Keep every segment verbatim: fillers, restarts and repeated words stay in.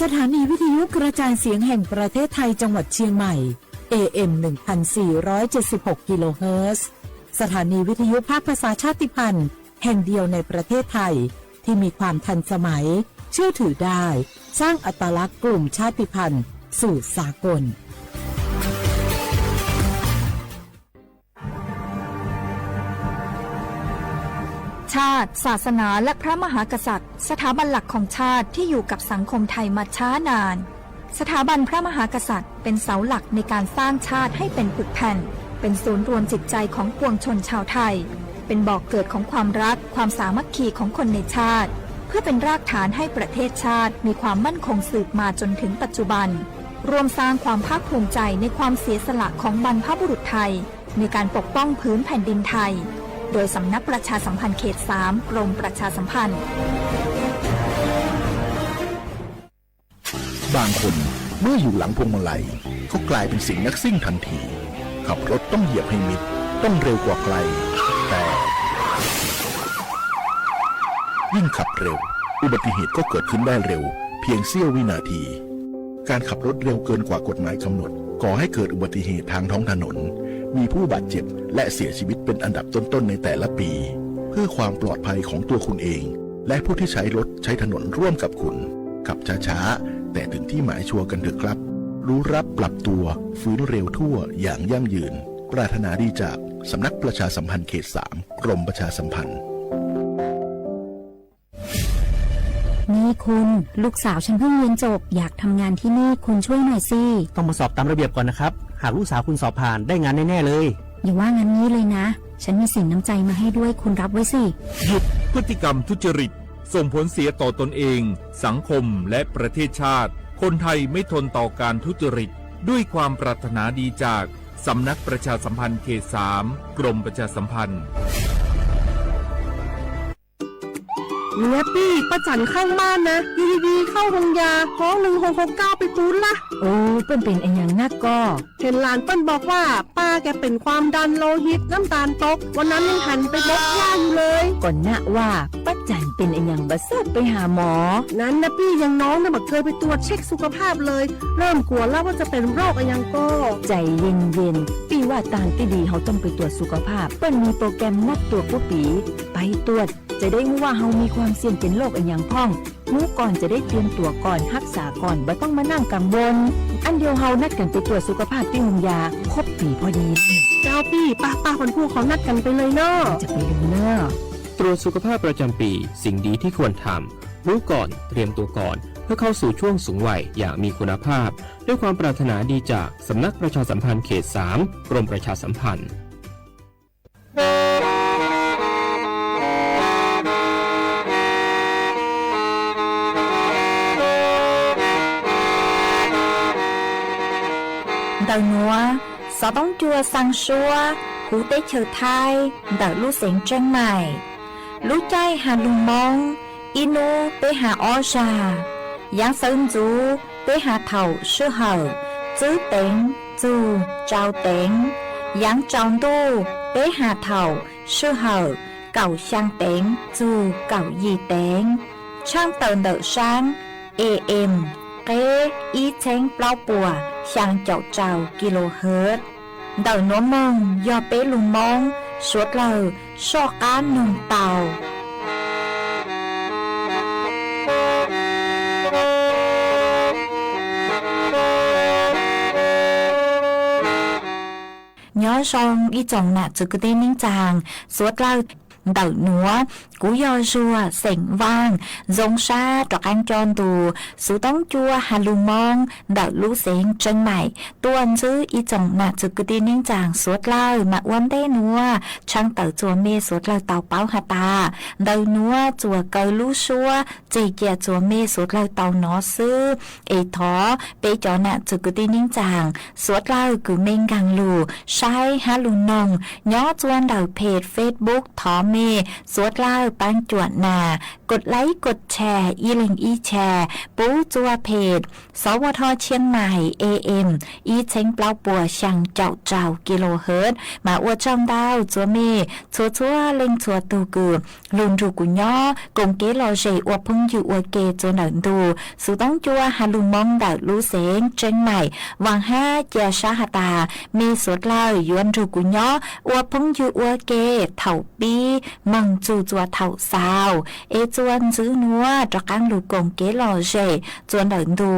สถานีวิทยุกระจายเสียงแห่งประเทศไทยจังหวัดเชียงใหม่ เอ เอ็ม หนึ่งพันสี่ร้อยเจ็ดสิบหก กิโลเฮิรตซ์ สถานีวิทยุภาคภาษาชาติพันธุ์แห่งเดียวในประเทศไทย ที่มีความทันสมัย เชื่อถือได้ สร้างอัตลักษณ์กลุ่มชาติพันธุ์สู่สากล ชาติ ศาสนา และพระมหากษัตริย์ สถาบันหลักของชาติที่อยู่กับสังคมไทยมาช้านาน สถาบันพระมหากษัตริย์เป็นเสาหลักในการสร้างชาติให้เป็นปึกแผ่น เป็นศูนย์รวมจิตใจของปวงชนชาวไทย เป็นบ่อเกิดของความรัก ความสามัคคีของคนในชาติ เพื่อเป็นรากฐานให้ประเทศชาติมีความมั่นคงสืบมาจนถึงปัจจุบัน ร่วมสร้างความภาคภูมิใจในความเสียสละของบรรพบุรุษไทย ในการปกป้องผืนแผ่นดินไทย โดยสำนักประชาสัมพันธ์เขต สาม กรมประชาสัมพันธ์ บางคนเมื่ออยู่หลังพวงมาลัย ก็กลายเป็นสิงห์นักซิ่งทันที ขับรถต้องเหยียบให้มิด ต้องเร็วกว่าใคร แต่ ยิ่งขับเร็ว อุบัติเหตุก็เกิดขึ้นได้เร็ว เพียงเสี้ยววินาที การขับรถเร็วเกินกว่ากฎหมายกำหนด ก่อให้เกิดอุบัติเหตุทางท้องถนน มีผู้บาดเจ็บ และเสียชีวิตเป็นอันดับต้นๆ ในแต่ละปี เพื่อความปลอดภัยของตัวคุณเอง และผู้ที่ใช้รถใช้ถนนร่วมกับคุณ ขับช้าๆ แต่ถึงที่หมายชัวร์กันเถอะครับ รู้รับปรับตัว ฟื้นเร็วทั่วอย่างยั่งยืน ปรารถนาดีจากสำนักประชาสัมพันธ์เขต สาม กรมประชาสัมพันธ์ นี่คุณ ลูกสาวฉันเพิ่งเรียนจบ อยากทำงานที่นี่ คุณช่วยหน่อยสิ ต้องมาสอบตามระเบียบก่อนนะครับ หากลูกสาวคุณสอบผ่านได้งานแน่ๆ เลย อย่าว่างั้นงี้เลยนะ ฉันมีสินน้ำใจมาให้ด้วย คุณรับไว้สิ หยุดพฤติกรรมทุจริต ส่งผลเสียต่อตนเอง สังคม และประเทศชาติ คนไทยไม่ทนต่อการทุจริต ด้วยความปรารถนาดีจากสำนักประชาสัมพันธ์เขต สาม กรมประชาสัมพันธ์ เนี่ยปี้ ป้าจั๋นข้างบ้านนะ อยู่ดีๆ เข้าโฮงยา ฮ้อง หนึ่งหกหกเก้า ไปปู๊ดละ โอ้ เปิ้นเป๋นอะหยังนักก่อ เห็นหลานเปิ้นบอกว่า ป้าแกเป๋นความดันโลหิต น้ำตาลตก วันนั้นยังหันไปบกหญ้าอยู่เลย ก่อนนะว่า ป้าจั๋นเป๋นอะหยังบ่เซิ้นไปหาหมอ นั้นนะปี้ อย่างน้องนะบ่เกยไปตรวจเช็คสุขภาพเลย เริ่มกั๋วแล้วว่าจะเป๋นโรคอะหยังก่อ ใจ๋เย็นๆ ปี้ว่าตางตี้ดีเฮาต้องไปตรวจสุขภาพ เปิ้นมีโปรแกรมนัดตรวจกู้ปี๋ ไปตรวจ จะได้ฮู้ว่าเฮามีความเสี่ยงเป๋นโรคอะหยังพ่อง ฮู้ก่อนจะได้เตรียมตั๋วก่อน ฮักษาก่อน บ่ต้องมานั่งกังวล อันเดียวเฮานัดกั๋นไปตรวจสุขภาพตี้โฮงยา ครบปี๋พอดี เจ้าปี้ ป้าๆ วันพูกเฮานัดกั๋นไปเลยเนาะ จะไปเลยเนาะ ตรวจสุขภาพประจำปี สิ่งดีที่ควรทำ รู้ก่อน เตรียมตัวก่อน เพื่อเข้าสู่ช่วงสูงวัยอย่างมีคุณภาพ ด้วยความปรารถนาดีจากสำนักประชาสัมพันธ์เขต สาม กรมประชาสัมพันธ์ เต๋าหนัว สต้องจัวสังซัว ฮูเต๊ะเฉอไทย เต๋าลู่เสียงเจียงใหม่ ลู่ใจ้หาลุงม้ง อี้นู้เป๊หาอ้อซา ยางเซินจู เป๊หาเถ่า ซื่อเห่อ จื้อเต็ง จู เจ้าเต็ง ยางจาวตู้ เป๊หาเถ่า ซื่อเห่อ เก่าชางเต็ง จู เก่ายี่เต็ง ช่างเต๋าเต๋าซาง เอ เอ็ม เก้ อี้เช้งเปล้าปั่ว ชางเจ้าเจ้า กิโลเฮิรตซ์ เต๋าหนัวเมิง ยอเป๊ลุงม้ง สวดเล่า ซ่อก้านนึ่งเตา ย้อซองอี้จ่องหนาจึกกึ๊ดตี้นิ่งจ่าง สวดเล่า เต๋าหนัว กูยอซัว เสียงว่าง ซงซา ตรอกอังจรตู สูต้องจัวหาลุงม้ง เต๋าลู่เสียงเจียงใหม่ ต้วนจื้ออี้จ่องหนาจึกกึ๊ดตี้นิ่งจ่าง สวดเล่า มาอ้วนเต๊ะหนัว ช่างเต๋าจัวเมย์ สวดเล่าเต๋าเป๊าหาตา เต๋าหนัว จัวเกาลู่ซัว เจเจียจัวเมย์ สวดเล่าเต๋าหนอซื่อ เอถอ เป๊จ๋อหนาจึกกึ๊ดตี้นิ่งจ่าง สวดเล่ากือเม้งกังลู่ ใช้ฮาลุงนง ย้อจัวเต๋าเพจเฟซบุ๊ก ถอเม นี่ สวดเล่าปังจ๋วนหน้า กดไลก์ กดแชร์ อีลิงก์อีแชร์ ปู๊จั่วเพจ สวท เชียงใหม่ เอเอ็ม อีเช็งเปล่าปัว ชังเจ้าเจ้า กิโลเฮิรตซ์ มาอวดจ้องเต้า จั๊วเมฆ จั๊วจั๊วเล็งจั๊วตู่กือ ลุนดูกุญย้อ ก๋งเก๊หล่อเจ๋ อวดผึ้งยื้ออวดเก จั๊วเหนินดู สูต้องจั๊ว ฮาลูมอง เต๋อลู่เสง เจียงใหม่ หว่างฮ้า เจียช้าหาต๋า มีสวดเล่า ยวนดูกุญย้อ อวดผึ้งยื้ออวดเก เถ่าปี้ เมืองจูจั๊วเถ่าซาว เอ จั๊วจื้อนัว ตระกังลูก๋งเก๊หล่อเจ๋ จั๊วเหนินดู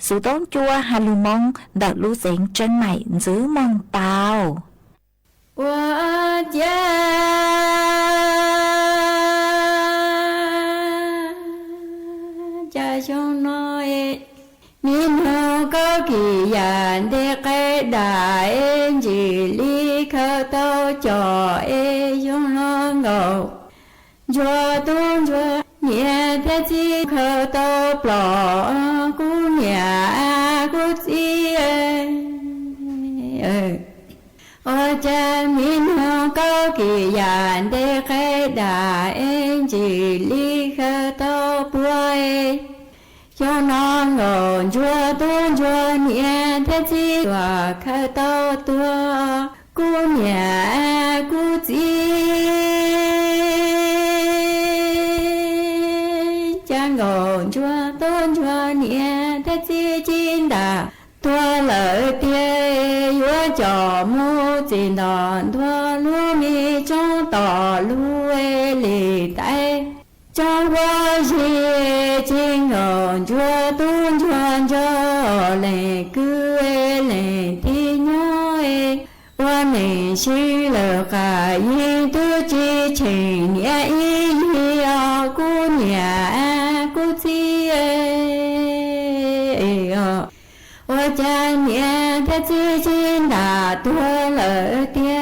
สูต้องจั๊ว ฮาลูมอง เต๋อลู่เสง เจียงใหม่ จื้อเมืองเปา ว่าเจ้า เจ้าช่วงน้อย มีหนอเก้ากี่อย่าง เด็กไก่ด่าเอ็นจีลี เข้าเต้าจ่อเอช่วงน้องเงา จั๊วตุ้งจั๊วเนี่ย เตี้ยจี้ เข้าเต้าปล่อ กูเนี่ย กูจี้ เอ้ย เออ ว่าเจ้า มีหนอเก้ากี่อย่าง เด็กไก่ด่าเอ็นจีลี เข้าเต้าป่วย ช่วงน้องเงา จั๊วตุ้งจั๊วเนี่ย เตี้ยจี้ ว่าเข้าเต้าตั๋ว กูเนี่ย กูจี้ จางเงา จั๊วตุ้งจั๊วเนี่ย เตี้ยจี้ จินดา ตั๋วเหลอเตี้ย ยัวจ่อหมู่จีนดอน ตั๋วลู่มีจ้องต่อลู่เอหลีไต จ้องว่าเย่ จิงเงา จั๊วตุ้งจั๊วจ๋อ แหล่งกือเอ แหล่งตี้ย้อเอ ว่าเหน่งชิงเหล่อก๋า ยิงตู้จี้เฉ่งเนี่ย อียี่ออ กูเนี่ย กูจี้ เอ้ย ออ ว่าจางเนี่ย เตี้ยจี้ จินดา ตั๋วเหลอเตี้ย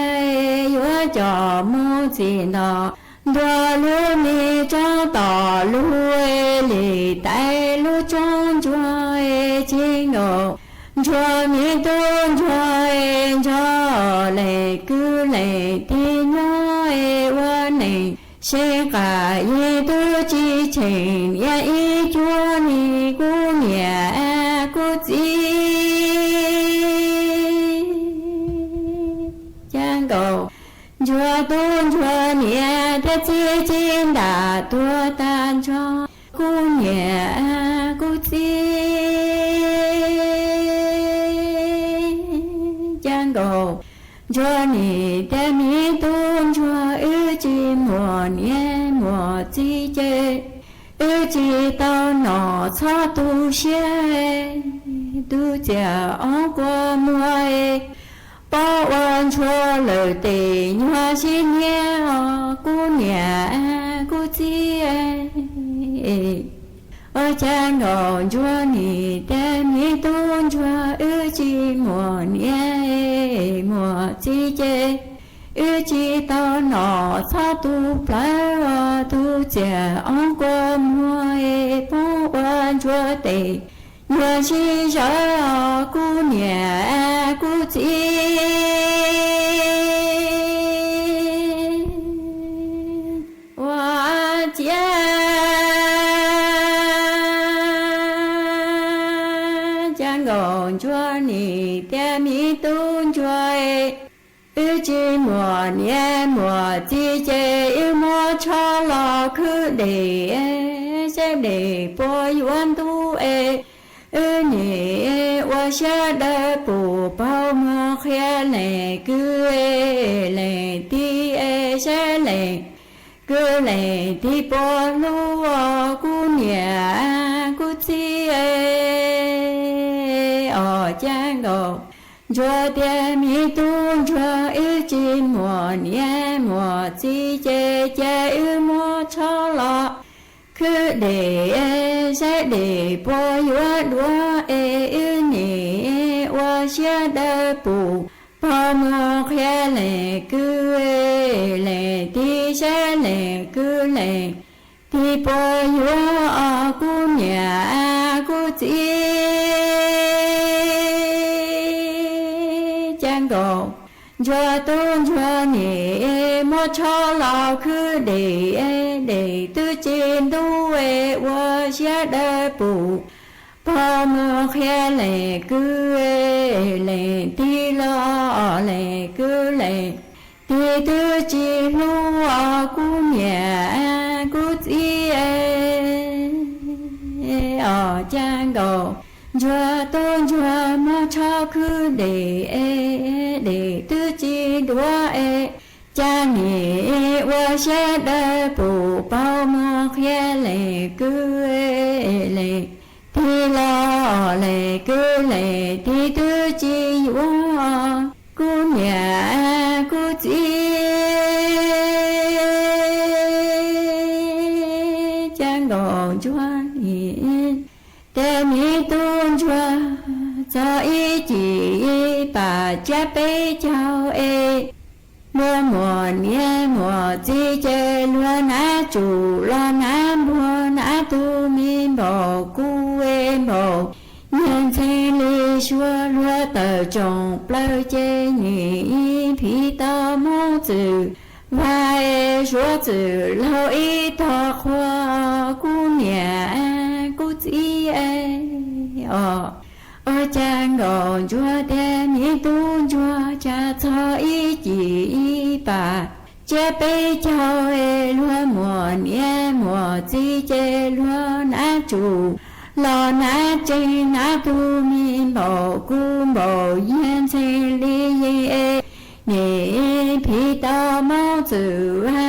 ยัวจ่อหมู่จีนดอน ตั๋วลู่มีจ้องต่อลู่เอหลีไต ลู่จ้องจั๊วเอ จิงเงา จั๊วมีตุ้งจั๊วเอ จ๋อ แหล่งกือแหล่งตี้ย้อเอ ว่าเหน่ง เสียงก๋า ยิงตู้จี้เฉ่งเนี่ย อีจั๊วนี่ กูเนี่ย กูจี้ จางเงา จั๊วตุ้งจั๊วเนี่ย เตี้ยจี้ จินดา ตั๋วตานจ๋อ กูเนี่ย กูจี้ จางเงา จั๊วนี่เตี้ยมีตุ้งจั๊ว อื้อจี้หมวดเนี่ย หมวดจี้เจ อื้อจี้เต้าหน่อ ซ้อตู้เสี้ย ตู้เจี๋ยอ๋องกั๋วมัวเอ ป้ออ้วนชัวเหล่อเต๋ ยัวชิเนีย ออ กูเนี่ย กูจี้ เอ้ย ว่าจางเงา จั๊วนี่เตี้ยมีตุ้งจั๊ว อื้อจี้หมวดเนี่ย หมวดจี้เจ อื้อจี้เต้าหน่อ ซ้อตู้เปล่า ออ ตู้เจี๋ยอ๋องกั๋วมัวเอ ป้ออ้วนชัวเต๋ ยัวชิเจ๋อ ออ กูเนี่ย กูจี้ ว่าเจ้า จ๋างเงา จั๊วนี่เตี้ยมีตุ้งจั๊ว อื้อจี้หมวดเนี่ย หมวดจี้เจ อื้อมัวชอลอ คือเด่ เซ่เด่ ปัวยวนตู้เอ อื้อนี่ อัวเสียเด่อปู่ เปามัวเขียแหล่งกือเอ แหล่งตี้เอ เซ่แหล่ง กือแหล่งตี้ปัวลู่ ออ กูเนี่ย กูจี้ เอ้ย ออ จ๋างเงา จั๊วเตี้ยมีตุ้งจั๊ว อื้อจี้หมวดเนี่ย หมวดจี้เจ เจ อื้อมัวชอลอ คือเด่ เซ่เด่ ปัวยวนดัวเอ อื้อนี่ อัวเสียเด่อปู่ เปามัวเขียแหล่งกือเอ แหล่งตี้เสียแหล่งกือแหล่ง ตี้ปัวยวน ออ กูเนี่ย กูจี้ จ๋างเงา จั๊วตุ้งจั๊วนี่ มัว ชอลอคือเด็ก เด็กตื้อจีนดูเอ อัวเสียเดินปู่ ปอมัวเคียแหล่งกือเอ แหล่งตี้ลอแหล่งกือแหล่งตี้ ตื้อจีนฮู้ออกู้เหมียกู้จี้เอ ออ จางโก จัวตู้จัวมอชอคือเด็ก เด็กตื้อจีนดัวเอ จาหนีอัวเสียเดินปู่ เปามัวเคียแหล่งกือเอ แหล่งตี้ลอแหล่งกือแหล่งตี้ ตื้อจีนยัวกู้เหมียกู้จี้ จางโกจัวหนี แต่มีตู้จัว จออีจี๋อีป๋า เจ๊ยบเป้ยเจ้าเอ ลัวหมวดเมียหมวดจี้เจ ลัวน้าจู๋ ลัวน้าบัว น้าตูมีบ่า กู้เอบ่า เยียนเชงลีชัว ลัวเต๋อจ่องเปลาเจ หนีผีเต้าม่วงจื้อ ว่าเอชัวจื้อ เล่าอี้ต่อครัว กู้เหมียกู้จี้เอ ออ ออ จางโกจัว แต่มีตู้จัว จะจออีจี๋อีป๋า เจ๊ยบเป้ยเจ้าเอ ลัวหมวดเมียหมวดจี้เจ ลัวน้าจู๋ ลัวน้าเจง น้าตูมีบ่า กู้บ่า เยียนเชงลีเยงเอ หนีผีเต้าม่วงจื้อว่า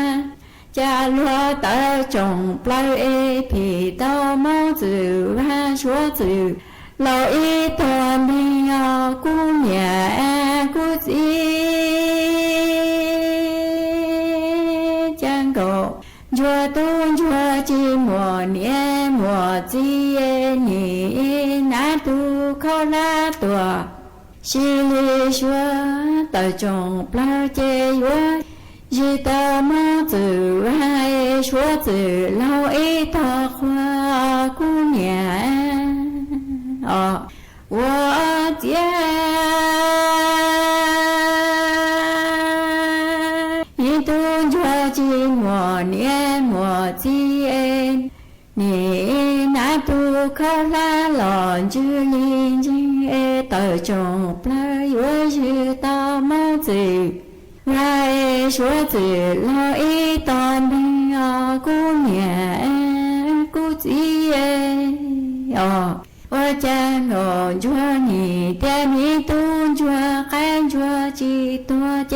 จะลัวเต๋อจ่องเปลาเอ ผีเต้าม่วงจื้อว่าชัวจื้อ เล่าอี้ต่อเนียกู้เหมียกู้จี้ จางโกจัวตู้จัว จีหมวดเมียหมวดจี้เอ หนีน้าตูเข้าหน้าตั๋ว ชีลีชัว เต๋อจ่องเปลาเจยัว ยีเต๋อม่วงจื้อว่าเอชัวจื้อ เล่าอี้ต่อครัว กู้เหมีย ออ อัวเจีย มีตู้จัว จีหมวดเมียหมวดจี้เอ หนีน้าตูเข้าหน้าหล่อน จื้อลีจิงเอ เต๋อจ่องเปลายัว ยีเต๋อม่วงจื้อว่าเอชัวจื้อ เล่าอี้ต่อเนียกู้เหมียกู้จี้เอ ออ อัวจางโกจัว หนีเตี้ย มีตู้จัว แก้นจัว จีตั๋วเจ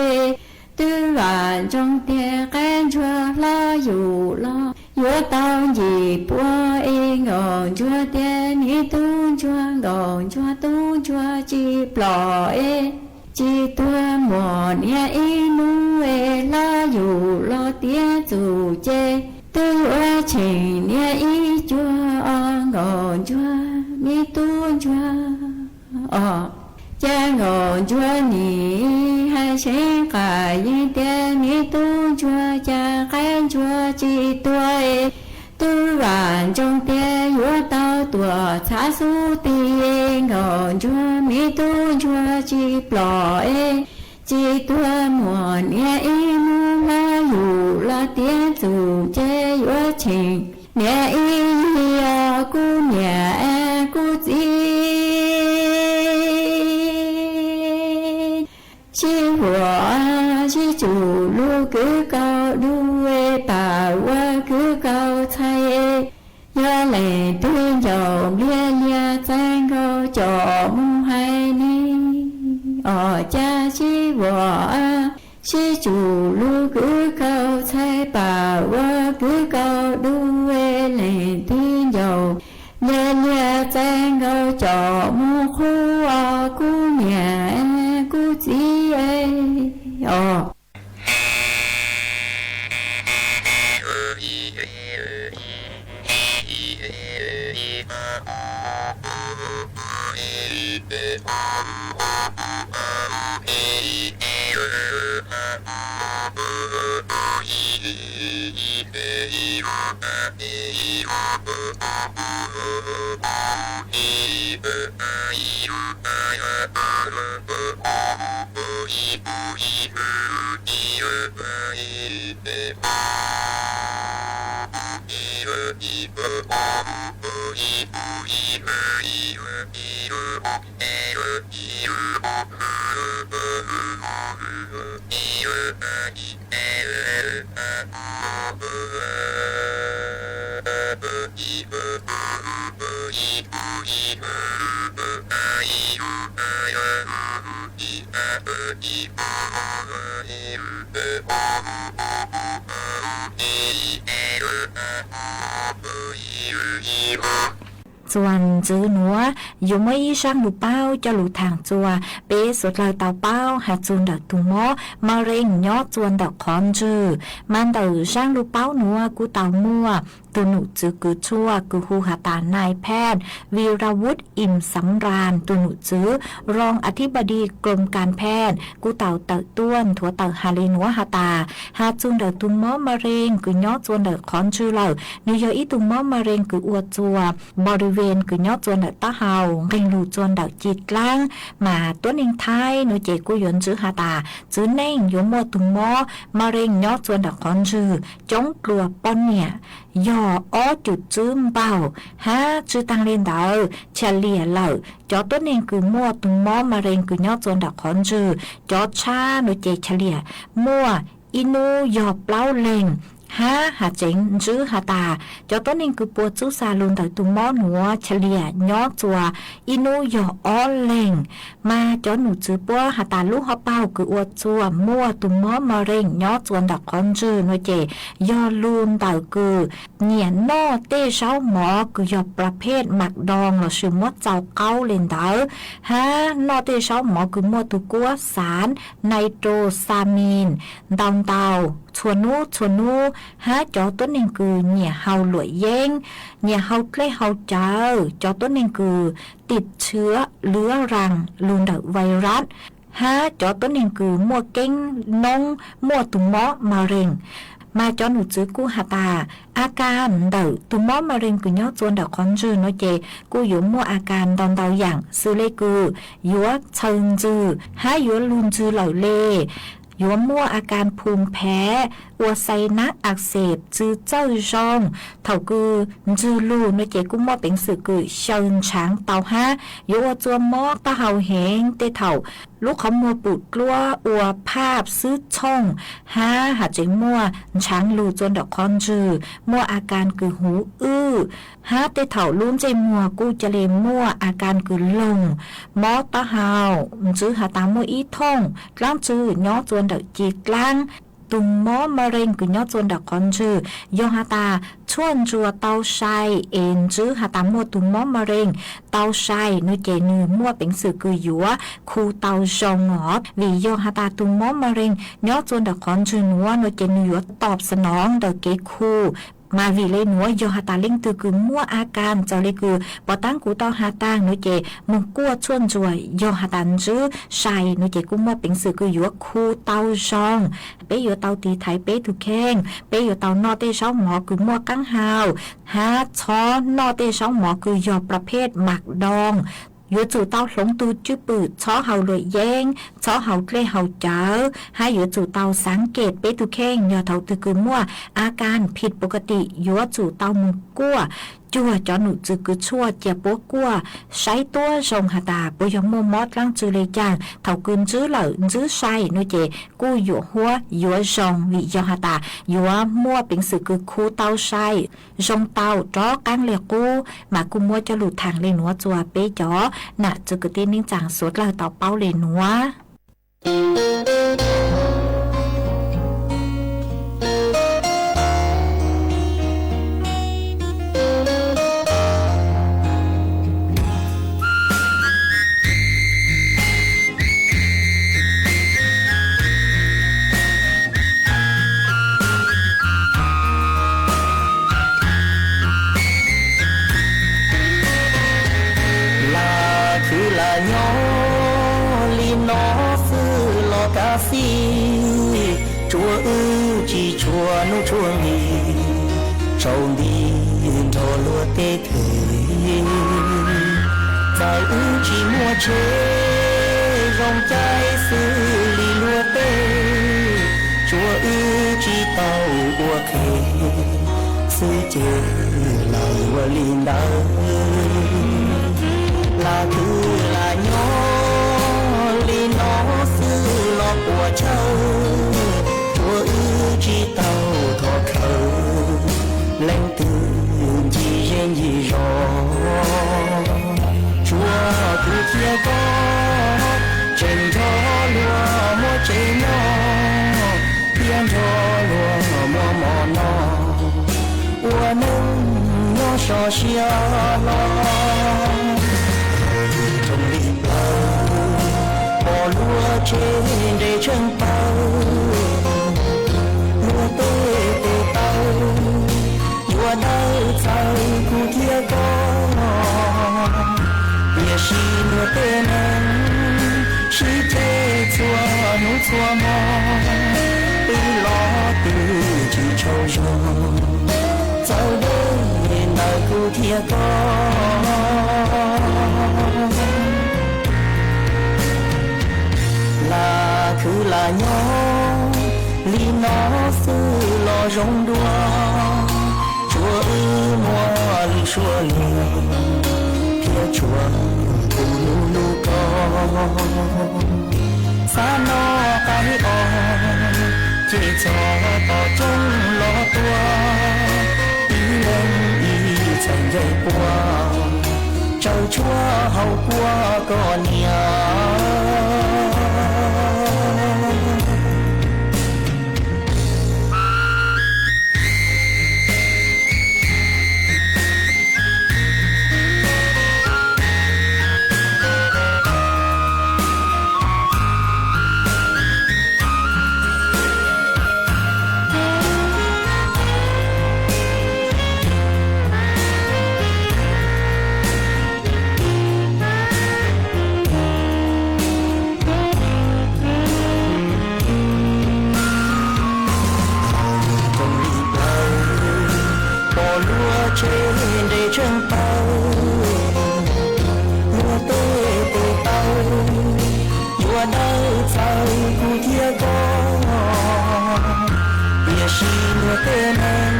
ตื้อหว่านจ่องเตี้ย แก้นจัว ลออยู่ลอ ยัวเต๋าหยี่ปัวเอ โกจัวเตี้ย มีตู้จัว โกจัวตู้จัว จีปล่อเอ จีตั๋วหมวดเนียอี้หนูเอ ลออยู่ลอเตี้ยจู๋เจ ตื้ออัวเฉ่งเนียอี้จัว ออ โกจัว มีตู้จัว ออ จางโกจัว หนีหายเฉ่งก่า ยีเตี้ย มีตู้จัว จาแก้นจัว จีตั๋วเอ ตื้อหว่านจ่องเตี้ย ยัวเต๋าตั๋ว ชาสู้ตี้เอ โกจัว มีตู้จัว จีปล่อเอ จีตั๋วหมวดเนียอี้หนู ลออยู่ลอเตี้ยจู๋เจ ยัวเฉ่งเนียอี้ยี ออ กู้เหมียกู้จี้ ชีหัว ชีจู๋ ลู่กือเก่า ดูเอป๋า ว่ากือเก่าใช่เอ ยอแหล่งตี้เจ้า เบียเลียแจ้งเก่า จ่อมูไฮนี้ ออ จาชีหัว ชีจู๋ ลู่กือเก่าใช่ป๋า ว่ากือเก่า ดูเอแหล่งตี้เจ้า เลียเลียแจ้งเก่า จ่อมูคู่ ออ กู้เหมียกู้จี้เอ ออ อี Zuonx ntxwv nuav, yus muab ib zaab lug paub coj lug thaam zuas, biev suav dlawg tau paub has txug ntawm tug mob ma reng nyob zuas ntawm qhov ntswg. Mas ntawm zaab lug paub nuav kuj tau muaj tug num txwv kws tshuaj kws hu has tas นายแพทย์ วีรวุฒิ อิ่มสำราญ tug num txwv รองอธิบดีกรมการแพทย์ kuj tau tawm tuaj nthuav tawm has le nuav has tas, has txug ntawm tug mob ma reng kws nyob zuas ntawm qhov ntswg lawm, nwg yog ib tug mob ma reng kws ua zuas บริเวณ kws nyob zuas ntawm taub hau, nqeg lug zuas ntawm ci dlaab. Mas tuab neeg Thaib nuav ces kuj yuav ntswv has tas, txwv neej yuav muaj tug mob ma reng nyob zuas ntawm qhov ntswg coob dlua poj niam yog ob cum tswb npaug, hab tsw taag le ntawd เฉลี่ย lawm, cov tuab neeg kws muaj tug mob ma reng kws nyob zuas ntawm qhov ntswg, cov tshab nuav ces เฉลี่ย muaj ib nub yog plaub leeg, hab has tseev ntswv has tas, cov tuab neeg kws puas tsub xa lug ntawm tug mob nuav เฉลี่ย nyob zuas ib nub yog ob leeg. Mas cov num txwv puab has tas lub hauv paug kws ua zuas muaj tug mob ma reng nyob zuas ntawm qhov ntswg nuav ces yog lug ntawm kws nyiam noj tej zaub mov kws yog ประเภท หมักดอง lossis muab tsau qaub le ntawd, hab noj tej zaub mov kws muaj tug kuab สารไนโตรซามีน ntau ntau txhua nub txhua nub, hab cov tuab neeg kws nyiam haus luam yeeb, nyiam haus dlej haus cawv, cov tuab neeg kws ติดเชื้อเรื้อรัง lug ntawm ไวรัส, hab cov tuab neeg kws muaj keeb noob muaj tug mob ma reng. Mas cov num txwv kuj has tas, อาการ ntawm tug mob ma reng kws nyob zuas ntawm qhov ntswg nuav ces kuj yuav muaj อาการ ntau ntau yaam, xws le kws yuav txhaws ntsws, hab yuav lug ntsws lawm le, yuav muaj อาการ ภูมิแพ้ ua ไซนัสอักเสบ tsw txawj zoo. Thaum kws ntsws lug nuav ces kuj muaj peev xwm kws xyaw ntshaav tau hab yuav ua zuas mob taub hau heev. Tej thaum lub qhov muag pum dluab ua ภาพ xwb txhooj, hab has tseev muaj ntshaav lug zuas ntawm qhov ntswg, muaj อาการ kws huv wb, hab tej thaum lub ntsej muag kuj ca le muaj อาการ kws loog, mob taub hau, ntswv has tas muaj ib thooj dlaab tsw nyob zuas ntawm ci dlaab. Tug mob ma reng kws nyob zuas ntawm qhov ntswg, yog has tas tshuaj ntsuas tau sai es ntswv has tas muaj tug mob ma reng tau sai nuav ces nwg muaj peev xwm kws yuav khu tau zoo os. Vim yog has tas tug mob ma reng nyob zuas ntawm qhov ntswg nuav nuav ces nwg yuav ตอบสนอง ntawm kev khu. Mas vim le nuav yog has tas leej twg kws muaj อาการ txawm le kws puag taab kuv tau has taag nuav ces moog kuaj tshuaj ntsuas yog has tas ntswv sai nuav ces kuj muaj peev xwm kws yuav khu tau zoo. Peb yuav tau tiv thaiv peb tug kheej, peb yuav tau noj tej zaub mov kws muaj qaab hau, hab txhob noj tej zaub mov kws yog ประเภท หมักดอง. Yuav tsum tau hloov tug cwj pwm txhob haus luam yeeb, txhob haus dlej haus cawv, hab yuav tsum tau สังเกต peb tug kheej. Yog thaum twg kws muaj อาการ ผิดปกติ yuav tsum tau moog kuaj. Cuag cov num txwv kws tshuaj cia puab kuaj saib tuab zoo has tas puab yog muaj mob dlaab tsw le caag. Thaum kws ntswv lawm ntswv sai nuav ces kuj yuav huab yuav zoo, vim yog has tas yuav muaj peev xwm kws khu tau sai, zoo tau rov qaab le qub. Mas kuj muab coj lug thaam le nuav txuas peb cov nam txiv kwv tij neej tsaa suav dlawg tau paub le nuav. Lam khwv lam nyob li no xwb los kav xij, tsuav wb tsis tshua hnub tshua nqis, tsaus nti nrog luag tej kev. Txawm wb tsis muaj tsheb zoo caij xws li luag tej, tsuav wb tsis tau ua qhe xwb ces lawm ua li ntawd. Lam khwv lam nyob li no xwb los puas tsawv, tsuav wb tsis tau thov khawv leej twg ncig zej ncig zos. Tsuav kuv thiab koj tseem nrog luag muaj tsev nyob, thiab nrog luag muaj mov noj, ua neej nyob sov siab los. Rooj li plaws pom luag tsev nres tsheej plaws, luag tej tes taw yuav dawb txawv kuv thiab koj. Tiam sis luag tej neeg sib ceg txhua hnub txhua hmo, twb los twb tsis tsaug zog, txawv deb ntawm kuv thiab koj. Lam khwv lam nyob li no xwb los zoo dua, tsuav wb muaj lus suab lus, thiab tsuav tus hlub hlub koj. Xav noj qab ib os, ces txog tom rooj los tua, ib leeg ib txhais ncaig pua, tsaws tshuaj haus kua koj niam. Rooj li plaws pom luag tsev nres tsheej plaws, luag tej tes taw yuav dawb txawv kuv thiab koj. Tiam sis luag tej neeg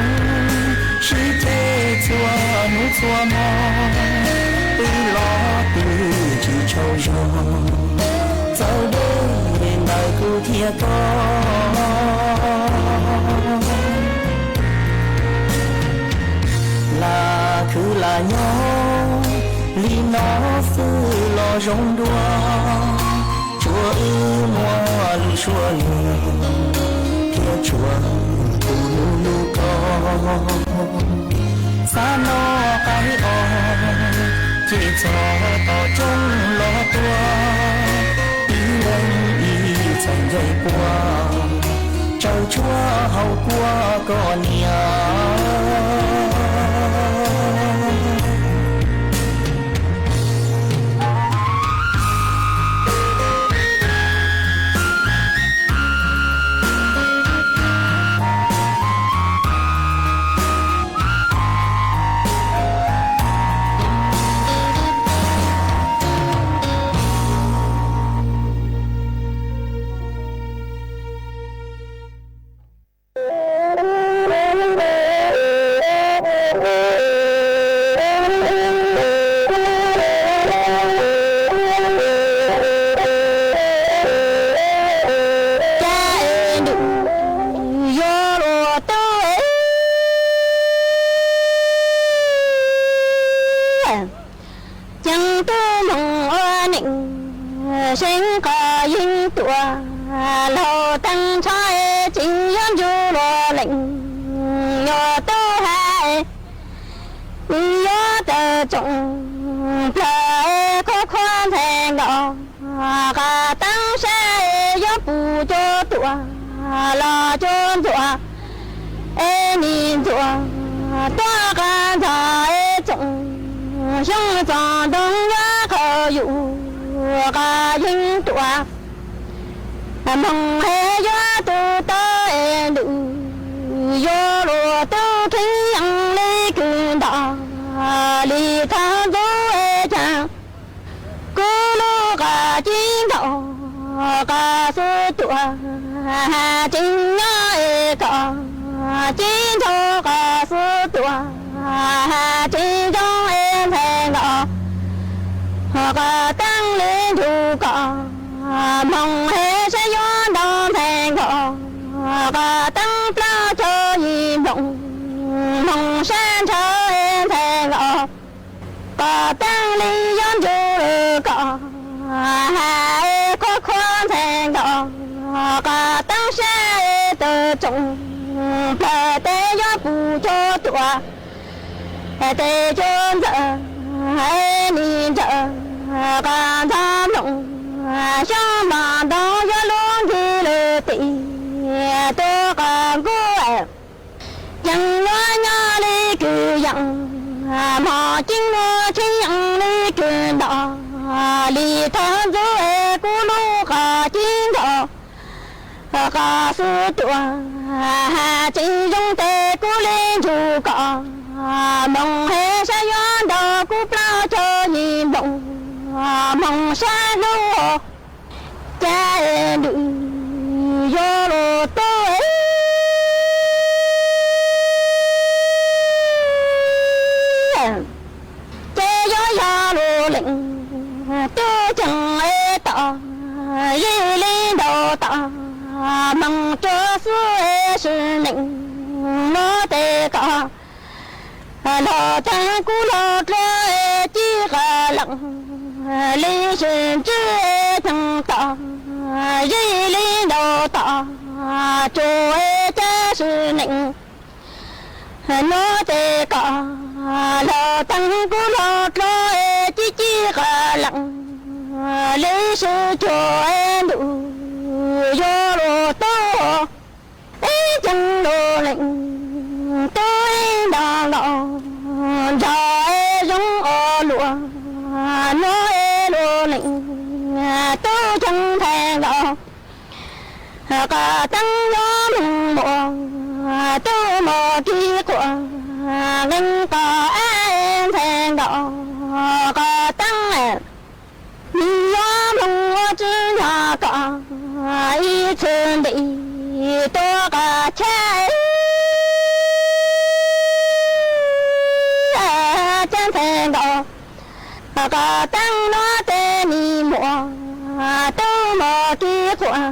sib ceg txhua hnub txhua hmo, twb los twb tsis tsaug zog, txawv deb ntawm kuv thiab koj. Lam khwv lam nyob li no xwb los zoo dua, tsuav wb muaj lus suab lus, thiab tsuav tus hlub hlub koj. Xav noj qab ib os, ces txog tom rooj los tua, ib leeg ib txhais ncaig pua, tsaws tshuaj haus kua koj niam. Ceev tub moog ua neej seev koj yeej tuaj, laug teev ntshaw tseem yuav nrug luag leej, yuav tub hab yuav tawm tsoom plawg, khuv khuav ntxhais nkaus, qas teev sab yuav puj cuag tuaj los cuag ntxuav, es nim ntxuav tuaj qas ntxhais tsoom xyoo txog ntoo yuav qaug yus, qas yeej tuaj moog es yuav tub tau es ntws, yuav luag tub kheev yeej li kws ntog, li thaum ntxub es caag kuv lub qas ceev nkaus, qas xub tuaj tseem nyob es koj ကီးတင်းပျီၢ်ကဵုယံၤဘျုး မုၢ်စၢ်ထၢၣ်အဲၣ်သဲၣ်ဂီၤ ကီးတင်းလံယွၤဒုးကီး ဟဲအဲၣ်ခွါခွါသဲၣ်ဂီၤ ကီးတင်းစၢ်အဲၣ်တၢ်ကၠိ ပျၢၢ်တဲယွၤပူၤကၠိတုၤ အဲၣ်တဲကၠိဒၢ အဲၣ်နံၤဒၢ ကီးဒီးမုၢ် ရှောင်းမးဒီးယွၤလူၤဒ်လၢတံ တိကီးကူအဲၣ် ယံၤယွၤညါလံကုယံၤ မီၢ်ကဵင်းနွံဆံယံၤလံကုဒီး လံထီၣ်ဒူအဲၣ်ကူလူၤကီးကဵင်းဒီး ကီးစူၤတုၤ ဟဲကဵင်းယုၢ်တဲကူလ့ယူၢ်ကီး မုၢ်ဟဲစၢ်ယွၤဒီးကူပျီၢ်ကဵုယံၤဘျုး မုၢ်စၢ်လူၤ ကၠဲဒုး ယိလိာ်တိ ကၠဲယိယိလိာ်လဵင် တူၢ်ကၠၢင်အဲၣ်တီ ယံၤလံဒိၣ်တီ မုၢ်ကၠိသူအဲၣ်စုနံၣ် နီၢ်တဲကီး လီၤတၢ်ကူလီၤတြီအဲၣ်ကံကလၢၢ် လံစ့ၣ်ကၠူအဲၣ်ထၢၣ်တီ ယံၤလံဒိၣ်တီ ကၠိအဲၣ်ကၠဲစုနံၣ် နီၢ်တဲကီး လီၤတၢ်ကူလီၤတြီအဲၣ်ကံကံကလၢၢ် လံစ့ၣ်ကၠူအဲၣ်ဒုး ယိလိာ်တိ အဲၣ်ကၠၢင်လိာ်လၢ တူၢ်အ့ၣ်ဒီးဂီၤ ဒီးအဲၣ်ယွၤအိၣ်လိာ် နီၢ်အဲၣ်လိာ်လၢ တူၢ်ကၠၢင်ထဲဂီၤ ကီးတၢ်ယွၤမုၢ်မိၢ် တူၢ်မိၢ်ကံခွါ ဂ့ၢ်ကီးအဲၣ်ထဲဂီၤ ကီးတၢ်အဲၣ် မံၤယွၤမုၢ်အိၣ်စုညါကီး အံၤဆၢဒံး တိကီးဆဲ ကၠၢင်ထဲဂီၤ ကီးတၢ်နီၢ်တဲနံၤမိၢ် တူၢ်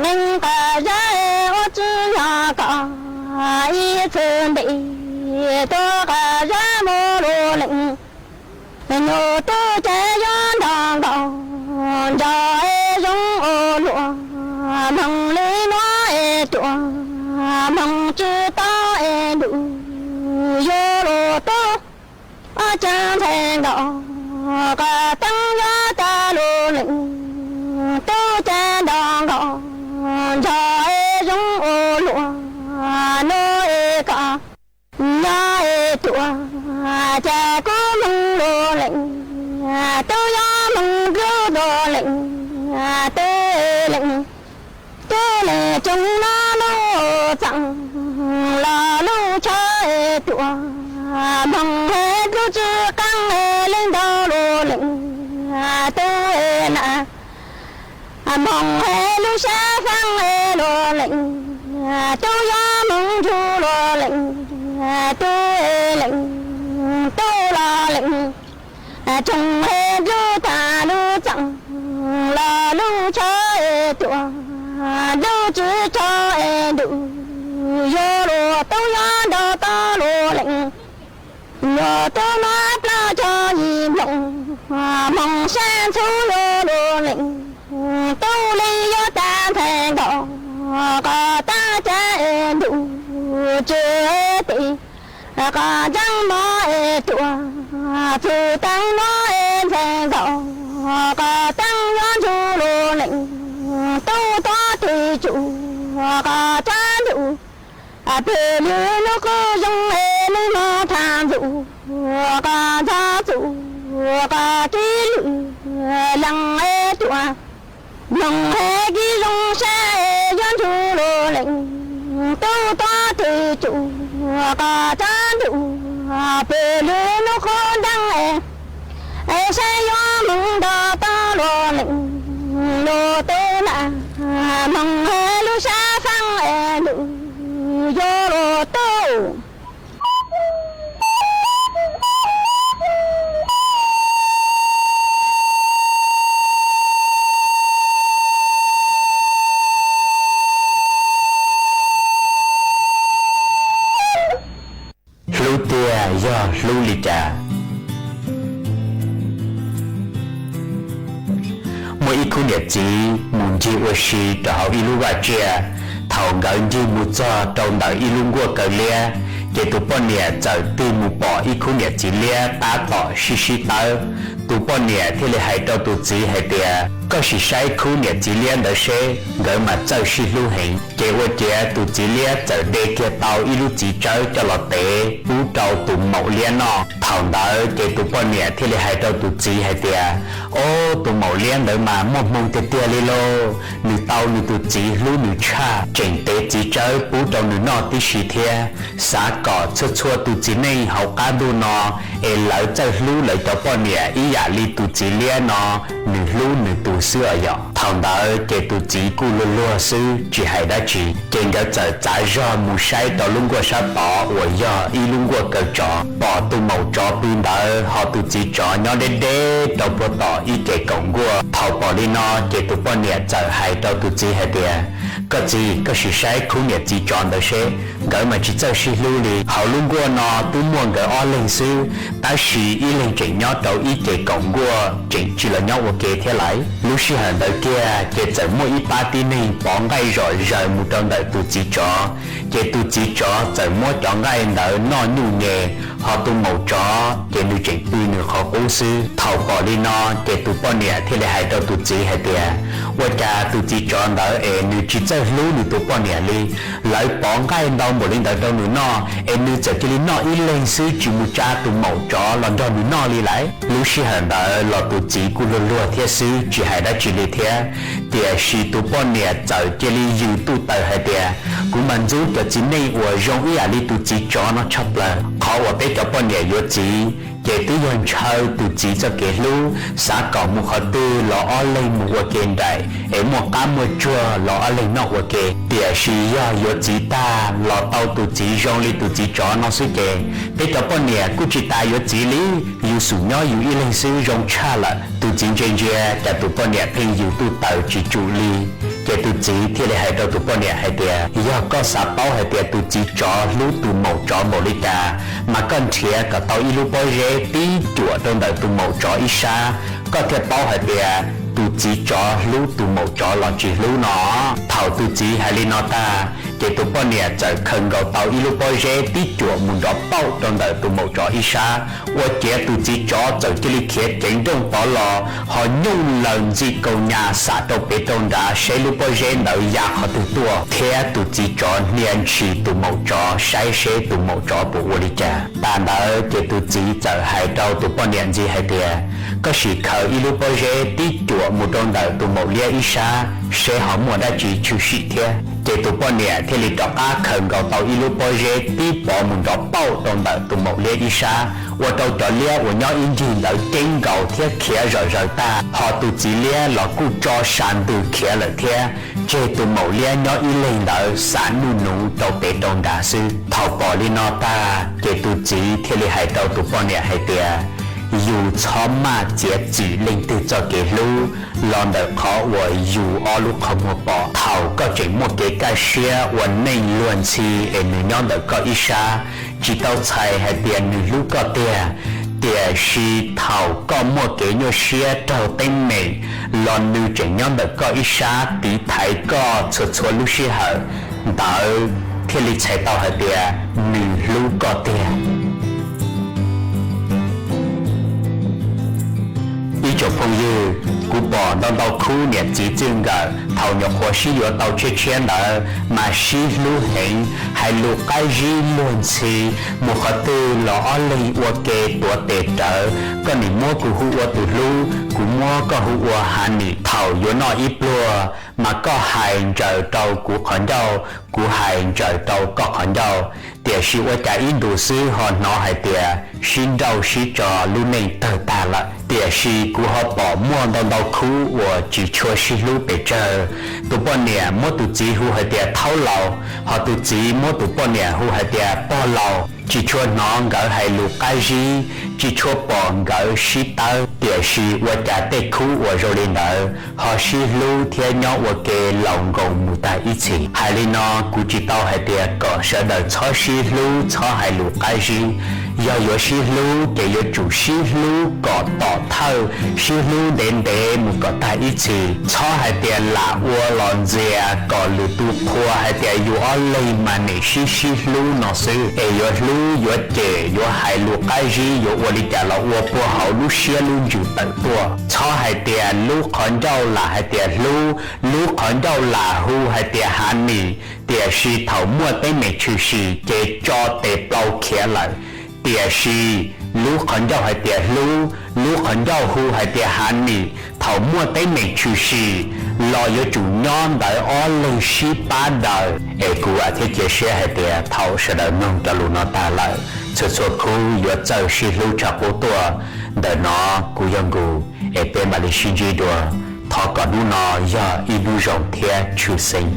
မိၢ်ကံခွါ ဂ့ၢ်ကီးယဲၢ် အိၣ်စုညါကီး အံၤဆၢဒံး တိကီးယဲၢ်မိၢ်လိာ်လၢ ညိၣ်တူၢ်ကၠဲယွၤဒီးဂီၤ ဒီးအဲၣ်ယွၤအိၣ်လိာ် မုၢ်လံနီၢ်အဲၣ်တူၢ် မုၢ်စုတီအဲၣ်ဒုး ယိလိာ်တိ အီၣ်ကၠၢင်ထဲဂီၤ ကီးတၢ်ယွၤတၢ်လိာ်လၢ တူၢ်ကၠဲဒီးဂီၤ ဒီးအဲၣ်ယွၤအိၣ်လိာ် နီၢ်အဲၣ်ကီး နီၢ်အဲၣ်တူၢ် ကၠဲကူမုၢ်လိာ်လၢ တူၢ်ယွၤမုၢ်ဒူလိာ်လၢ တူၢ်အဲၣ်လၢ တူၢ်လၢကၠိနီၢ်လိာ်သၣ် လီၤလူၢ်ဆီအဲၣ်တူၢ် မုၢ်ဟဲဒူၣ်စုကၢင်အဲၣ်လၢဒီလိာ်လၢ တူၢ်အဲၣ်နၤ မုၢ်ဟဲလူၢ်စၢ်သၣ်အဲၣ်လိာ်လၢ တူၢ်ယွၤမုၢ်ဒူလိာ်လၢ တူၢ်အဲၣ်လၢ တူၢ်လီၤလၢ ကၠိဟဲဒူၣ်တၢ်လူၢ်သၣ် လီၤလူၢ်ဆီအဲၣ်တူၢ် ဒူၣ်စုဆီအဲၣ်ဒူၣ် ယိလိာ်တူၢ်ယွၤဒီးတီလိာ်လၢ ယိၣ်တူၢ်နီၢ်ပျီၢ်ကၠီယံၤဘျုး မုၢ်စၢ်ထူယိၣ်လိာ်လၢ တူၢ်လံယိၣ်တၢ်ထဲဂီၤ ကီးတၢ်ကၠီအဲၣ်ဒူၣ် ကၠီအဲၣ်တ့ၢ် ကီးတၢ်မီအဲၣ်တူၢ် ဖုတၢ်နီၢ်အဲၣ်ထဲဂီၤ ကီးတၢ်ယွၤထူလိာ်လၢ တူၢ်တီတ့ၢ်ကၠူၣ် ကီးတၢ်ဒူၣ် အပျ့ၤလုၢ်နူၢ်ဃုယုၢ်အဲၣ်လုၢ်မီထၢၣ်သူၣ် ကီးထၢၣ်သူၣ် ကီးကံလုၢ်လၢ်အဲၣ်တူၢ် မုၢ်ဟဲကံယုၢ်စၢ်အဲၣ်ယွၤထူလိာ်လၢ တူၢ်တီတ့ၢ်ကၠူၣ် ကီးတၢ်ဒူၣ် ပျ့ၤလုၢ်နူၢ်ဃုဒၢ်အဲၣ် အဲၣ်စၢ်ယွၤမုၢ်ဒီးတီလိာ်လၢ ယိၣ်တူၢ်နၤ မုၢ်ဟဲလူၢ်စၢ်သၣ်အဲၣ်ဒူၣ် ယိၣ်လိာ်တူၢ် tiag yog hlub li cas. Muaj ib khub niam txiv mus ncig ua si rau hauv ib lub vaj tsiaj. Thaum nkawd ncig mus txog rau ntawm ib lub nkuaj kaw liab, ces tus poj niam txawm tig mus pom ib khub niam txiv liab tab tom sib sib tawb. Tus poj niam thiaj li hais rau tus txiv hais tias, koj sim saib khub niam txiv liab ntawd seb, nkawd mas txawj sib hlub heev. Ces ua ciav tus txiv liab txawm de kiag tau ib lub txiv tsawb coj los tev pub rau tus maum liab noj. Thaum ntawd ces tus poj niam thiaj li hais rau tus txiv hais tias, o, tus maum liab ntawd mas muaj hmoo tiag tiag li lauj, nws tau nws tus txiv hlub nws tshaj, tseem tev txiv tsawb pub rau nws noj tib si thiab. Xav kom txhua txhua tus txiv neej hauv qab ntuj no es lawv txawj hlub lawv cov poj niam ib yam li tus txiv liab no nws hlub nws tus xwb os yom. Thaum ntawd ces tus txiv kuj luag luag xwb tsis hais dab tsi, ces nkawd txawm txav zog mus saib rau lub nkuaj sab tod uas yog ib lub nkuaj kaw tsov, pom tus maum tsov pw ntawd ho tus txiv tsov nyob deb deb rau puag tom ib ce kaum nkuaj. Thaum pom li no ces tus poj niam txawm hais rau tus txiv hais tias, koj txiv, koj sim saib khub niam txiv tsov ntawd seb, nkawd mas tsis txawj sib hlub li. Hauv lub nkuaj no twb muaj nkawd ob leeg xwb, tab sis ib leeg tseem nyob rau ib ce kaum nkuaj tseem tsis los nyob ua ke thiab lais. Lub sij hawm ntawd kiag ces txawm muaj ib pab tib neeg pov nqaij zom zaws mus rau ntawm tus txiv tsov, ces tus txiv tsov txawm muab cov nqaij ntawd noj nyuj nyes, ho tus maum tsov ces nws tseem pw nws qhov qub xwb. Thaum pom li no ces tus poj niam thiaj li hais rau tus txiv hais tias, ua cas tus txiv tsov ntawd es nws tsis txawj hlub nws tus poj niam li, lawv pov nqaij ntau npaum li ntawd rau nws noj es nws txawm cia li noj ib leeg xwb tsis mus tsa tus maum tsov los nrog nws noj li lais. Lub sij hawm ntawd los tus txiv kuj luag luag thiab xwb tsis hais dab tsi li thiab. Tiam sis tus poj niam txawm cia li yws ntuj taws hais tias, kuv mas ntxub cov txiv neej uas zoo ib yam li tus txiv tsov no tshaj plaws. Qhov uas peb cov poj niam yuav txiv ces twb yog ntshaw tus txiv txoj kev hlub, xav kom mus qhov twg los ob leeg mus ua ke nraim, es muaj qab muaj tsuag los ob leeg noj ua ke. Tiam sis yog yuav txiv tag los tau tus txiv zoo li tus txiv tsov no xwb ces peb cov poj niam kuj tsis tas yuav txiv li, yus xum nyob yus ib leeg xwb zoo tshaj lawm. Tus txiv ntsia ntsia cas tus poj niam pheej yws ntuj taws tsis tsum li. Ces tus txiv thiaj li hais rau tus poj niam hais tias, yog koj xav paub hais tias tus txiv tsov hlub tus maum tsov npaum li cas, mas koj nrhiav kom tau ib lub pob zeb tib cuam rau ntawm tus maum tsov ib sab, koj thiaj paub hais tias tus txiv tsov hlub tus maum tsov los tsis hlub no. Thaum tus txiv hais li no tag, ces tus poj niam txawm khaws nkaus tau ib lub pob zeb tib cuam mus nrov pauj rau ntawm tus maum tsov ib sab. Ua ciav tus txiv tsov txawm cia li khiav ceev nrooj tod los, ho nyooj laws ntxi kaus nyas xam rau pem rau nrad seb lub pob zeb ntawd ya qhov twg tuaj, thiab tus txiv tsov hnia ntshis tus maum tsov saib seb tus maum tsov puas ua li cas. Tas ntawd ces tus txiv txawm hais rau tus poj niam ntxiv hais tias, koj sim khaws ib lub pob zeb tib cuam mus rau ntawm tus maum liab ib sab seb ho muaj dab tsi tshwm sim thiab. Ces tus poj niam thiaj li rov qab khaws nkaus tau ib lub pob zeb tib pov mus nrov pauj rau ntawm tus maum liab ib sab, ua rau cov liab uas nyob ib ncig ntawd ceeb nkaus thiab khiav zom zaws tag, ho tus txiv liab los kuj tso sa ntws khiav lawm thiab, tseg tus maum liab nyob ib leeg ntawd xam nuj nuv rau pem rau nrad xwb. Thaum pom li no tag ces tus txiv thiaj li hais rau tus poj niam hais tias, yus txhob maj txiav txim leej twg txoj kev hlub los ntawm qhov uas yus ob lub qhov muag pom. Thaum koj tseem muaj kev kaj siab ua neej luag ntxhi es nws nyob ntawm koj ib sab, tsis tau txhais hais tias nws hlub koj tiag. Tiam sis thaum koj muaj kev nyuaj siab raug teeb meem los nws tseem nyob ntawm koj ib sab tiv thaiv koj txhua txhua lub sij hawm, ntawd thiaj li txhais tau hais tias nws hlub koj tiag. Ib tsoom phooj ywg, kuv pom ntau ntau khub niam txiv txij nkawm thaum nyuam qhuav sib yuav tau tshiab tshiab ntawd mas sib hlub heev, hais lus qab zib luag ntxhi, mus qhov twg los ob leeg ua ke tuav tes rawv, koj nim muab kuv hu ua tus hlub, kuv muab koj hu ua honey. Thaum yuav noj ib pluag mas koj hais ntsaws rau kuv qhov ncauj, kuv hais ntsaws rau koj qhov ncauj. Tiam sis ua cas ib ntus xwb ho hnov hais tias sib nrauj sib tso lub neej tawg tag lawm. Tiam sis kuv ho pom muaj ntau ntau khub uas tsis tshua sib hlub pes tsawg. Tus poj niam muab tus txiv hu hais tias thaub laus, ho tus txiv muab tus poj niam hu hais tias pog laus. Tsis tshua hnov nkawd hais lus qab zib, tsis tshua pom nkawd sib tawb. Tiam sis ua cas tej khub uas zoo li ntawd ho sib hlub thiab nyob ua ke laus nkoos mus tag ib txhis? Hais li no, kuv tsis tau hais tias kom sawv daws txhob sib hlub, txhob hais lus qab zib. Yog yuav sib hlub ces yuav tsum sib hlub kom tom thawj, sib hlub ntev ntev mus kom tag ib txhis. Txhob hais tias lam ua los ntxias kom lwm tus qhuas hais tias yus ob leeg mas nim sib sib hlub no xwb, es yuav hlub, yuav cem, yuav hais lus qab zib, yuav ua li cas los ua puag hauv lub siab lub ntsws tawm tuaj. Txhob hais tias lub qhov ncauj lam hais tias hlub, lub qhov ncauj lam hu hais tias honey, tiam sis thaum muaj teeb meem tshwm sim ces tso tes plaub khiav lawm. Tiam sis lub qhov ncauj hais tias hlub, lub qhov ncauj hu hais tias honey, thaum muaj teeb meem tshwm sim los yuav tsum nyob ntawd ob leeg sib pab daws. Es kuv vam thiab cia siab hais tias thaum sawv daws mloog cov lus no tag lawm, txhua txhua khub yuav txawj sib hlub tshaj qub tuaj. Ntawm no kuv yog Nkus, es peb mam li sib ntsib dua. Thov kom hnub no yog ib hnub zoo thiab tshwm sim.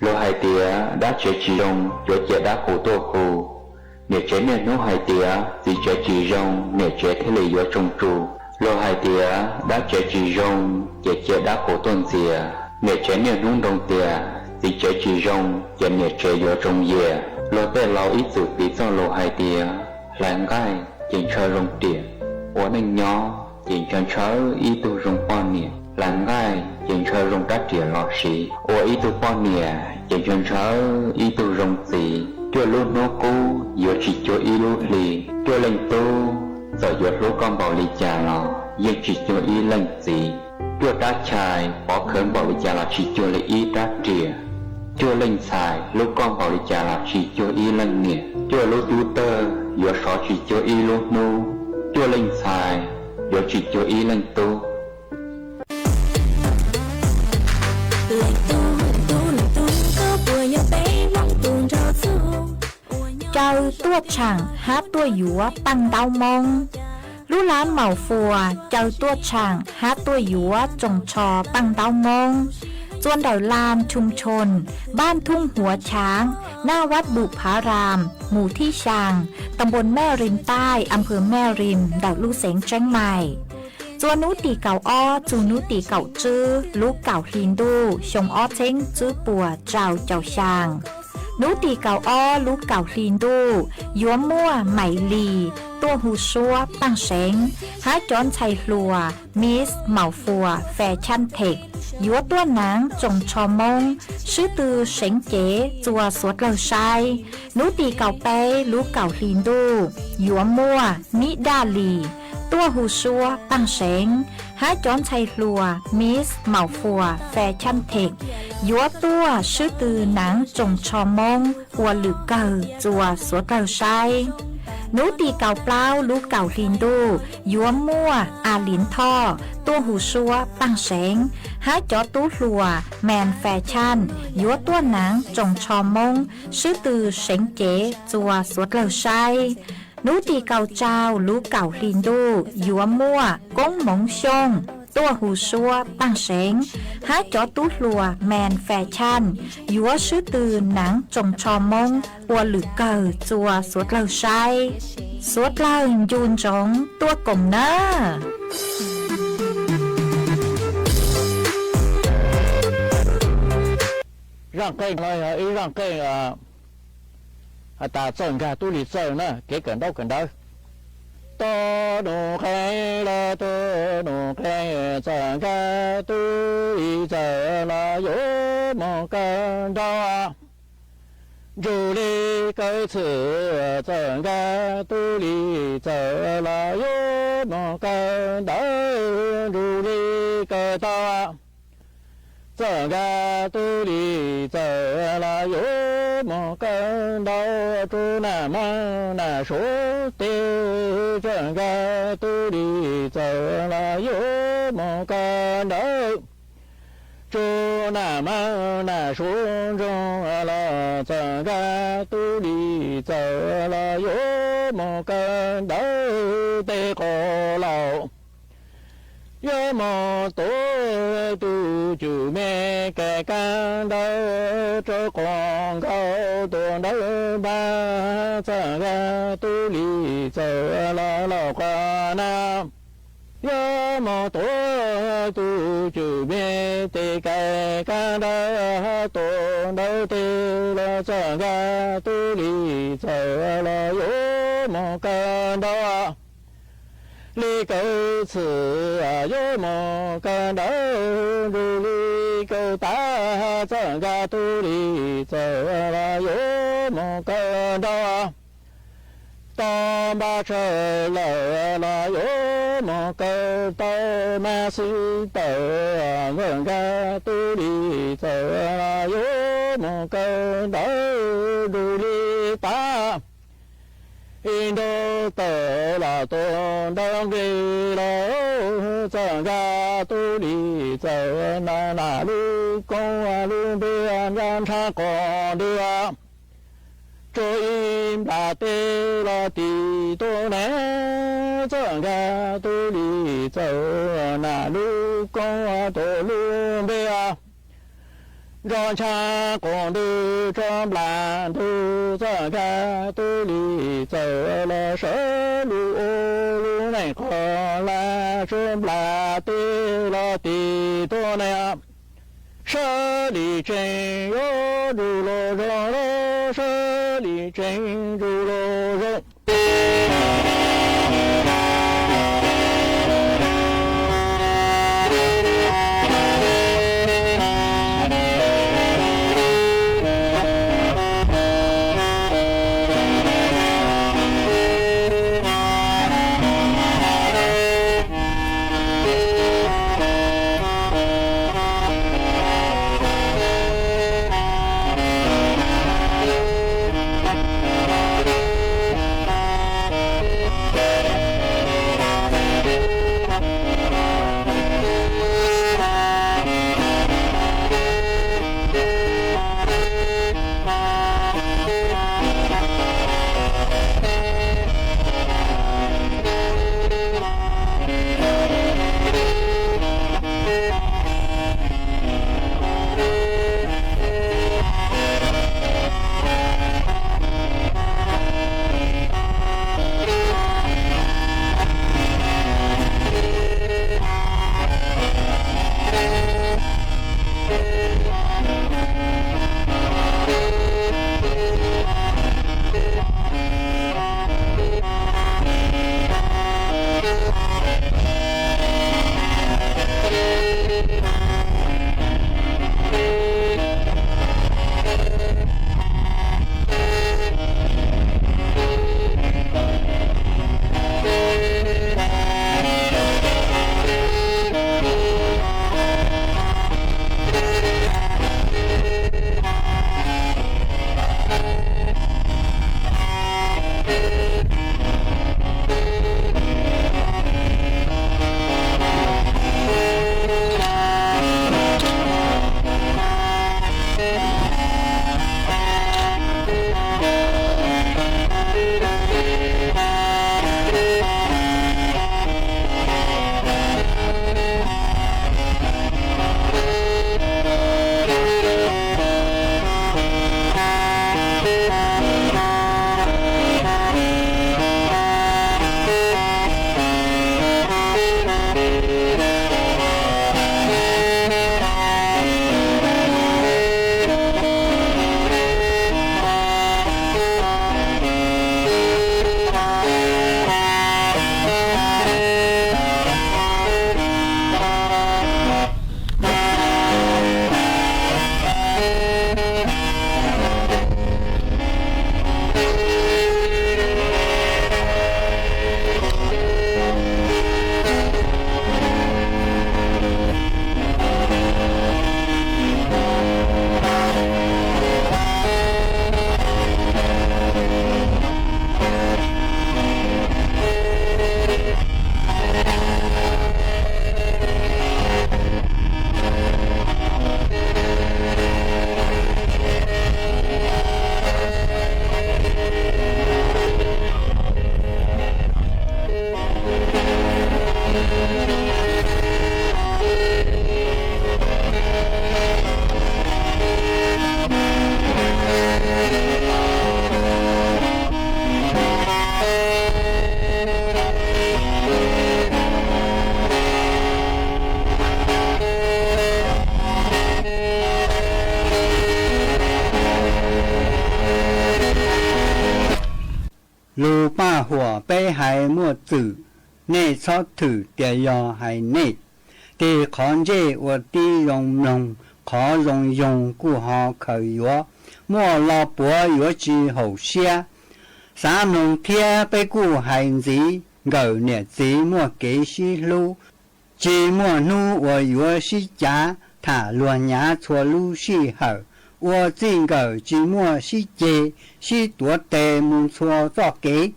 Luag hais tias dab tsev tsis zoo, yuav cia dab kuv tuaj hu. Niam tsev niaj hnub hais tias txiv tsev tsis zoo, niam tsev thiaj li yuav tsoo tsu. Luag hais tias dab tsev tsis zoo, ces cia dab kuv tuaj ntxias. Niam tsev niaj hnub nroo tias txiv tsev tsis zoo, ces niam tsev yuav tsoo yias. Luag tej laus ib txwm piv txoj lus hais tias hlais nqaij ces ntshaw zoo riam. Ua neej nyob ces ntshaw ntshaw ib tug zoo poj niam. Hlais nqaij ces ntshaw zoo rab riam los siv. Ua ib tug poj niam ces ntshaw ntshaw ib tug zoo txiv. Cuaj lub hnub qub yuav tsis cuag ib lub hli. Cuaj leej tub txawm yuav hlub koj npaum li cas los yeej tsis cuag ib leej txiv. Cuaj rab chais pov khawv npaum li cas los tsis cuag li ib rab riam. Cuaj leej ntxhais hlub koj npaum li cas los tsis cuag ib leej niam. Cuaj lub tub tawg yuav sov tsis cuag ib lub hnub. Cuaj leej ntxhais yuav tsis cuag ib leej tub. Caw tuaj tshaam hab tuaj yuav paj ntaub Moob. Lub lab Maus Fuas caw tuaj tshaam hab tuaj yuav tsoos tsho paj ntaub Moob. ส่วน เดิม ลานชุมชน บ้านทุ่งหัวช้าง หน้าวัดบุพาราม หมู่ที่ สาม ตำบลแม่ริมใต้ อำเภอแม่ริม เดาะลูกเสงเชียงใหม่ จวน หนาว ตี เก้า อ้อ จูน หนาว ตี เก้า จื้อ ลูก เก้า หลีนดู ชง อ้อ เช้ง จื้อ ปัว เจ้า เจ้าช่าง หนาว ตี เก้า อ้อ ลูก เก้า หลีนดู หยวมมั่ว ไหมหลี ตั้ว ฮูซัว ป้างเสง ฮะ จ๋อน ไชย หลัว มิส เหมาฟัว แฟชั่นเทค หยวมตั้วหนัง จงชอมง ซื่อตือ เสงเจ๋ จัว สวดเล่าใช้ หนาว ตี เก้า เป๊ ลูก เก้า หลีนดู หยวมมั่ว มิด้าหลี ตั้ว ฮูซัว ป้างเสง ฮะ จ๋อน ไชย หลัว มิส เหมาฟัว แฟชั่นเทค หยวมตั้ว ซื่อตือ หนัง จงชอมง อัว หลึกเกิา จัว สวดเล่าใช้ หนาว ตี เก้า เป๊า ลูก เก้า หลีนดู หยวมมั่ว อาหลีนท่อ ตั้ว ฮูซัว ป้างเสง ฮะ จ๋อน ตู้ หลัว แมน แฟชั่น หยวมตั้วหนัง จงชอมง ซื่อตือ เสงเจ๋ จัว สวดเล่าใช้ หนาว ตี เก้า เจ้า ลูก เก้า หลีนดู หยวมมั่ว ก้ง หมงช่ง ตั้ว ฮูซัว ป้างเสง ฮะ จ๋อน ตู้ หลัว แมน แฟชั่น หยวม ซื่อตือ หนัง จงชอมง อัว หลึกเกิา จัว สวดเล่าใช้ สวดเล่า ยูนจง ตั้วก๋มเน่อ ร่างเก้งเลยเหรอ ไอ้ร่างเก้ง อ่า ต๋าเจ้า กา ตู้หลี เจ้า นะ เก๋เกิ่นเด้า เกิ่นเด้า โตหนูแคระ โตหนูแคระ เจ้า กา ตู้หลี เจ้า ละ โยม เกิ่นเด้า จูหลี เกิ่น ซื่อ เจ้า กา ตู้หลี เจ้า ละ โยม เกิ่นเด้า จูหลี เกิ่นเด้า เจ้า กา ตู้หลี เจ้า ละ โยม เกิ่นเด้า จู หน้ามัง หน้าสูง เต เจ้า กา ตู้หลี เจ้า ละ โยม เกิ่นเด้า จู หน้ามัง หน้าสูง จง ละ เจ้า กา ตู้หลี เจ้า ละ โยม เกิ่นเด้า เต โก เหล่า โยม โต ตู้ จู เม แก่ กา เด้า เจ้าของเขา ตัว เด้า บ้า เจ้า กา ตู้หลี เจ้า ละ เหล่า กา นา โยม โต ตู้ จู เม เต แก่ กา เด้า ตัว เด้า เต ละ เจ้า กา ตู้หลี เจ้า ละ โยม เกิ่นเด้า หลี เกิ่น ซื่อ โยม เกิ่นเด้า จูหลี เกิ่นต๋า เจ้า กา ตู้หลี เจ้า ละ โยม เกิ่นเด้า ต๋อม บา เจ้า ละ ละ โยม เกิ่นเต้า มา ซื่อ เต้า เจ้า กา ตู้หลี เจ้า ละ โยม เกิ่นเด้า จูหลี ต๋า อินโด เต้า ละ ตัว เด้า กรี ละ เจ้า กา ตู้หลี เจ้า นา นา ลูก กง ลูก เบียน ยาน ชา กอ เดือ โจ อิน ปลา เต ละ ตี ตัว แหน เจ้า กา ตู้หลี เจ้า นา ลูก กง ตัว ลูก เบีย Nrog ncha kos ntu tsom nplas ntu txoj nka tu li txawm los sawv lug ua lub neej qhov laj sawv nplas teb los tim tuab neeg. Sawv li tseem yuav ntsuj los zoo, sawv li tseem ntsuj los zoo. Lug paj huam peb haiv muaj txwm, nej txhob thwm tias yog hais nej. Tig qhov ntsej ua tib zoo mloog, qhov zoo yoog kuj ho khaws yuav, muaj lo puav yuav tsis haum siab. Xav mloog thiab peb kuj hais ntxiv, nkawm niam txiv muaj kev sib hlub, tsis muaj hnub uas yuav sib cav, tham luag nyav txhua lub sij hawm, ua txij nkawm tsis muaj sib ceg, sib tuav tes mus txhua txoj kev.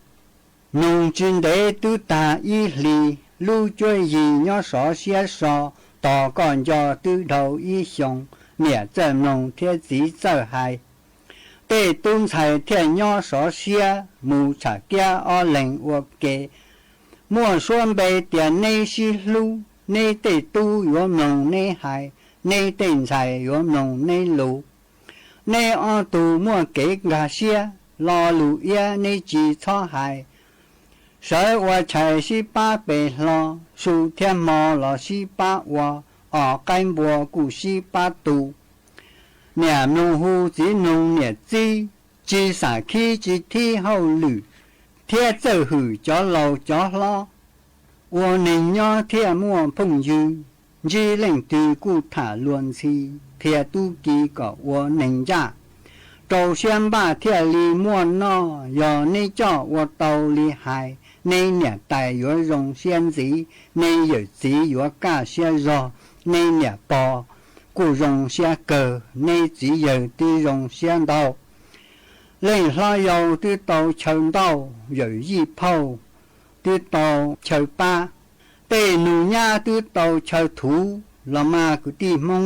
Mloog tsis ntev twb tag ib hlis, lub cuab yig nyob sov siab so, tos koj nco twb dhau ib xyoo, niam txawj mloog thiab txiv txawj hais. Tej tub ntxhais thiaj nyob sov siab, mus tsham kiab ob leeg ua ke. Muaj suab npe tias neb sib hlub, neb tej tub yuav mloog neb hais. เนเต้นใส่หยวมนงเนลู เนออตูมั่วเก๋กาเสีย ลอลูเอี้ยเนจีทอหาย เสยอัวไฉยซี้ป๊าเป๋นฮลอ สูเทียมมอลอซี้ป๊าอัว อ่อใก้บัวกู้ซี้ป๊าตู เนี่ยมนุงฮูจีนุงเนี่ยจี้ จีสาขี้จีที่เฮาหลื่อ เทียบเจ้าหื่อจ๋อเหล่าจ๋อฮลอ อัวเน่งย้อเทียบมั่วพุ่งยืน จี้เล่งตือกู้ถ่าลวนซี เทียบตู้กีก็อัวเน่งจ้า โตเสี้ยมบ้าเทียบลีมั่วนอก ยอเนเจ้าอัวเตาลีหาย เนเนี่ยไต่หยวรงเสี้ยนสี เนเหยิดสีหยวก้าเสี้ยรอ เนเนี่ยปอ กู้รงเสี้ยเกอ เนจีเหยิดตี้รงเสี้ยเตา เล่งฮลอเยาว์ตี้เตาเชิงเต้า เหยิดยี่เผ่าตี้เตาเชิงป๊า เต้หนูย้าตี้เตาเชิงถู ลอมากูตี้มง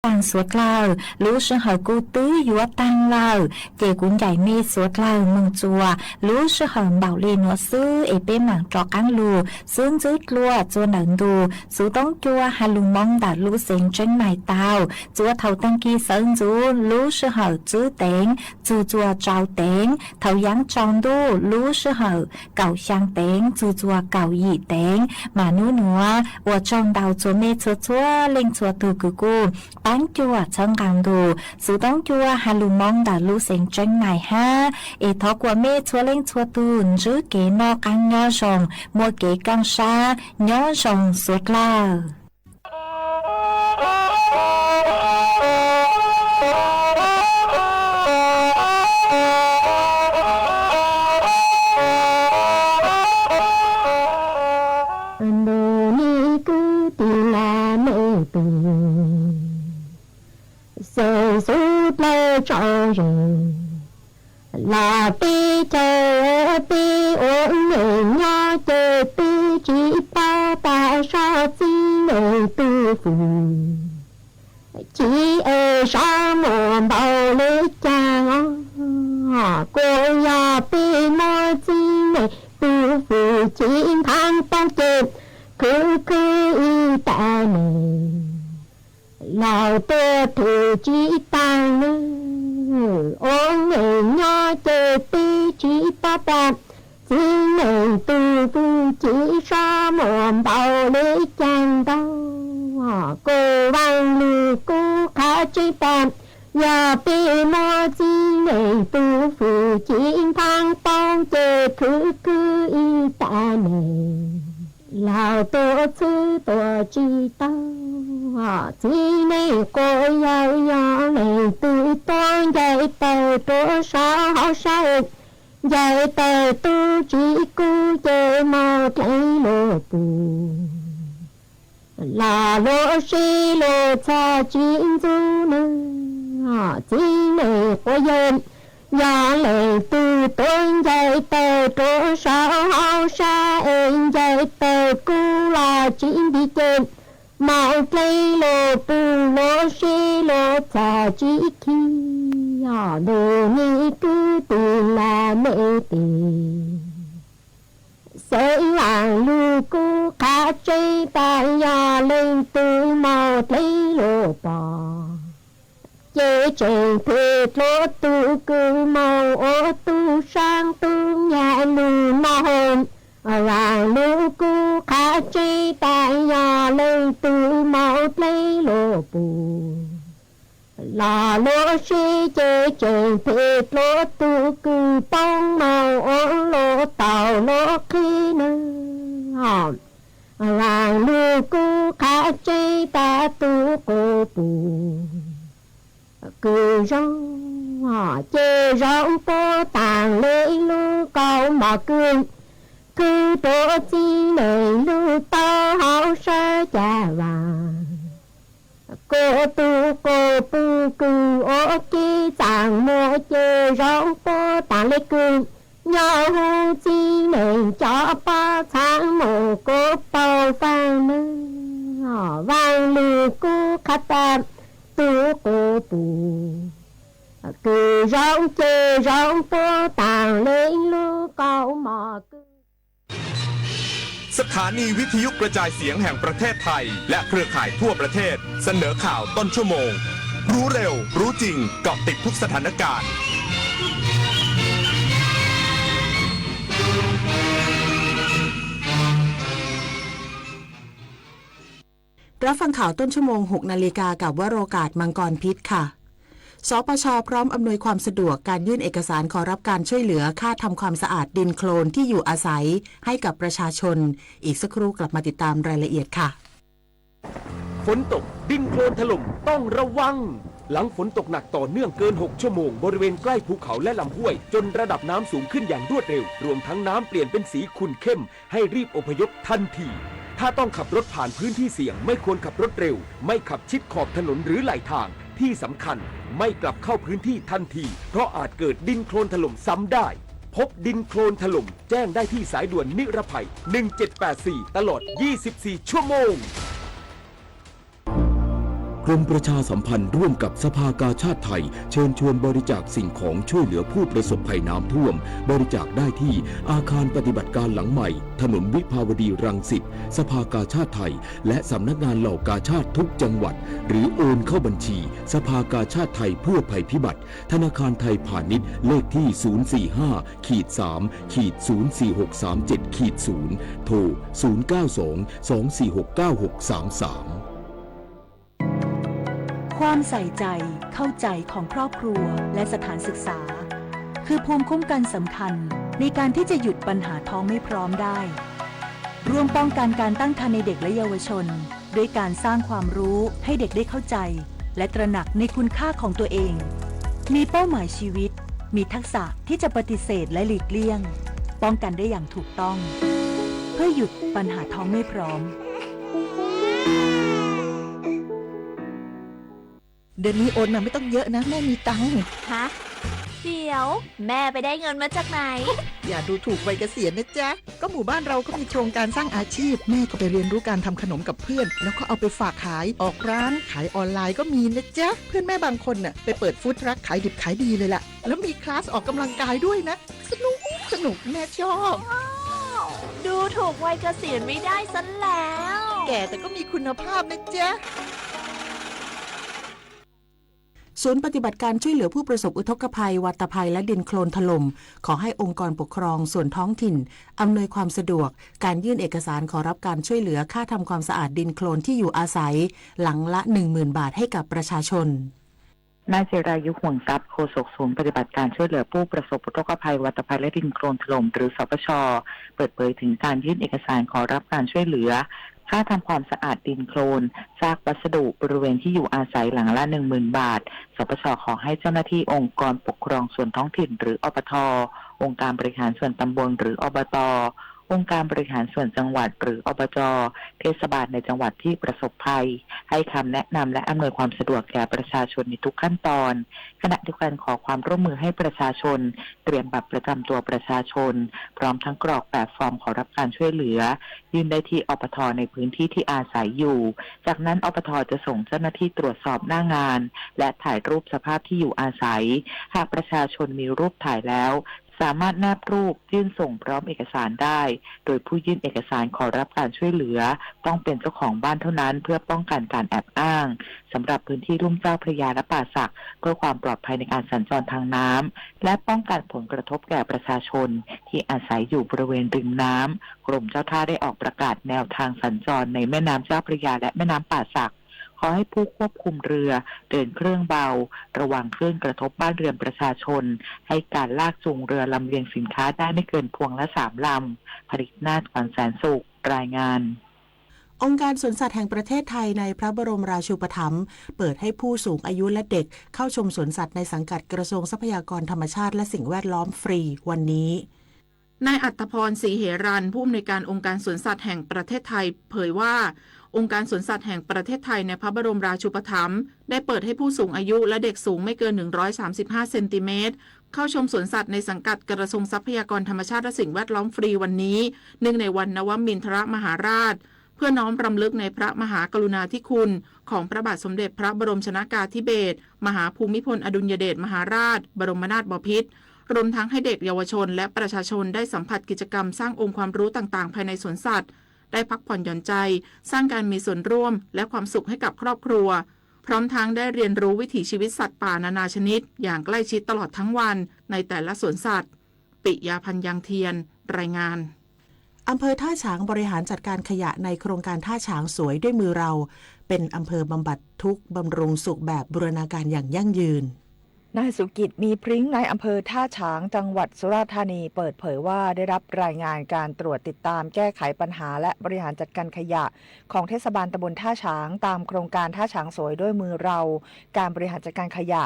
Tàng suav dlawg, lub sij hawm kuj twb yuav tàng lawm, ces kuv ncaim me suav dlawg mùn txuas lub sij hawm npaum li nuav xwb es peb maam rov qaab lug xwb ntxwb dlua txua ntawm ntu xuv toob cua has lug moo ntawm lub xeev Tseeb Naim tau. Txua thaum taag kis sawv ntxuv lub sij hawm tswb teev txug txuas tsau teev, thaum yaav tsaus ntuj lub sij hawm kaum xyaa teev txug txuas kaum yim teev. Mas nub nuav ua tsaug ntau txhua mej txhua txhua leej txhua tug kws kuj paab cuam txhawb nqaa ntu xuv toob cua has lug moo ntawm lub xeev Tseeb Naim hab. Es thov kuas mej txhua leej txhua tug ntsib kev noj qaab nyob zoo, muaj kev kaaj sab nyob zoo suav dlawg. Ntuj, nej kwv tij laj mej tug, xeev xub dlawg tso ze, los peb chaw peb ua neej nyob ces peb tsi paub tas sab txiv neej tug fwm, tsi es sab muaj npaum le caag os. Kuas yog peb muaj txiv neej tug fwm tsi nthaav toob ces khwv khwv ib tag neeg los tuaj them tsi taag nawb. Ua neej nyob ces peb tsi paub tas txiv neej tug fwm tsi sab muaj npaum le caag ntau. Kuas vaaj lug kuj qha tseeb tas, yog peb muaj txiv neej tug fwm tsi nthaav toob ces khwv khwv ib tag neeg los tuaj txhwb tuaj tsi tau. Txiv neej quas yawg yog leej twg tuaj ncaim tawm rua saum hauv sab, ncaim tawm tub tsi kub ces moog dlev lug pum, los lug sib lug txhaj tsi ntxub nawb. Txiv neej quas yawg yog leej twg tuaj ncaim tawm rua saum hauv sab es ncaim tawm kub los tsi nti ces moog dlev lug pum lug sib lug txhaj tsi khi. Ntuj, nej kwv tij laj mej tug, xeev laaj lug kuj qha tseeb tas yog leej twg moog dlev lug pum ces tseem phem dlua tug kws moog ua tub saab tub nyag lug noj hov. Vaaj lug kuj qha tseeb tas yog leej twg moog dlev lug pum los lug sib ces tseem phem dlua tug kws poob moog ua lug tau lug qhib nawb. Vaaj lug kuj qha tseeb tas tug quas pum kws zoo ces zoo puab taag le lub kaus mom kws khwv rua txiv neej lug tau hauv sab caj vaaj. Kuas tug quas pum kws ua kev txaam muag ces zoo puab taag le kws nyob huv txiv neej cov pab txhaav muag kuas paug faaj nawb. Vaaj lug kuj qha tas tug quas pum kws zoo ces zoo puab taag le lub kaus mom kws สถานีวิทยุกระจายเสียงแห่งประเทศไทย และเครือข่ายทั่วประเทศ เสนอข่าวต้นชั่วโมง รู้เร็ว รู้จริง เกาะติดทุกสถานการณ์ รับฟังข่าวต้นชั่วโมง หกนาฬิกา กับวโรกาส มังกรพิษค่ะ สปช พร้อมอำนวยความสะดวกการยื่นเอกสารขอรับการช่วยเหลือค่าทำความสะอาดดินโคลนที่อยู่อาศัยให้กับประชาชน อีกสักครู่กลับมาติดตามรายละเอียดค่ะ ฝนตก ดินโคลนถล่ม ต้องระวัง หลังฝนตกหนักต่อเนื่องเกิน หก ชั่วโมง บริเวณใกล้ภูเขาและลำห้วย จนระดับน้ำสูงขึ้นอย่างรวดเร็ว รวมทั้งน้ำเปลี่ยนเป็นสีขุ่นเข้ม ให้รีบอพยพทันที ถ้าต้องขับรถผ่านพื้นที่เสี่ยง ไม่ควรขับรถเร็ว ไม่ขับชิดขอบถนนหรือไหลทาง ที่สำคัญ ไม่กลับเข้าพื้นที่ทันที เพราะอาจเกิดดินโคลนถล่มซ้ำได้ พบดินโคลนถล่ม แจ้งได้ที่สายด่วนนิรภัย หนึ่งเจ็ดแปดสี่ ตลอด ยี่สิบสี่ ชั่วโมง ส กรมประชาสัมพันธ์ร่วมกับสภากาชาดไทย เชิญชวนบริจาคสิ่งของช่วยเหลือผู้ประสบภัยน้ำท่วม บริจาคได้ที่อาคารปฏิบัติการหลังใหม่ ถนนวิภาวดีรังสิต สภากาชาดไทย และสำนักงานเหล่ากาชาดทุกจังหวัด หรือโอนเข้าบัญชี สภากาชาดไทยเพื่อภัยพิบัติ ธนาคารไทยพาณิชย์ เลขที่ ศูนย์สี่ห้า ขีด สาม ขีด ศูนย์สี่หกสามเจ็ด ขีด ศูนย์ โทร ศูนย์เก้าสอง สองสี่หก เก้าหกสามสาม ความใส่ใจ เข้าใจของครอบครัวและสถานศึกษา คือภูมิคุ้มกันสำคัญในการที่จะหยุดปัญหาท้องไม่พร้อมได้ ร่วมป้องกันการตั้งครรภ์ในเด็กและเยาวชน ด้วยการสร้างความรู้ให้เด็กได้เข้าใจ และตระหนักในคุณค่าของตัวเอง มีเป้าหมายชีวิต มีทักษะที่จะปฏิเสธและหลีกเลี่ยง ป้องกันได้อย่างถูกต้อง เพื่อหยุดปัญหาท้องไม่พร้อม เดือนนี้โอนมาไม่ต้องเยอะนะ แม่มีตังค์ ฮะ เดี๋ยว แม่ไปได้เงินมาจากไหน อย่าดูถูกวัยเกษียณนะจ๊ะ ก็หมู่บ้านเราก็มีโครงการสร้างอาชีพ แม่ก็ไปเรียนรู้การทำขนมกับเพื่อน แล้วก็เอาไปฝากขาย ออกร้านขายออนไลน์ก็มีนะจ๊ะ เพื่อนแม่บางคนน่ะไปเปิดฟู้ดทรัคขายดิบขายดีเลยล่ะ แล้วมีคลาสออกกำลังกายด้วยนะ สนุก สนุก แม่ชอบ ดูถูกวัยเกษียณไม่ได้ซะแล้ว แก่แต่ก็มีคุณภาพนะจ๊ะ ศูนย์ปฏิบัติการช่วยเหลือผู้ประสบอุทกภัย วาตภัย และดินโคลนถล่ม ขอให้องค์กรปกครองส่วนท้องถิ่น อำนวยความสะดวก การยื่นเอกสารขอรับการช่วยเหลือค่าทำความสะอาดดินโคลนที่อยู่อาศัย หลังละ หนึ่งหมื่นบาท ให้กับประชาชน นายจิรายุ ห่วงทรัพย์ โฆษกศูนย์ปฏิบัติการช่วยเหลือผู้ประสบอุทกภัย วาตภัย และดินโคลนถล่ม หรือ สปช เปิดเผยถึงการยื่นเอกสารขอรับการช่วยเหลือ ค่าทำความสะอาดดินโคลน ซากวัสดุบริเวณที่อยู่อาศัยหลังละ หนึ่งหมื่นบาท สปช ขอให้เจ้าหน้าที่องค์กรปกครองส่วนท้องถิ่น หรือ อปท องค์การบริหารส่วนตำบล หรือ อบต องค์การบริหารส่วนจังหวัด หรือ อบจ เทศบาลในจังหวัดที่ประสบภัย ให้คำแนะนำและอำนวยความสะดวกแก่ประชาชนในทุกขั้นตอน ขณะเดียวกันขอความร่วมมือให้ประชาชนเตรียมบัตรประจำตัวประชาชน พร้อมทั้งกรอกแบบฟอร์มขอรับการช่วยเหลือ ยื่นได้ที่ อปท ในพื้นที่ที่อาศัยอยู่ จากนั้น อปท จะส่งเจ้าหน้าที่ตรวจสอบหน้างาน และถ่ายรูปสภาพที่อยู่อาศัย หากประชาชนมีรูปถ่ายแล้ว สามารถแนบรูปยื่นส่งพร้อมเอกสารได้ โดยผู้ยื่นเอกสารขอรับการช่วยเหลือ ต้องเป็นเจ้าของบ้านเท่านั้น เพื่อป้องกันการแอบอ้าง สำหรับพื้นที่ลุ่มเจ้าพระยาและป่าสัก เพื่อความปลอดภัยในการสัญจรทางน้ำ และป้องกันผลกระทบแก่ประชาชนที่อาศัยอยู่บริเวณริมน้ำ กรมเจ้าท่าได้ออกประกาศแนวทางสัญจรในแม่น้ำเจ้าพระยาและแม่น้ำป่าสัก ขอให้ผู้ควบคุมเรือเดินเครื่องเบา ระวังคลื่นกระทบบ้านเรือนประชาชน ให้การลากจูงเรือลำเลียงสินค้าได้ไม่เกินพวงละสามลำ ผลิตนาถ ขวัญแสนสุข รายงาน องค์การสวนสัตว์แห่งประเทศไทยในพระบรมราชูปถัมภ์ เปิดให้ผู้สูงอายุและเด็กเข้าชมสวนสัตว์ในสังกัดกระทรวงทรัพยากรธรรมชาติและสิ่งแวดล้อมฟรีวันนี้ นายอัธพร ศรีเหรัญ ผู้อำนวยการองค์การสวนสัตว์แห่งประเทศไทย เผยว่า องค์การสวนสัตว์แห่งประเทศไทยในพระบรมราชูปถัมภ์ ได้เปิดให้ผู้สูงอายุและเด็กสูงไม่เกิน หนึ่งร้อยสามสิบห้าเซนติเมตร เข้าชมสวนสัตว์ในสังกัดกระทรวงทรัพยากรธรรมชาติและสิ่งแวดล้อมฟรีวันนี้ เนื่องในวันนวมินทรมหาราช เพื่อน้อมรำลึกในพระมหากรุณาธิคุณของพระบาทสมเด็จพระบรมชนกาธิเบศร มหาภูมิพลอดุลยเดชมหาราช บรมนาถบพิตร รวมทั้งให้เด็กเยาวชนและประชาชนได้สัมผัสกิจกรรมสร้างองค์ความรู้ต่างๆ ภายในสวนสัตว์ ได้พักผ่อนหย่อนใจ สร้างการมีส่วนร่วม และความสุขให้กับครอบครัว พร้อมทั้งได้เรียนรู้วิถีชีวิตสัตว์ป่านานาชนิดอย่างใกล้ชิดตลอดทั้งวันในแต่ละสวนสัตว์ ปิยาพันธ์ ยังเทียน รายงาน อำเภอท่าฉางบริหารจัดการขยะในโครงการท่าฉางสวยด้วยมือเรา เป็นอำเภอบำบัดทุกข์บำรุงสุขแบบบูรณาการอย่างยั่งยืน นายสุกิจ มีพริ้ง นายอำเภอท่าฉาง จังหวัดสุราษฎร์ธานี เปิดเผยว่าได้รับรายงานการตรวจติดตามแก้ไขปัญหาและบริหารจัดการขยะของเทศบาลตำบลท่าฉาง ตามโครงการท่าฉางสวยด้วยมือเรา การบริหารจัดการขยะ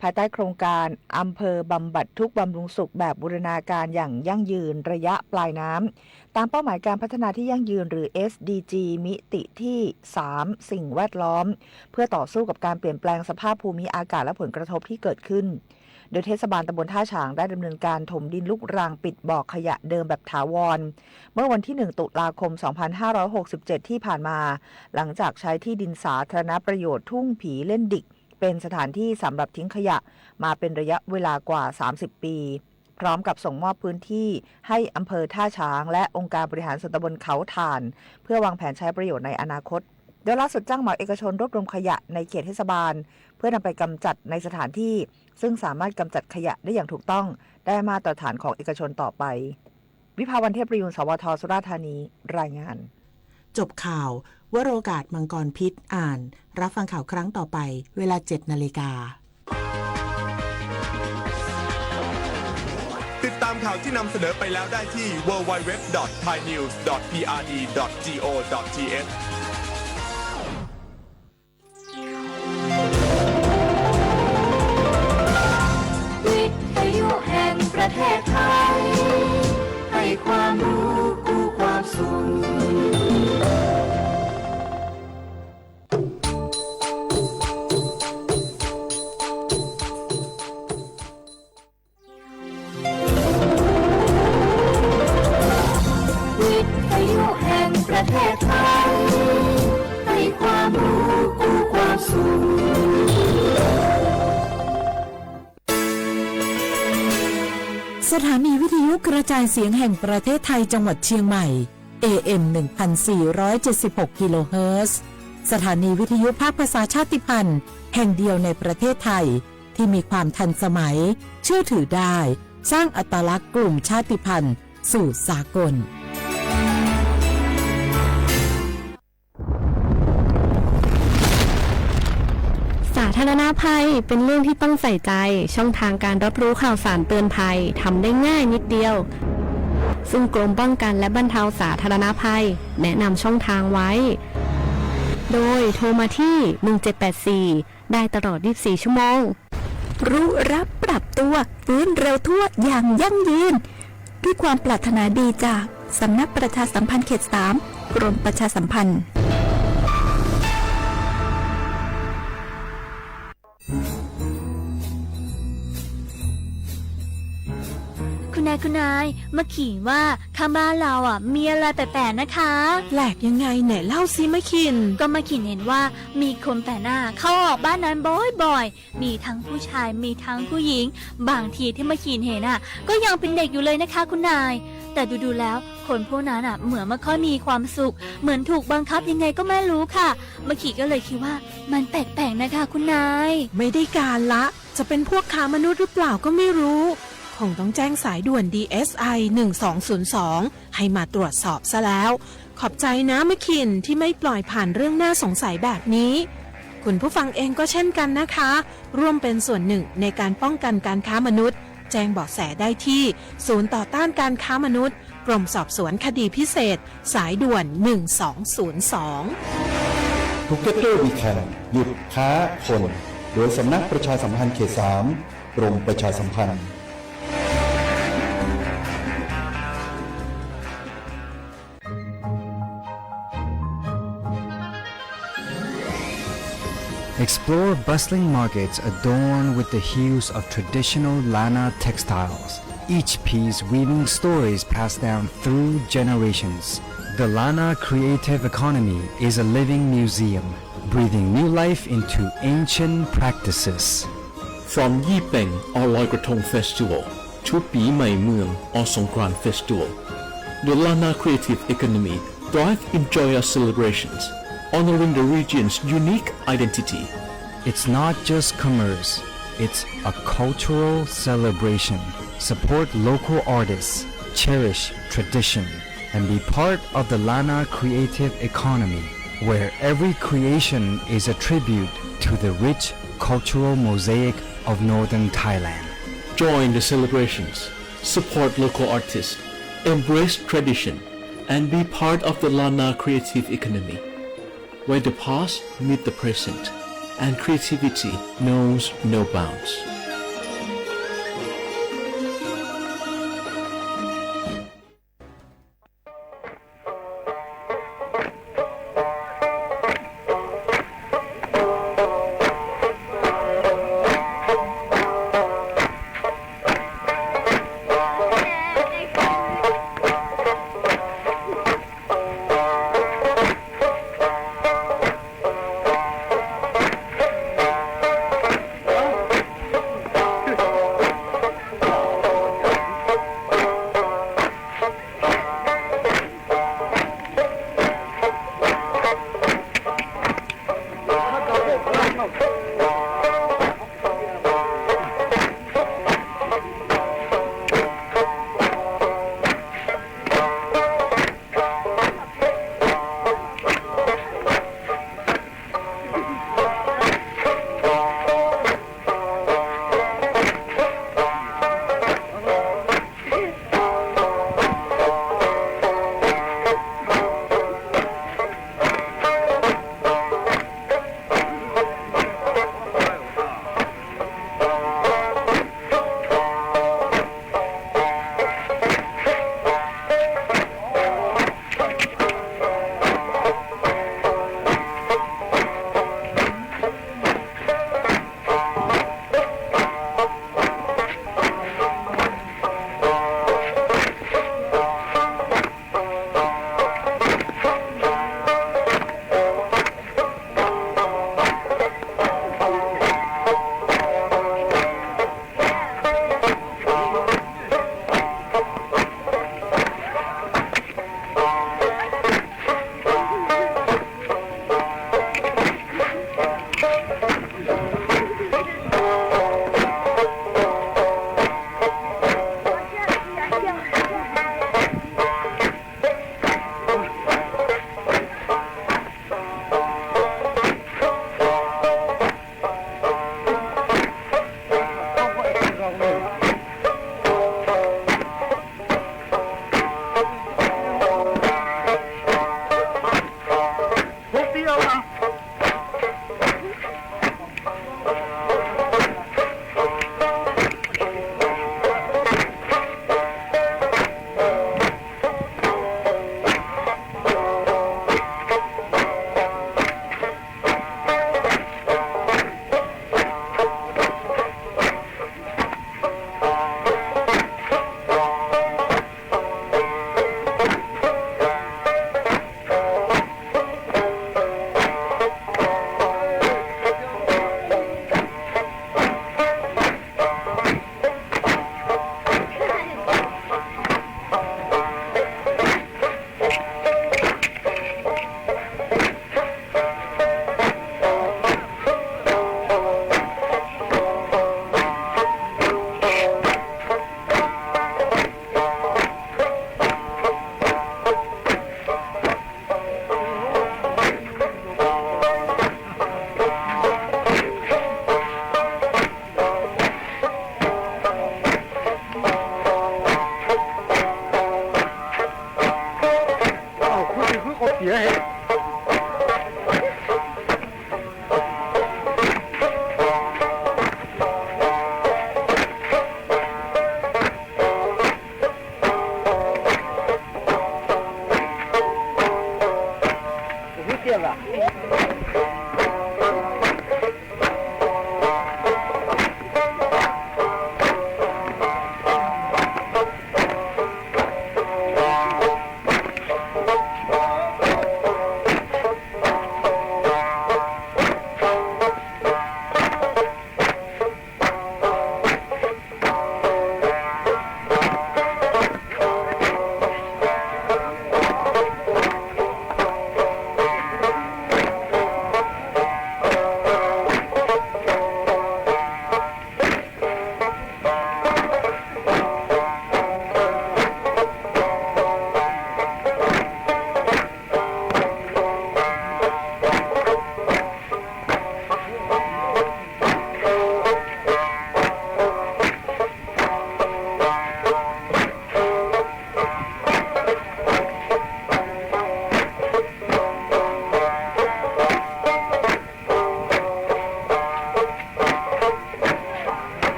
ภายใต้โครงการอำเภอบำบัดทุกข์บำรุงสุขแบบบูรณาการอย่างยั่งยืนระยะปลายน้ำ ตามเป้าหมายการพัฒนาที่ยั่งยืนหรือ เอสดีจี มิติที่ สาม สิ่งแวดล้อม เพื่อต่อสู้กับการเปลี่ยนแปลงสภาพภูมิอากาศและผลกระทบที่เกิด ขึ้น โดยเทศบาลตำบลท่าฉางได้ดำเนินการถมดินลูกรังปิดบ่อขยะเดิมแบบถาวร เมื่อวันที่ หนึ่ง ตุลาคม สองพันห้าร้อยหกสิบเจ็ด ที่ผ่านมา หลังจากใช้ที่ดินสาธารณประโยชน์ทุ่งผีเล่นดิก เป็นสถานที่สำหรับทิ้งขยะมาเป็นระยะเวลากว่า สามสิบ ปี พร้อมกับส่งมอบพื้นที่ให้อำเภอท่าฉาง และองค์การบริหารส่วนตำบลเขาถ่าน เพื่อวางแผนใช้ประโยชน์ในอนาคต โดยล่าสุดจ้างเหมาเอกชนรวบรวมขยะในเขตเทศบาล เพื่อนำไปกำจัดในสถานที่ ซึ่งสามารถกำจัดขยะได้อย่างถูกต้อง ได้มาตรฐานของเอกชนต่อไป วิภาวัลย์ เทพประยูร สวท สุราษฎร์ธานี รายงาน จบข่าว วโรกาส มังกรพิษ อ่าน รับฟังข่าวครั้งต่อไป เวลา เจ็ดนาฬิกา ติดตามข่าวที่นำเสนอไปแล้วได้ที่ ดับเบิลยู ดับเบิลยู ดับเบิลยู ดอท ไทย นิวส์ ดอท พี อาร์ ดี ดอท จี โอ ดอท ที เอช วิทยุแห่งประเทศไทย ให้ความรู้คู่ความสุข วิทยุแห่งประเทศไทย ให้ความรู้คู่ความสุข สถานีวิทยุกระจายเสียงแห่งประเทศไทยจังหวัดเชียงใหม่ เอ เอ็ม หนึ่งพันสี่ร้อยเจ็ดสิบหก กิโลเฮิรตซ์ สถานีวิทยุภาคภาษาชาติพันธุ์แห่งเดียวในประเทศไทย ที่มีความทันสมัย เชื่อถือได้ สร้างอัตลักษณ์กลุ่มชาติพันธุ์สู่สากล สาธารณภัยเป็นเรื่องที่ต้องใส่ใจ ช่องทางการรับรู้ข่าวสารเตือนภัยทำได้ง่ายนิดเดียว ซึ่งกรมป้องกันและบรรเทาสาธารณภัยแนะนำช่องทางไว้ โดยโทรมาที่ หนึ่งเจ็ดแปดสี่ ได้ตลอด ยี่สิบสี่ ชั่วโมง รู้รับปรับตัว ฟื้นเร็วทั่วอย่างยั่งยืน ด้วยความปรารถนาดีจากสำนักประชาสัมพันธ์เขต สาม กรมประชาสัมพันธ์ คุณนาย คุณนาย มะขินว่าข้างบ้านเราอะมีอะไรแปลกๆ นะคะ แปลกยังไง ไหนเล่าสิมะขิน ก็มะขินเห็นว่ามีคนแปลกหน้าเข้าออกบ้านนั้นบ่อยๆ มีทั้งผู้ชาย มีทั้งผู้หญิง บางทีที่มะขินเห็นอะ ก็ยังเป็นเด็กอยู่เลยนะคะคุณนาย แต่ดูๆ แล้วคนพวกนั้นอะเหมือนไม่ค่อยมีความสุข เหมือนถูกบังคับยังไงก็ไม่รู้ค่ะ มะขินก็เลยคิดว่ามันแปลกๆ นะคะคุณนาย ไม่ได้การละ จะเป็นพวกค้ามนุษย์หรือเปล่าก็ไม่รู้ คงต้องแจ้งสายด่วน ดีเอสไอ หนึ่งสองศูนย์สอง ให้มาตรวจสอบซะแล้ว ขอบใจนะมะขินที่ไม่ปล่อยผ่านเรื่องน่าสงสัยแบบนี้ คุณผู้ฟังเองก็เช่นกันนะคะ ร่วมเป็นส่วนหนึ่งในการป้องกันการค้ามนุษย์ แจ้งเบาะแสได้ที่ศูนย์ต่อต้านการค้ามนุษย์ กรมสอบสวนคดีพิเศษ สายด่วน หนึ่งสองศูนย์สอง Together We Can หยุดค้าคน โดยสำนักประชาสัมพันธ์เขต สาม กรมประชาสัมพันธ์ Explore bustling markets adorned with the hues of traditional Lanna textiles, each piece weaving stories passed down through generations. The Lanna creative economy is a living museum, breathing new life into ancient practices. From Yipeng or Loi Krathong Festival to Pi Mai Mueang or Songkran Festival, the Lanna creative economy thrives in joyous celebrations, honoring the region's unique identity. It's not just commerce, it's a cultural celebration. Support local artists, cherish tradition, and be part of the Lanna creative economy, where every creation is a tribute to the rich cultural mosaic of northern Thailand. Join the celebrations, support local artists, embrace tradition, and be part of the Lanna creative economy, where the past meet the present and creativity knows no bounds.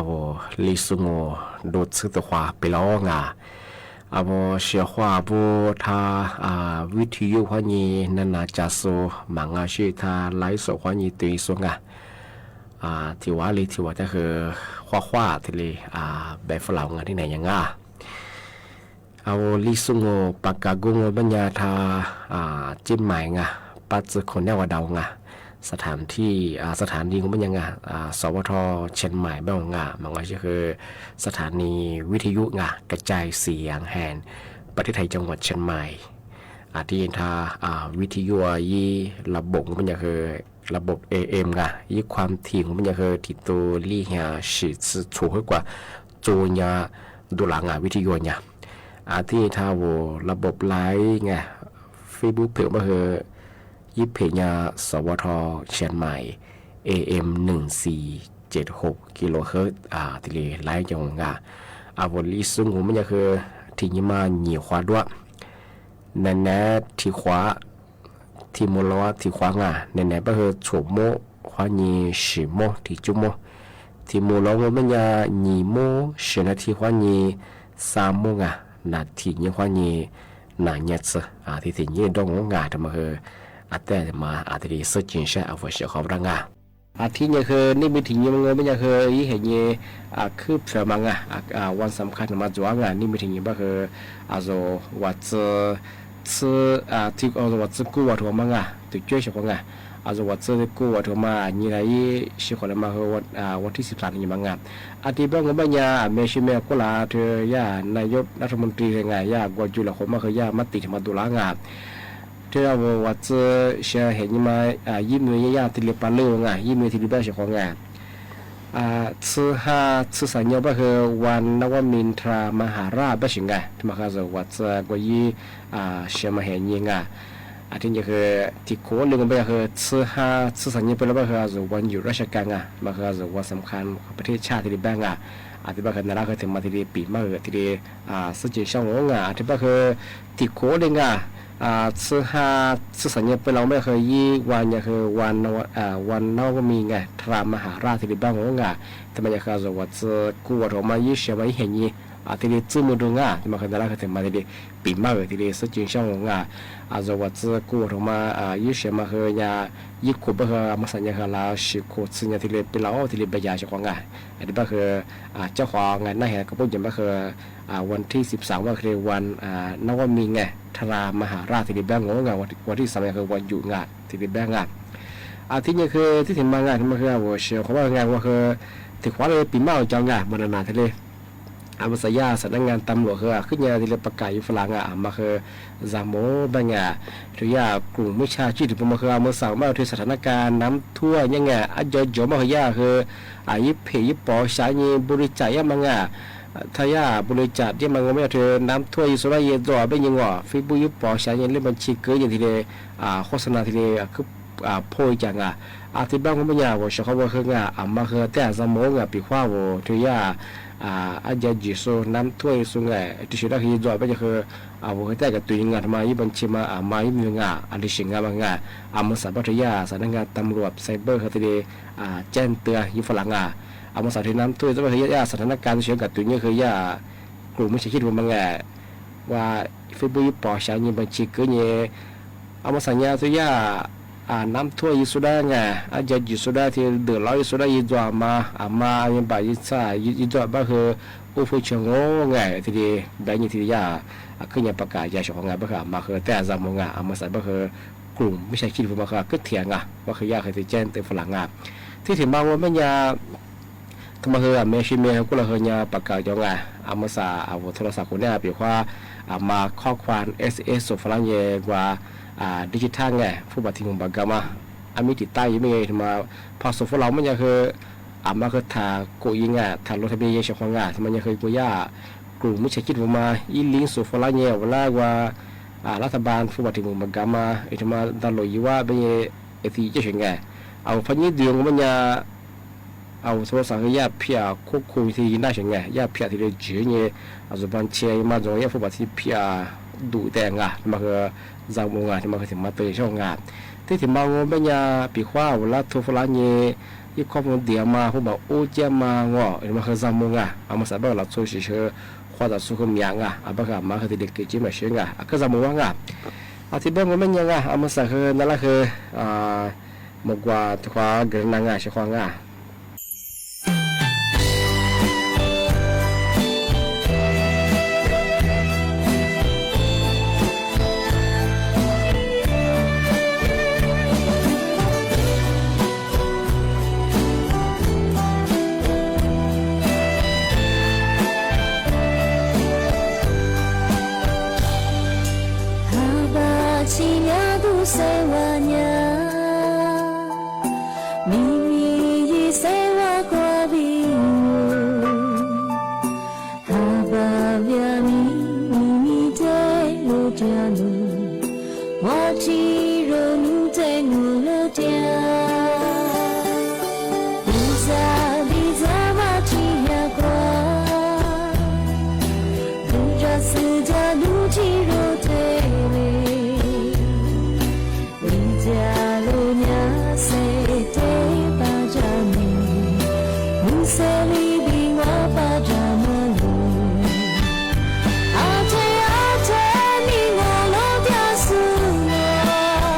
အဝဲ လံစုငို ဒိုးဆူတခွါပ့ၤလီၤအီၤငါ အဝဲ ရှဲးခွါဘိထါ အဝံထယုဟီညေ နနၢ်စၢ်စိ မၤငါရှ့ထါ လၢစိခွါညေ တုၤစိငါ ထံၣ်ဝဲလံ ထံၣ်ဝဲတၢ်ဃု ခွါခွါတ့ၢ်လံ ဘဲၣ်ဖလၢ်ငါ ဒ်န့ၣ်ယါငါ အဝဲ လံစုငို ပာ်ကၤကိငို ဘၣ်ညါထါ เชียงใหม่ ငါ ပၣ်စၢခိၣ်နဲၣ်ဝါဒၣ်ငါ สถานที่ สถานี ငို ဘၣ်ညါငါ สวท เชียงใหม่ ဘၣ်ငါ မၤငါရှ့ဃု สถานีวิทยุ ငါ กระจายเสียงแห่งประเทศไทย จังหวัดเชียงใหม่ အထံၣ်ထါ ဝံထယုအံၤ ระบบ ငို ဘၣ်ညါဃု ระบบ เอเอ็ม ငါ ယဲၢ်ความถี่ ငို ဘၣ်ညါဃု ထံၣ်တိၢ်လံဟါ ရှံးဆူ ဆိၣ်ဃုကွၢ် ကၠိညါ ဒိၣ်လၢ်ငါ ဝံထယုညါ အထံၣ်ထါဝဲ ระบบ ไลฟ์ ငါ Facebook page ဘၣ်ဃု ယဲၢ် page ညါ สวท เชียงใหม่ เอเอ็ม หนึ่งสี่เจ็ดหก กิโลเฮิรตซ์ တ့ၢ်လံ ไลฟ์ ကၠိငါ အဝဲ လံစုငို ဘၣ်ညါဃု ထံၣ်ညါမး ညံၣ်ခွါဒွး နဲနဲထံၣ်ခွါ ထံၣ်မိၢ်လီၤ ထံၣ်ခွါငါ နဲနဲဘၣ်ဃု ဆိၣ်မိၢ် ခွါညေ ရှံးမိၢ် ထံၣ်ကၠိမိၢ် ထံၣ်မိၢ်လီၤ မိၢ်ဘၣ်ညါ ညံၣ်မိၢ် ရှံးနၢထံၣ် ခွါညေ သၢမိၢ်ငါ နၢ်ထံၣ်ညါခွါညေ နၢ်ညါဆၢ ထံၣ်ထံၣ်ညါဒီးငို ငါ တမၤဃု အတဲမး အတ့ၢ်လံ စ့ၢ်ကီးရှဲ အဝဲ ရှဲးခွါဘၣ်ဒၣ်ငါ အထံၣ်ညါဃု နံၣ်မ့ၢ်ထံၣ်ညါမး ငို ဘၣ်ညါဃု ယဟဲညါ ခုၣ်ဖျၢၣ်မးငါ วันสำคัญ မၤစၢၤငါ နံၣ်မ့ၢ်ထံၣ်ညါဘၣ်ဃု အဝဲ ဝဲ ဆူ ထံ အဝဲ ကူဝဲထိးမးငါ တုၤကၠိရှ့းခွါငါ အဝဲ ဝဲ ဆူ ကူဝဲထိးမး အညါလၢယဲၢ် ရှ့းခွါလၢမၤဃု วันที่สิบสาม န့ၣ်မးငါ အတ့ၢ်ဘၣ် ငို ဘၣ်ညါ အမဲာ်ဆှဲမဲာ်ကိးလၢ ထၢယဲၢ် นายกรัฐมนตรี တဂၤ ယဲၢ်ကွီၢ်ကၠိလၢဃိ မၤဃုယဲၢ် မၤတံၢ်ထီၣ်မၤဒိၣ်လၢ်ငါ ထၢအဝဲ ဝဲ ဆူ ရှဲးဟဲညါမး ယဲၢ်မံၤယဲၢ် ယဲၢ်တ့ၢ်လံပာ်လၢအီၤငါ ယဲၢ်မံၤတ့ၢ်လံဘၣ်ရှ့းခွါငါ ဆူ ဟါ ဆူ သၢညါ ဘၣ်ဃု วันนวมินทรามหาราช ဘၣ်ရှ့းငါ တမၤဃု အဝဲ ဝဲ ဆူ ကွီၢ်ယဲၢ် ရှဲးမးဟဲညါငါ အထံၣ်ညါဃု ထံၣ်ခိၣ်လၢ ငို ဘၣ်ဃု ဆူ ဟါ ဆူ သၢညါ ပ့ၤလီၤ ဘၣ်ဃု အဝဲ วันหยุดราชการ ငါ မၤဃု အဝဲ วันสำคัญ ประเทศชาติ တ့ၢ်လံဘၣ်ငါ အတ့ၢ်ဘၣ်ဃု နၤလၢဃု တ့ၢ်မးတ့ၢ်လံ ပံာ်မးဧါ တ့ၢ်လံ စ့ၢ်ကီးရှဲးငို ငါ အတ့ၢ်ဘၣ်ဃု ထံၣ်ခိၣ်လၢ ငါ ဆူ ဟါ ဆူ သၢညါ ပ့ၤလီၤ ဘၣ်ဃု ယဲၢ်ဝါညါဃု วันนว- วันนวมินทรามหาราช တ့ၢ်လံဘၣ်ငို ငါ တမၤညါဃု အဝဲ ဝဲ ဆူ ကူဝဲထိးမး ယဲၢ်ရှဲးမး ယဲၢ်ဟဲညါ တ့ၢ်လံ စ့ၢ်မုၢ်ဒိၣ်ငါ တမၤဃု နၤလၢဃု တ့ၢ်မးတ့ၢ်လံ ပံာ်မးဧါ တ့ၢ်လံ စ့ၢ်ကီးရှဲးငို ငါ အဝဲ ဝဲ ဆူ ကူဝဲထိးမး ယဲၢ်ရှဲးမးဃု ညါ ယဲၢ်ခိၣ် ဘၣ်ဃု အမၤသးညါဃု လၢရှံးခိၣ်ဆူညါ တ့ၢ်လံ ပ့ၤလီၤ တ့ၢ်လံ ဘၣ်ယၤရှ့းခွါငါ အတ့ၢ်ဘၣ်ဃု ကၠီဃီ ငါ နၢ်ဟဲ ကပိၣ်ယဲၢ် ဘၣ်ဃု วันที่สิบสาม ဘၣ်ဃု วันนวมินทรามหาราช တ့ၢ်လံဘၣ်ငို ငါ วันที่สาม ညါဃု วันหยุด ငါ တ့ၢ်လံဘၣ်ငါ အထံၣ်ညါဃု တံၢ်ထံၣ်မးငါ တမၤဃု အဝဲ ရှဲးခွါဘၣ် ငါ မၤဃု ထံၣ်ခွါလၢပံာ်မးအီၤကၠီငါ မနုၤနၤတ့ၢ်လံ အမၤသးယဲၢ် สำนักงานตำรวจ ဃု အဃိညါ တ့ၢ်လံ ประกาศ ယဖီလာ် ငါ အမၤဃု ဇာတ်မုန့် ဘၣ်ငါ ထၢယဲၢ် กลุ่มมิจฉาชีพ တဖုမၤဃု အမၤသးမၤထွဲ สถานการณ์น้ำท่วม ညါ ငါ အယီၤယီၤ မၤဃုယဲၢ်ဃု ယဲၢ်ဖ့ၣ်ယဲၢ်ပီၢ် ရှဲးညါ บริจาค ယဲၢ်မးငါ ထၢယဲၢ် บริจาค ယဲၢ်မး ငို မ့ၢ်ထွဲ น้ำท่วม ယဲၢ်စိဒၣ် ယဲၢ်ဒွး ဘၣ်ညါ ငို Facebook ယဲၢ်ပီၢ် ရှဲးညါ လံာ်ဘၣ်ဆံး ကၢၢ်ညါ တ့ၢ်လံ โฆษณา တ့ၢ်လံ ခုၣ် ဖိ ယကၠီ ငါ အတ့ၢ်ဘၣ် ငို ဘၣ်ညါ အဝဲ ရှဲးခွါဘၣ်ဃု ငါ အမၤဃုတၢ် ဇာတ်မုန့် ငါ ပံာ်ခွါဝဲ ထၢယဲၢ် အယီၤယီၤစိ น้ำท่วม ယဲၢ်စိ ငါ တံၢ်ဆှၢဒၣ်ဃု ယဲၢ်ဒွး ဘၣ်ယဲၢ်ဃု အဝဲ တၢ်ကတိၤ ယဲၢ် ငါ တမၤ ယဲၢ်ဘၣ်ဆံးမး အမၤ ယဲၢ်မံၤ ငါ အလံာ်ဆှံ ငါ မး ငါ အမၤသးဘၣ်ထွဲ ယဲၢ် สำนักงานตำรวจ ไซเบอร์ ဃု တ့ၢ်လံ แจ้งเตือน ယဲၢ်ဖီလာ် ငါ အမၤသးထွဲ น้ำท่วม ဘၣ်ဃု ယဲၢ် สถานการณ์ တံၢ်ဆှၢကတိၤ ညါဃု ယဲၢ် กลุ่มมิจฉาชีพ တဖုမး ငါ ဝဲ Facebook ယဲၢ်ပီၢ် ရှဲးညါ ဘၣ်ဆံး ကၢၢ်ညါ အမၤသးညါ ထၢယဲၢ် น้ำท่วม ယဲၢ်စိဒၣ် ငါ အယီၤယီၤစိဒၣ် တ့ၢ်ဒၢးလီၤ ယဲၢ်စိဒၣ် ယဲၢ်ဒွး အမၤ အမၤ ယဲၢ်ဘၣ် ယဲၢ်ဆၣ် ယဲၢ်ဒွး ဘၣ်ဃု အိၣ်ဖှိၣ်ဆၢ ငို ငါ တ့ၢ်လံ ဘၣ်ညါ တ့ၢ်လံ ယဲၢ် အဃိညါ ประกาศ ယၤရှ့းခွါ ငါ ဘၣ်ဃု အမၤဃုတၢ် ဇာတ်မုန့် ငါ အမၤသးဘၣ်ဃု กลุ่มมิจฉาชีพ တဖုမၤဃု ကထံၣ် ငါ ဘၣ်ဃု ယဲၢ်ဃု တံၢ်ဆှၢ ယဲၢ်ဖီလာ် ငါ တံၢ်ထံၣ်မး ငို ဘၣ်ညါ တမၤဃု အမဲာ်ဆှဲမဲာ် ဟဲကိးလၢဃု ညါ ประกาศ ကၠီ ငါ အမၤသး အဝဲ โทรศัพท์ ခိၣ်န့ၣ် ပံာ်ခွါ အမၤ ข้อความ SMS စိာ်ဖီလာ် ညါ ကွၢ် ดิจิทัล ငါ ဖုဘၣ်ထံမုၢ်ဘၣ်ကါမး အမ့ၢ်တံာ်တာ် ယမ့ၢ် တမၤ ဖးစိာ်ဖီလာ် မ့ၢ်ညါဃု အမၤဃု ထးခိၣ် ယဲၢ် ငါ ထးလိထးဘ့ ယဲၢ်ရှ့းခွါ ငါ တမၤညါဃု ကွၢ်ယဲၢ် กลุ่มมิจฉาชีพ တဖုမး အံၤ link စိာ်ဖီလာ် ညါ ဝဲလၢကွၢ် လၢထးဘၣ် ဖုဘၣ်ထံမုၢ်ဘၣ်ကါမး အံၤ တမၤ download ယဲၢ်ဝဲ ဘၣ်ညါ အသံ ယဲၢ်ရှ့း ငါ အဝဲ ဖဲညါဒုး ငို ဘၣ်ညါ အဝဲ โทรศัพท์ ဃု ယဲၢ်ဖျါ ခိၣ်ခိၣ် တ့ၢ်လံ ယဲၢ်နၢ်ရှ့း ငါ ယဲၢ်ဖျါ တ့ၢ်လံ ကၠီ ညါ အစိာ်ဘၣ်ဆံး ယဲၢ်မၤ ယဲၢ်ဖုဘၣ်ထံဖျါ တူၺ်းတၢ်ငါ မၢၵ်ႇၶိူဝ် ၸၢင်ႈမူင်ႈငါ မၢၵ်ၶိူဝ် ထံၣ်မၤတၢ်ယဝ်ႉငါ တႄႉထံၣ်မၤငိုၼ်း မၢၵ်ၶိူဝ် ပီႈၶႂၢင်ႉ ဝူလႃးထူ ၽူၼ်လၢညါ ယိပ်းၶေႃႈမုၼ်းတဵမ်မႃး ၽူႈမႃး ဢူဝ်းၸႅမ်ႈမႃး ငေႃႈ မၢၵ်ၶိူဝ် ၸၢင်ႈမူင်ႈငါ ဢမ်ႇမီးသင် ဘၣ်လၢၵ်ႉသိုဝ်ႈ သီႇသိုဝ်ႈ ၶႂၢင်ႉတႃႇသူႈၶိုၼ်းမျၢင်ႇငါ ဢႃႇ ဘၣ်ၵႃႈ မၢၵ်ၶိူဝ် တေလႆႈၵိုတ်းၸိမ်းမႃးသဵင်ႈငါ ဢႃႇ ၵေႃႈ ၸၢင်ႈမူင်ႈဝႃႈငါ ဢႃႇ ထံၣ်ပႅင်းငိုၼ်း မၢၵ်ၶိူဝ် ငါ ဢမ်ႇမီးသင် ၶိုၼ်း ၼႃႇလႃႇ ၶိုၼ်း ဢႃႇ မွၵ်ႇၵႂႃႇ ၶႂၢင်ႉ ၵိုတ်းၼႃႇငါ သီႇၶႂၢင်ႉငါ ဟႃႈပႃႈ ထံၣ်မျၢတ်ႈ ၵူႈသႄႈဝႃႈၺႃး မီးမီးယိင်းသႄႈဝႃႈ ၵႂႃႇဝီႈ ႁႃႈပႃႈပျႃးမီး မီးမီးတႄႉ လူၺ်ႈတႄႉလူၺ်ႈ ဝႃႈထီႇရူႇၼူၺ်ႇတႄႉ ငိုၼ်းလူၺ်ႈတႄႉ ပီႈၸၢႆး ပီႈၸၢႆး ဝႃႈထီႇယႃႇၵႂႃႇ လူၺ်ႈတႄႉ သိုၵ်းတႄႉ လူၺ်ႈထီႇရူႇတႄႉ ဝီႈၸႃႇလူႇၺႃးသေ တႄႉပႃးၸႃႉမီး မုၼ်သႄႈလီ ပီႈဝႃႈပႃးတႃႇမႃးလူၺ်ႈ ဢႃႇတႄႉ ဢႃႇတႄႉ မီးငိုၼ်းလူၺ်ႈတႄႉ သူႇငိုၼ်း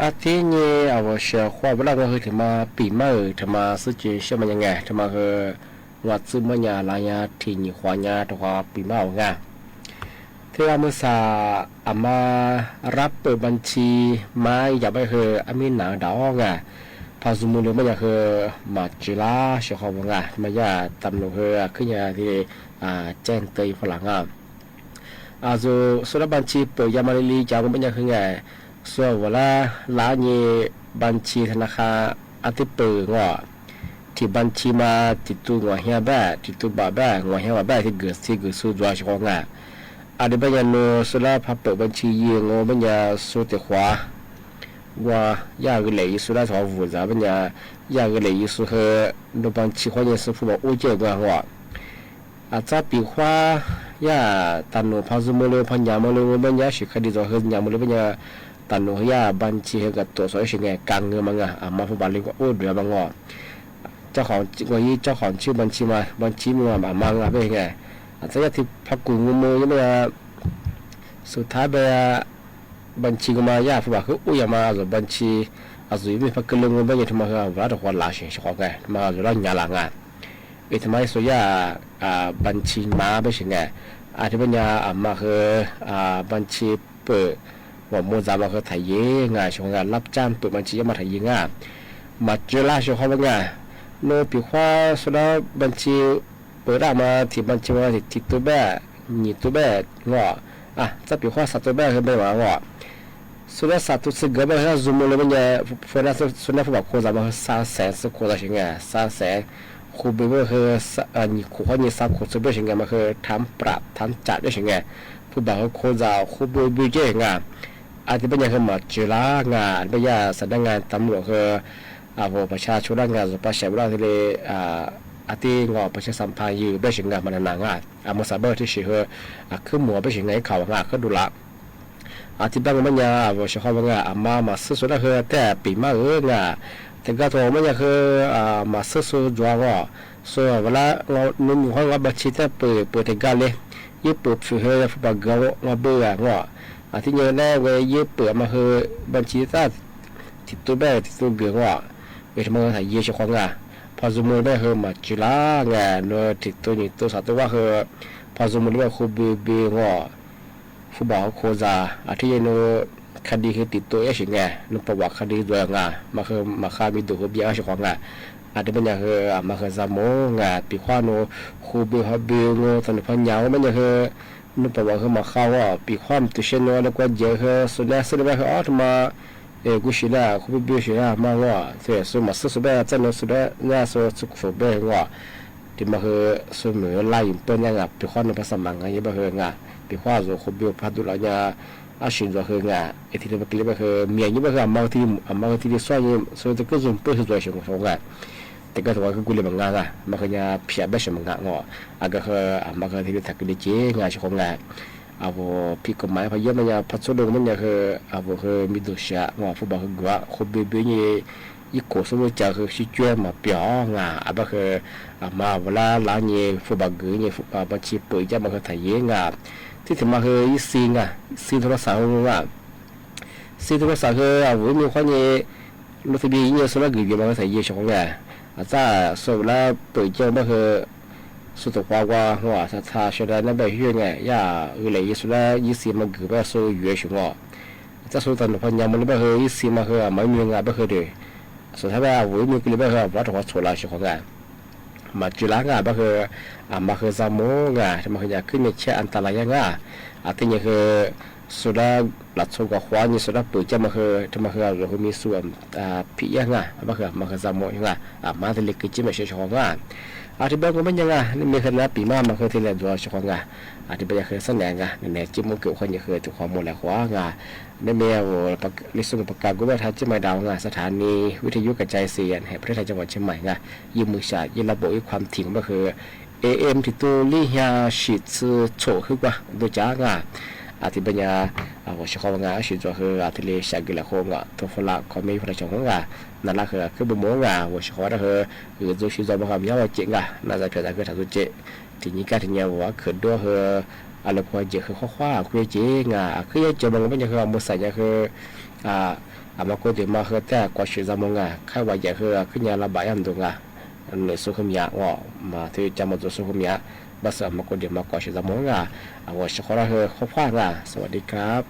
อาทิตย์นี้ อ่า หัวเสียความว่าละ งอคือถือมาปี๋มะเอ๋อ ถือมาซื่อจริงเสี้ยมายังไง ถือมาคือ งอซื่อเมื่อยาลายา ถี่หยี่ขวายา ถือว่าปี๋มะเอ๋องา เทื่อเมื่อสา อ่า มารับเปิดบัญชี มาอยากไปคือ อ่า มีหนาวดาวงา พอซูมูลเลยไม่อยากคือ มาจื้อลา เสียความว่างา มาย่าตำรวจคือ ขึ้นยาที่ อ่า แจ้งเตือนฝรั่งอ่ะ อ่า ส่วน ส่วนบัญชีเปิดยามาลีลีจ๋า มันเป็นยังไง ส่วนว่าละ ล้านเย บัญชีธนาคาร อันตี้เปิดงอ ถี่บัญชีมา ติดตั๋วงอเฮียแบ้ ติดตั๋วบ่าแบ้ งอเฮียบ่าแบ้ ตี้เกิด ตี้เกิดสู้จัวเสียของงา อันนี้เป็นยังโน ส่วนละพาเปิดบัญชีเยียงโอ เป็นยังสู้แต่ขวา ว่าย่าเกเรอยู่สุดละ สองหูจ๋า เป็นยัง ย่าเกเรอยู่สุด เฮอ โนบัญชีขวาเยียงสุด ผู้บ่าอู้เจ้าเมืองว่า อาจจะปี๋คว้า ย่าตาหนูพาซูโมเล พาหยาโมเล เป็นยัง สิคดีจ๋อ เฮอ หยาโมเล เป็นยัง ตาหนูย่าบัญชี เฮอ กับตั๋วสอยเสียงไง กางเงินมางา อ่า มาผู้บ่าเลยว่า โอ้ เดือดมางอ เจ้าของ ว่าอี้ เจ้าของชื่อบัญชีมา บัญชีมึงมา อ่า มางา เป็นไง อาจจะย่าตี้พากูงุมมือ ยังไม่ สุดท้ายไป บัญชีก็มา ย่าผู้บ่าคืออู้ อย่ามา อ่า ส่วนบัญชี อ่า ส่วนมีพาคือเรื่องเงิน บ่ายังถือมาคือ อ่า ว่าแต่คนลาเสียงเสียของไง มา อ่า ส่วนละหยาหลังอ่ะ เอ๊ะ ทำไมส่วนย่า อ่า บัญชีมา เป็นเสียงไง อ่า ตี้เป็นยัง อ่า มาคือ อ่า บัญชีเปิด ว่าโมจ๋ามาคือถ่ายเยงา เสียของงา รับจ้างเปิดบัญชี ย่ามาถ่ายเยงา มาจื้อลา เสียของว่างา โนปี๋คว้า ส่วนละบัญชี เปิดออกมา ถี่บัญชีมา ถี่ ถี่ตั๋วแบ้ หยี่ตั๋วแบ้งอ อ่ะ จะปี๋คว้า สามตั๋วแบ้ คือเป็นหว่างอ ส่วนละสามตั๋ว ซึ่งเกิดมาคือซูโมเล เป็นยัง เฟินนะ ส่วนละผู้บ่าโคจ๋ามาคือ สามแสน ซึ่งโคจ๋าเสียงไง สามแสน คูณไปเมื่อคือ อ่า หยี่ขวาเยียง สามขวา ซึ่งเป็นเสียงไง มาคือ ถามปรับ ถามจัดด้วยเสียงไง ผู้บ่าคือโคจ๋า คูณไปไปเจ้าเสียงไง อันตี้เป็นยังคือ มาจื้อลางา อันเป็นย่าสำนักงานตำรวจคือ อ่า พวกประชาชนละงา ประชาชนละที่เลย อ่า อันตี้งอประชาสัมพันธ์อยู่ เป็นเสียงงา มันหนางา อ่า เมื่อสาเบอร์ตี้สี่คือ อ่า คือหมัว เป็นเสียงงา เขางา คือดูละ อ่า ตี้บ้านมันยัง อ่า บ่เสียของว่างา อ่า มา มาซื่อสุดละคือ แต่ปี๋มะเอ๋องา แต่ก็โทรมันยังคือ อ่า มาซื่อสุดจัวงอ ส่วนว่าละงอ หนุ่มอยู่ห้องงอ บัญชีแต่เปิด เปิดแต่กาเลย ยี่เปิดฝึกเฮอ ผู้บ่าเก๋างอ เบอร์อ่ะงอ อาทิตย์เยียะแรกเว้ย ยี่เปิดมาคือบัญชีต้า ติดตั๋วแบ้ ติดตั๋วเก๋างอ เวทมาถ่ายเยเสียของงา พอซูโมแบ้คือ มาจื้อลางา โนติดตั๋วหยี่ตั๋ว สามตั๋วว่าคือ พอซูโมแบ้คือ เบอร์ เบอร์งอ ผู้บ่าโคจ๋า อาทิตย์เยียะโน คดีคือติดตั๋วเอเสียงไง โนประวัติคดีจัวงา มาคือ มาค่ามีตั๋วคือเบียร์เสียของงา อันนี้เป็นยังคือ อ่า มาคือซาโมงา ปี๋คว้าโน คูเบอร์ เบอร์งอ ตอนนี้พอหยา มันยังคือ นึกประวัติคือมาเข้าว่าปี๋คว้ามันตัวเช่นว่า แล้วก็เยอะคือ ส่วนนี้ซึ่งได้คือ อ๋อ ถือมา เออ กูเสียละ กูไปเบียดเสียละ มาว่า เสียส่วนมาซึ่งสุดได้ เจ้าหน้าสุดได้ หน้าสุดสุดสุดได้ว่า ที่มาคือ ส่วนเหมือนไล่ยิงเปิ้นยังอ่ะ ปี๋คว้าในภาษามังงะ ยังบ่คืองะ ปี๋คว้าส่วนกูเบียดพาดูแล้วเนี่ย อาชินส่วนคืองะ ไอ้ที่เรียกว่าคือ เมียยังบ่คือ อ่ะ มาที่ อ่ะ มาที่ที่ส่วนนี่ ส่วนที่ก็ส่วนเปิ้นคือส่วนเสียงของงะ แต่ก็ถือว่าคือกูเรียนมังงะอ่ะ มาคือเนี่ยเพียบแบบเสียงมังงะงอ อ่ะ ก็คือ อ่ะ มาคือที่รู้จักกันดีจริงงะ เสียงของงะ อ่ะ พวกผิดกฎหมาย พอเยอะมันเนี่ย พอสู้ลงมันเนี่ยคือ อ่ะ พวกคือมีตั๋วเสียงอ ผู้บ่าคือกั๋ว คนเบียดเบียดเนี่ย ยี่โกะสู้จังคือชิจ้วยมาเปียงอ่ะ อ่ะ บ่คือ อ่ะ มาเวลาหลังเนี่ย ผู้บ่าเก๋เนี่ย อ่ะ บัญชีเปิดจะมาคือถ่ายเยงอ่ะ ที่ถือมาคือยี่ซิงอ่ะ ซิงโทรศัพท์อ่ะ ซิงโทรศัพท์คือ อ่ะ โห มีคนเนี่ย ลงทะเบียนเนี่ย ส่วนละเก๋เก๋มาคือถ่ายเยงเสียของงะ อ่ะ จะส่วนเวลาเปิดจะมาคือ สุดตัวกว่าว่า หัวสถาชนะนั่นแบบเฮียไง อย่า อือ เลย ยี่สิบละ ยี่สิบมันคือแบบสู้อยู่เฉยๆ จะสู้ตอนหนึ่งพันยามมันแบบเฮ้ย ยี่สิบมาคือ อ่ะ ไม่มีงานแบบเฮ้ยเด้อ สุดท้ายแบบ โอ้ย มีกินแบบเฮ้ย ว่าตัวโฉลาเฉยๆ งาน มาจุฬางานแบบเฮ้ย อ่ะ มาคือซาโมงาน มาคืออยากขึ้นในแช่อันตรายงาน อ่ะ ที่นี่คือ สุดาหลัดส่งกับขวานี่สุดาเปิดจะมาคือ จะมาคือ เราคือมีส่วน อ่า ผีอย่างอ่ะ มาคือ มาคือซาโมอย่างอ่ะ อ่า มาแต่เล็กคือจิไม่ใช่ชองอ่ะ อธิบายก็ไม่ยังอ่ะ นี่มีขนาดปี๋มา มาคือที่แรกตัวชองอ่ะ อธิบายคือเสนองอ่ะ เนี่ย จิมมันเกี่ยวข้องอย่างคือตัวความโมแหละขวางอ่ะ นี่มีโอ้ ปาก ลิซุงปากกากูว่าทางเชียงใหม่ดาวอ่ะ สถานีวิทยุกระจายเสียงแห่งประเทศไทยจังหวัดเชียงใหม่อ่ะ ยึดมือฉาก ยึดระบบ ยึดความถี่มาคือ เอเอ็ม ที่ตัวลี่เฮียฉีดซื้อโฉขึ้นกว่า ดูจ้างอ่ะ อาทิตย์ปัญญา อ่า หัวเฉพาะงาน อาชีพตัวคือ อาทิตย์เลย ชากิละโคงอ่ะ ตัวฝรั่งเขามีฝรั่งชงงาน นั่นละคือ คือบุมงาน หัวเฉพาะนะคือ คือตัวชีวิตมาคำยาวเจ๋งอ่ะ น่าจะเพียงแต่คือถามตัวเจ๋ง ทีนี้ก็ทีนี้ว่า คือด้วยคือ อะไรควรเจ๋งคือข้อความคุยเจ๋งอ่ะ คือเจ๋งมันก็ไม่ใช่คือ มือใส่เนี่ยคือ อ่า အမၤကူဒုးမၤဟ့ၣ်တၢ်ကွၢ်ရှုဇာတ်မုခ်ငါ ခဲဝဲယဲၢ်ဟ့ၣ် ခုညါလၢဘၣ်ယါဒိၣ်ငါ နုၢ်ဆူၣ်ဟူမၠါ အိ မၤထုးကမူၣ်ဆူၣ်ဟူမၠါ ဘၣ်ဆၣ်မၤကူဒုးမၤကွၢ်ရှုဇာတ်မုခ်ငါ အဝဲဆှၢဃီၤလၢဟ့ၣ် ခီဖျိငါ สวัสดีครับ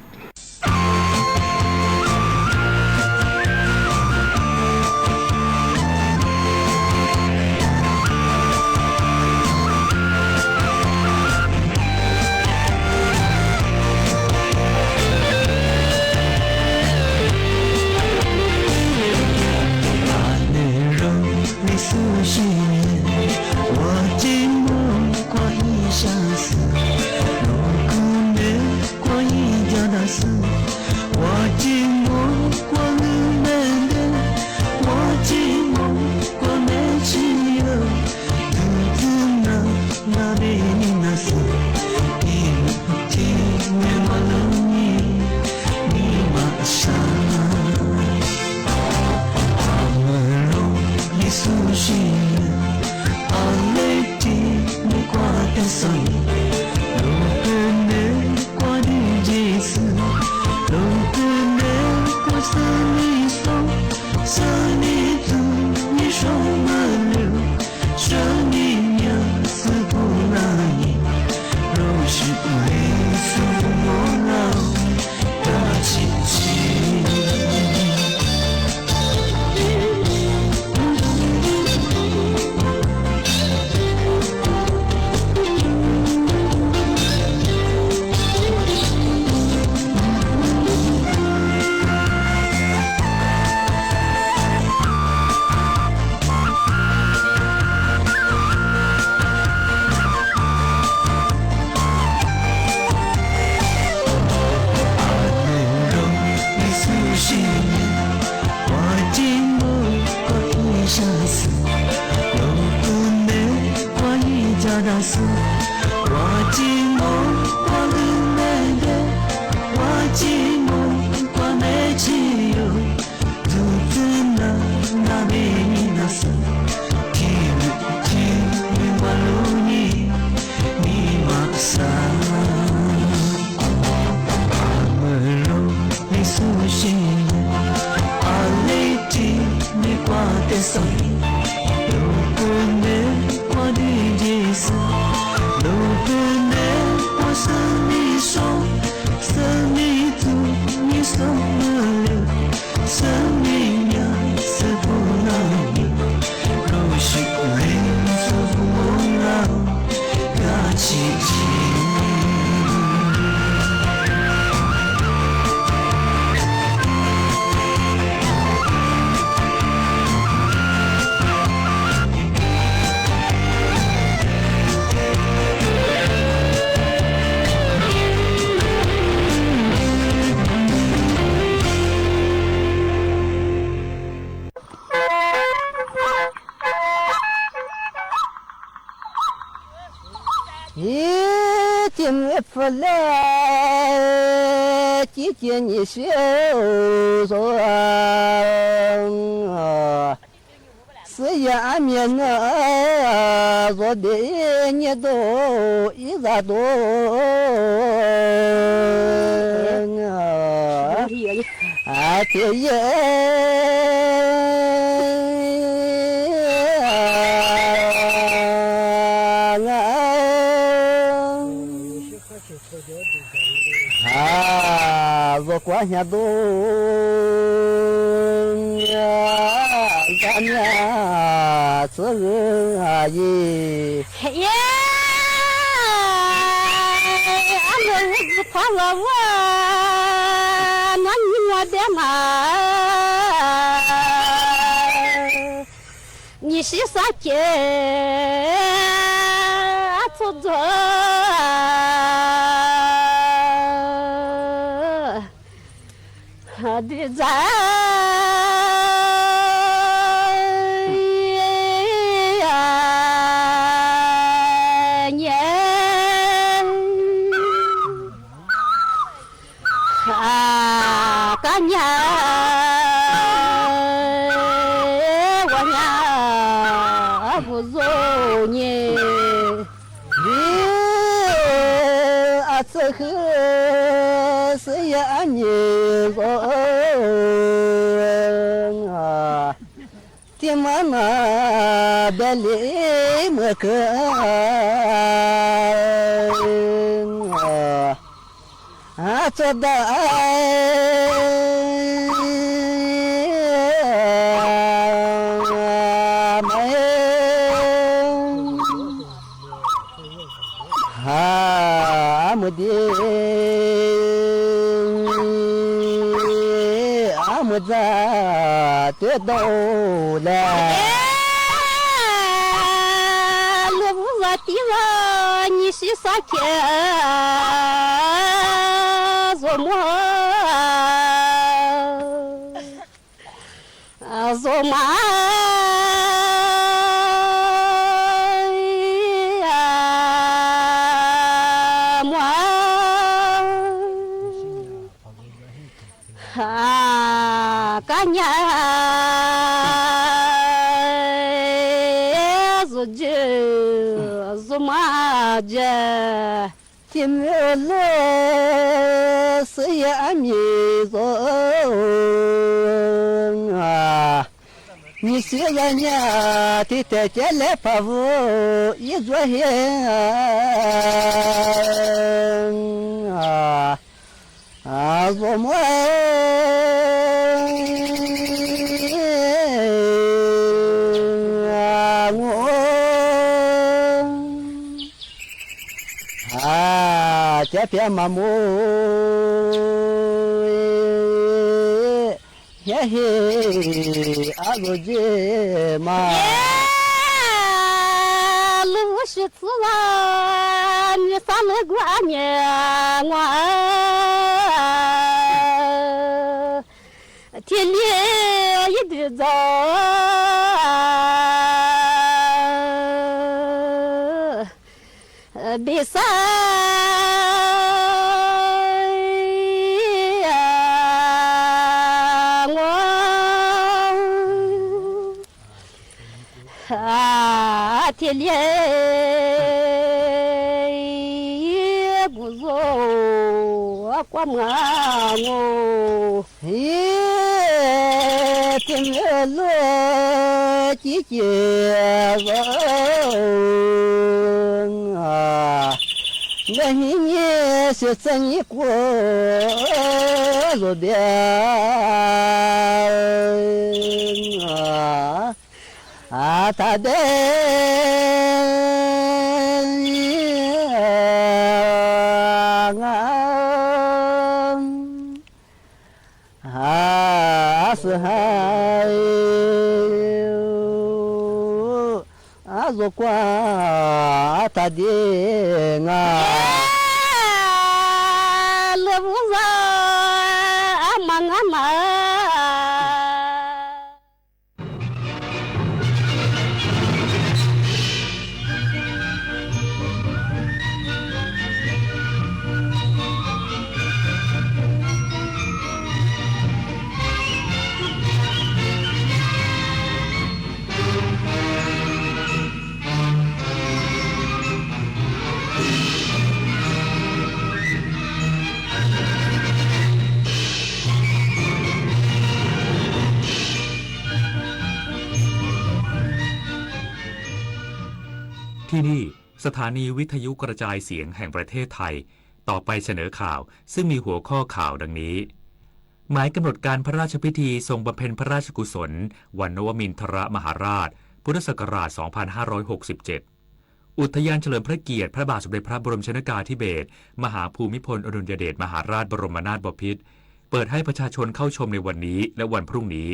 เสียอันนี้ก็ ที่มันน่ะเบลีเมื่อเกิน อาจจะได้ไหม หาเมื่อดี อาเมื่อจะเจอโตแล้ว เอ๊ะ ลืมว่าติว่านี่สิสักแค่สมว่า สมายามัวหากัญญาสุดเจสมาเจ ที่เมื่อเลิกเสียอันนี้ก็ มีเสียอย่างเนี้ยที่แต่เจและพะโวอีกด้วยเฮ อาสมวย อาเจ้าเปียมามุย เฮ้เฮ้ อาโลเจมา เย้ ลูกศิษย์สวรรค์ มีสาเลือกว่าเมียงว่า ที่เลี้ยงดีจ้า เอ่อ บิสายงวง อาเทเลียกุโซความงามโง เฮ เต็มเอโลจิเจโล เดหิเยเสสนิโกโลเบ อาตาเดงา อาสหาย อาโลกว่าตาเดงา เลือบุญอามังอามา ที่นี่ สถานีวิทยุกระจายเสียงแห่งประเทศไทย ต่อไปเสนอข่าว ซึ่งมีหัวข้อข่าวดังนี้ หมายกำหนดการพระราชพิธีทรงบำเพ็ญพระราชกุศล วันนวมินทรมหาราช พุทธศักราช สองพันห้าร้อยหกสิบเจ็ด อุทยานเฉลิมพระเกียรติพระบาทสมเด็จพระบรมชนกาธิเบศร มหาภูมิพลอดุลยเดชมหาราชบรมนาถบพิตร เปิดให้ประชาชนเข้าชมในวันนี้และวันพรุ่งนี้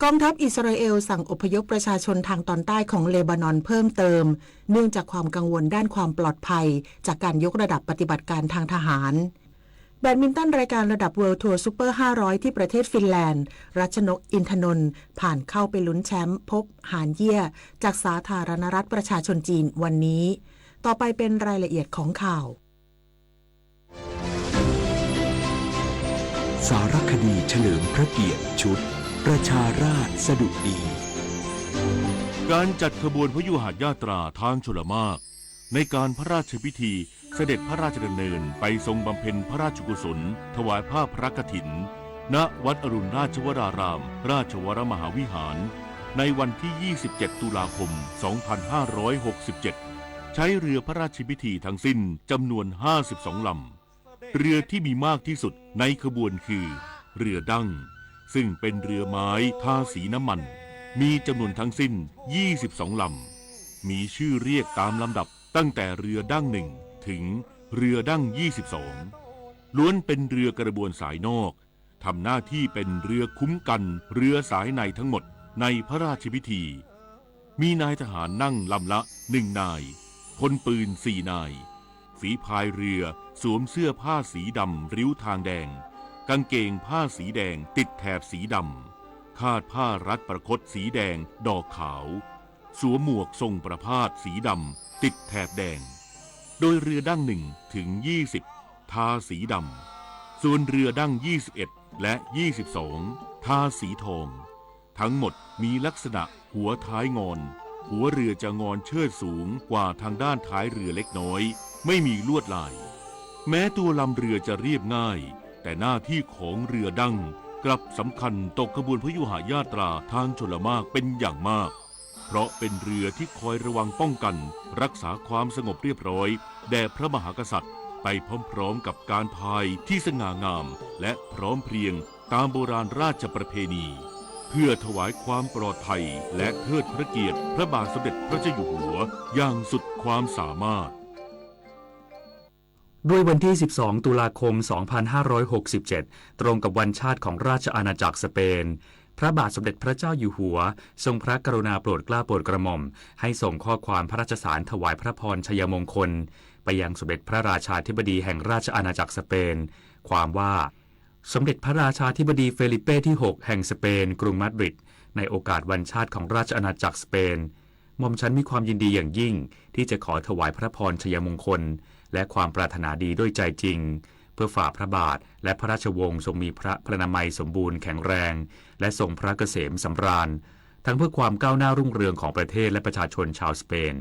กองทัพอิสราเอลสั่งอพยพประชาชนทางตอนใต้ของเลบานอนเพิ่มเติม เนื่องจากความกังวลด้านความปลอดภัย จากการยกระดับปฏิบัติการทางทหาร แบดมินตันรายการระดับ World Tour Super ห้าร้อย ที่ประเทศฟินแลนด์ รัชนก อินทนนท์ ผ่านเข้าไปลุ้นแชมป์ พบ หานเยี่ย จากสาธารณรัฐประชาชนจีนวันนี้ ต่อไปเป็นรายละเอียดของข่าว สารคดีเฉลิมพระเกียรติชุดประชาราษฎร์สดุดี การจัดขบวนพยุหยาตราทางชลมารค ในการพระราชพิธี เสด็จพระราชดำเนินไปทรงบำเพ็ญพระราชกุศลถวายผ้าพระกฐิน ณ วัดอรุณราชวราราม ราชวรมหาวิหาร ในวันที่ ยี่สิบเจ็ด ตุลาคม สองพันห้าร้อยหกสิบเจ็ด ใช้เรือพระราชพิธีทั้งสิ้นจำนวน ห้าสิบสอง ลำ เรือที่มีมากที่สุดในขบวนคือ เรือดั้ง ซึ่งเป็นเรือไม้ทาสีน้ำมัน มีจำนวนทั้งสิ้น ยี่สิบสอง ลำ มีชื่อเรียกตามลำดับตั้งแต่เรือดั้งหนึ่งถึงเรือดั้ง ยี่สิบสอง ล้วนเป็นเรือกระบวนสายนอก ทำหน้าที่เป็นเรือคุ้มกันเรือสายในทั้งหมดในพระราชพิธี มีนายทหารนั่งลำละหนึ่งนาย คนปืนสี่นาย ฝีพายเรือสวมเสื้อผ้าสีดำริ้วทางแดง กางเกงผ้าสีแดงติดแถบสีดำ คาดผ้ารัดประคตสีแดงดอกขาว สวมหมวกทรงประภาสสีดำติดแถบแดง โดยเรือดั้งหนึ่งถึง ยี่สิบ ทาสีดำ ส่วนเรือดั้ง ยี่สิบเอ็ด และ ยี่สิบสอง ทาสีทอง ทั้งหมดมีลักษณะหัวท้ายงอน หัวเรือจะงอนเชิดสูงกว่าทางด้านท้ายเรือเล็กน้อย ไม่มีลวดลาย แม้ตัวลำเรือจะเรียบง่าย แต่หน้าที่ของเรือดั้งกลับสำคัญต่อขบวนพยุหยาตราทางชลมากเป็นอย่างมาก เพราะเป็นเรือที่คอยระวังป้องกันรักษาความสงบเรียบร้อยแด่พระมหากษัตริย์ ไปพร้อมๆ กับการพายที่สง่างาม และพร้อมเพรียงตามโบราณราชประเพณี เพื่อถวายความปลอดภัยและเทิดพระเกียรติพระบาทสมเด็จพระเจ้าอยู่หัวอย่างสุดความสามารถ ด้วยวันที่ สิบสอง ตุลาคม สองพันห้าร้อยหกสิบเจ็ด ตรงกับวันชาติของราชอาณาจักรสเปน พระบาทสมเด็จพระเจ้าอยู่หัวทรงพระกรุณาโปรดเกล้าโปรดกระหม่อม ให้ส่งข้อความพระราชสารถวายพระพรชัยมงคล ไปยังสมเด็จพระราชาธิบดีแห่งราชอาณาจักรสเปน ความว่า สมเด็จพระราชาธิบดีเฟลิเป้ที่ หก แห่งสเปน กรุงมาดริด ในโอกาสวันชาติของราชอาณาจักรสเปน หม่อมฉันมีความยินดีอย่างยิ่งที่จะขอถวายพระพรชัยมงคล และความปรารถนาดีด้วยใจจริง เพื่อฝ่าพระบาทและพระราชวงศ์ทรงมีพระพรรณามัยสมบูรณ์แข็งแรง และทรงพระเกษมสำราญ ทั้งเพื่อความก้าวหน้ารุ่งเรืองของประเทศและประชาชนชาวสเปน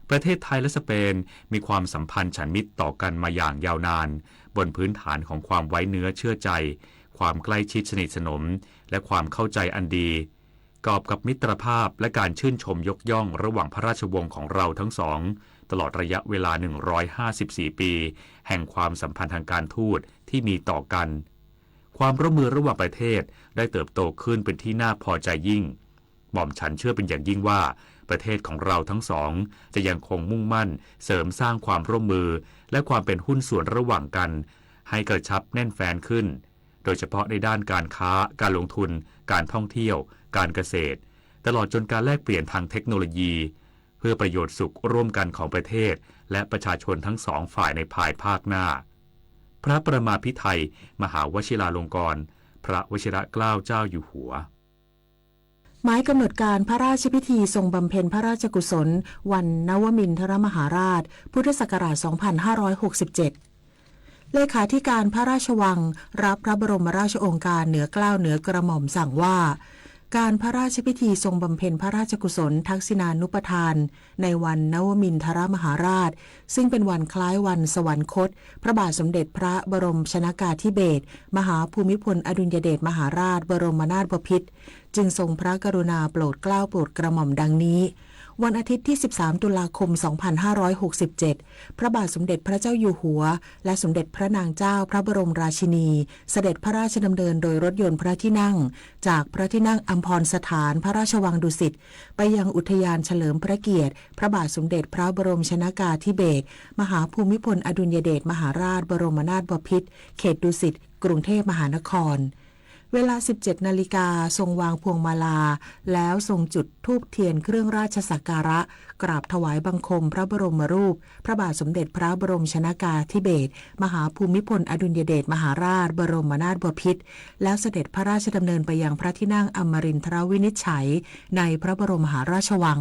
ประเทศไทยและสเปนมีความสัมพันธ์ฉันมิตรต่อกันมาอย่างยาวนาน บนพื้นฐานของความไว้เนื้อเชื่อใจ ความใกล้ชิดสนิทสนม และความเข้าใจอันดี กอบกับมิตรภาพและการชื่นชมยกย่องระหว่างพระราชวงศ์ของเราทั้งสอง ตลอดระยะเวลา หนึ่งร้อยห้าสิบสี่ ปี แห่งความสัมพันธ์ทางการทูตที่มีต่อกัน ความร่วมมือระหว่างประเทศได้เติบโตขึ้นเป็นที่น่าพอใจยิ่ง หม่อมฉันเชื่อเป็นอย่างยิ่งว่า ประเทศของเราทั้งสองจะยังคงมุ่งมั่นเสริมสร้างความร่วมมือ และความเป็นหุ้นส่วนระหว่างกัน ให้กระชับแน่นแฟ้นขึ้น โดยเฉพาะในด้านการค้า การลงทุน การท่องเที่ยว การเกษตร ตลอดจนการแลกเปลี่ยนทางเทคโนโลยี เพื่อประโยชน์สุขร่วมกันของประเทศ และประชาชนทั้งสองฝ่ายในภายภาคหน้า พระประมาภิไธย มหาวชิราลงกรณ์ พระวชิรเกล้าเจ้าอยู่หัว หมายกำหนดการพระราชพิธีทรงบำเพ็ญพระราชกุศล วันนวมินทรมหาราช พุทธศักราช สองพันห้าร้อยหกสิบเจ็ด เลขาธิการพระราชวังรับพระบรมราชโองการเหนือเกล้าเหนือกระหม่อมสั่งว่า การพระราชพิธีทรงบำเพ็ญพระราชกุศลทักษิณานุปทาน ในวันนวมินทรมหาราช ซึ่งเป็นวันคล้ายวันสวรรคต พระบาทสมเด็จพระบรมชนกาธิเบศร มหาภูมิพลอดุลยเดชมหาราชบรมนาถบพิตร จึงทรงพระกรุณาโปรดเกล้าโปรดกระหม่อมดังนี้ วันอาทิตย์ที่ สิบสาม ตุลาคม สองพันห้าร้อยหกสิบเจ็ด พระบาทสมเด็จพระเจ้าอยู่หัว และสมเด็จพระนางเจ้าพระบรมราชินี เสด็จพระราชดำเนินโดยรถยนต์พระที่นั่ง จากพระที่นั่งอัมพรสถานพระราชวังดุสิต ไปยังอุทยานเฉลิมพระเกียรติ พระบาทสมเด็จพระบรมชนกาธิเบศร มหาภูมิพลอดุลยเดชมหาราชบรมนาถบพิตร เขตดุสิต กรุงเทพมหานคร เวลา สิบเจ็ด นาฬิกา ทรงวางพวงมาลา แล้วทรงจุดธูปเทียนเครื่องราชสักการะ กราบถวายบังคมพระบรมรูป พระบาทสมเด็จพระบรมชนกาธิเบศร มหาภูมิพลอดุลยเดชมหาราชบรมนาถบพิตร แล้วเสด็จพระราชดำเนินไปยังพระที่นั่งอมรินทรวินิจฉัย ในพระบรมมหาราชวัง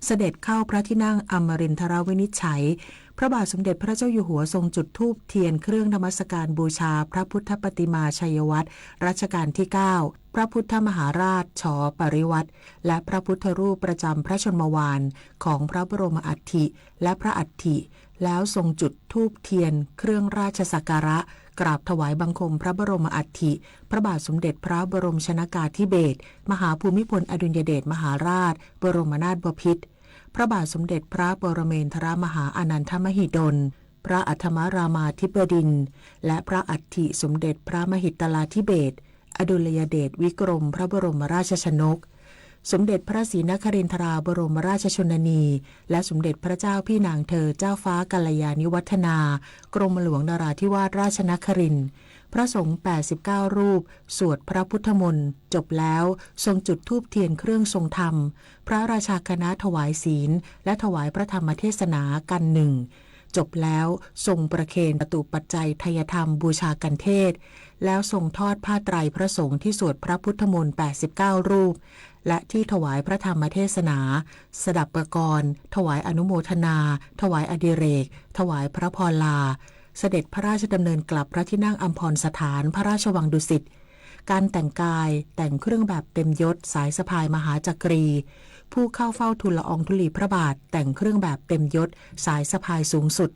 เสด็จเข้าพระที่นั่งอมรินทรวินิจฉัย พระบาทสมเด็จพระเจ้าอยู่หัวทรงจุดธูปเทียนเครื่องนมัสการบูชาพระพุทธปฏิมาชัยวัตรรัชกาลที่ เก้า พระพุทธมหาราช ช ปริวัติ และพระพุทธรูปประจำพระชนมวาลของพระบรมอัฐิและพระอัฐิ แล้วทรงจุดธูปเทียนเครื่องราชสักการะ กราบถวายบังคมพระบรมอัฐิ พระบาทสมเด็จพระบรมชนกาธิเบศร มหาภูมิพลอดุลยเดชมหาราชบรมนาถบพิตร พระบาทสมเด็จพระปรเมนทรมหาอานันทมหิดล พระอัฏฐมรามาธิบดินทร์ และพระอัฐิสมเด็จพระมหิดลาธิเบศร อดุลยเดชวิกรมพระบรมราชชนก สมเด็จพระศรีนครินทราบรมราชชนนี และสมเด็จพระเจ้าพี่นางเธอเจ้าฟ้ากัลยาณิวัฒนา กรมหลวงนราธิวาสราชนครินทร์ พระสงฆ์แปดสิบเก้ารูป สวดพระพุทธมนต์ จบแล้วทรงจุดธูปเทียนเครื่องทรงธรรม พระราชาคณะถวายศีล และถวายพระธรรมเทศนากันหนึ่ง จบแล้วทรงประเคนจตุปัจจัยไทยธรรมบูชากันเทศน์ แล้วทรงทอดผ้าไตรพระสงฆ์ที่สวดพระพุทธมนต์แปดสิบเก้ารูป และที่ถวายพระธรรมเทศนา สดับปกรณ์ ถวายอนุโมทนา ถวายอดิเรก ถวายพระพรลา เสด็จพระราชดำเนินกลับพระที่นั่งอัมพรสถานพระราชวังดุสิต การแต่งกายแต่งเครื่องแบบเต็มยศสายสะพายมหาจักรี ผู้เข้าเฝ้าทูลละอองธุลีพระบาทแต่งเครื่องแบบเต็มยศสายสะพายสูงสุด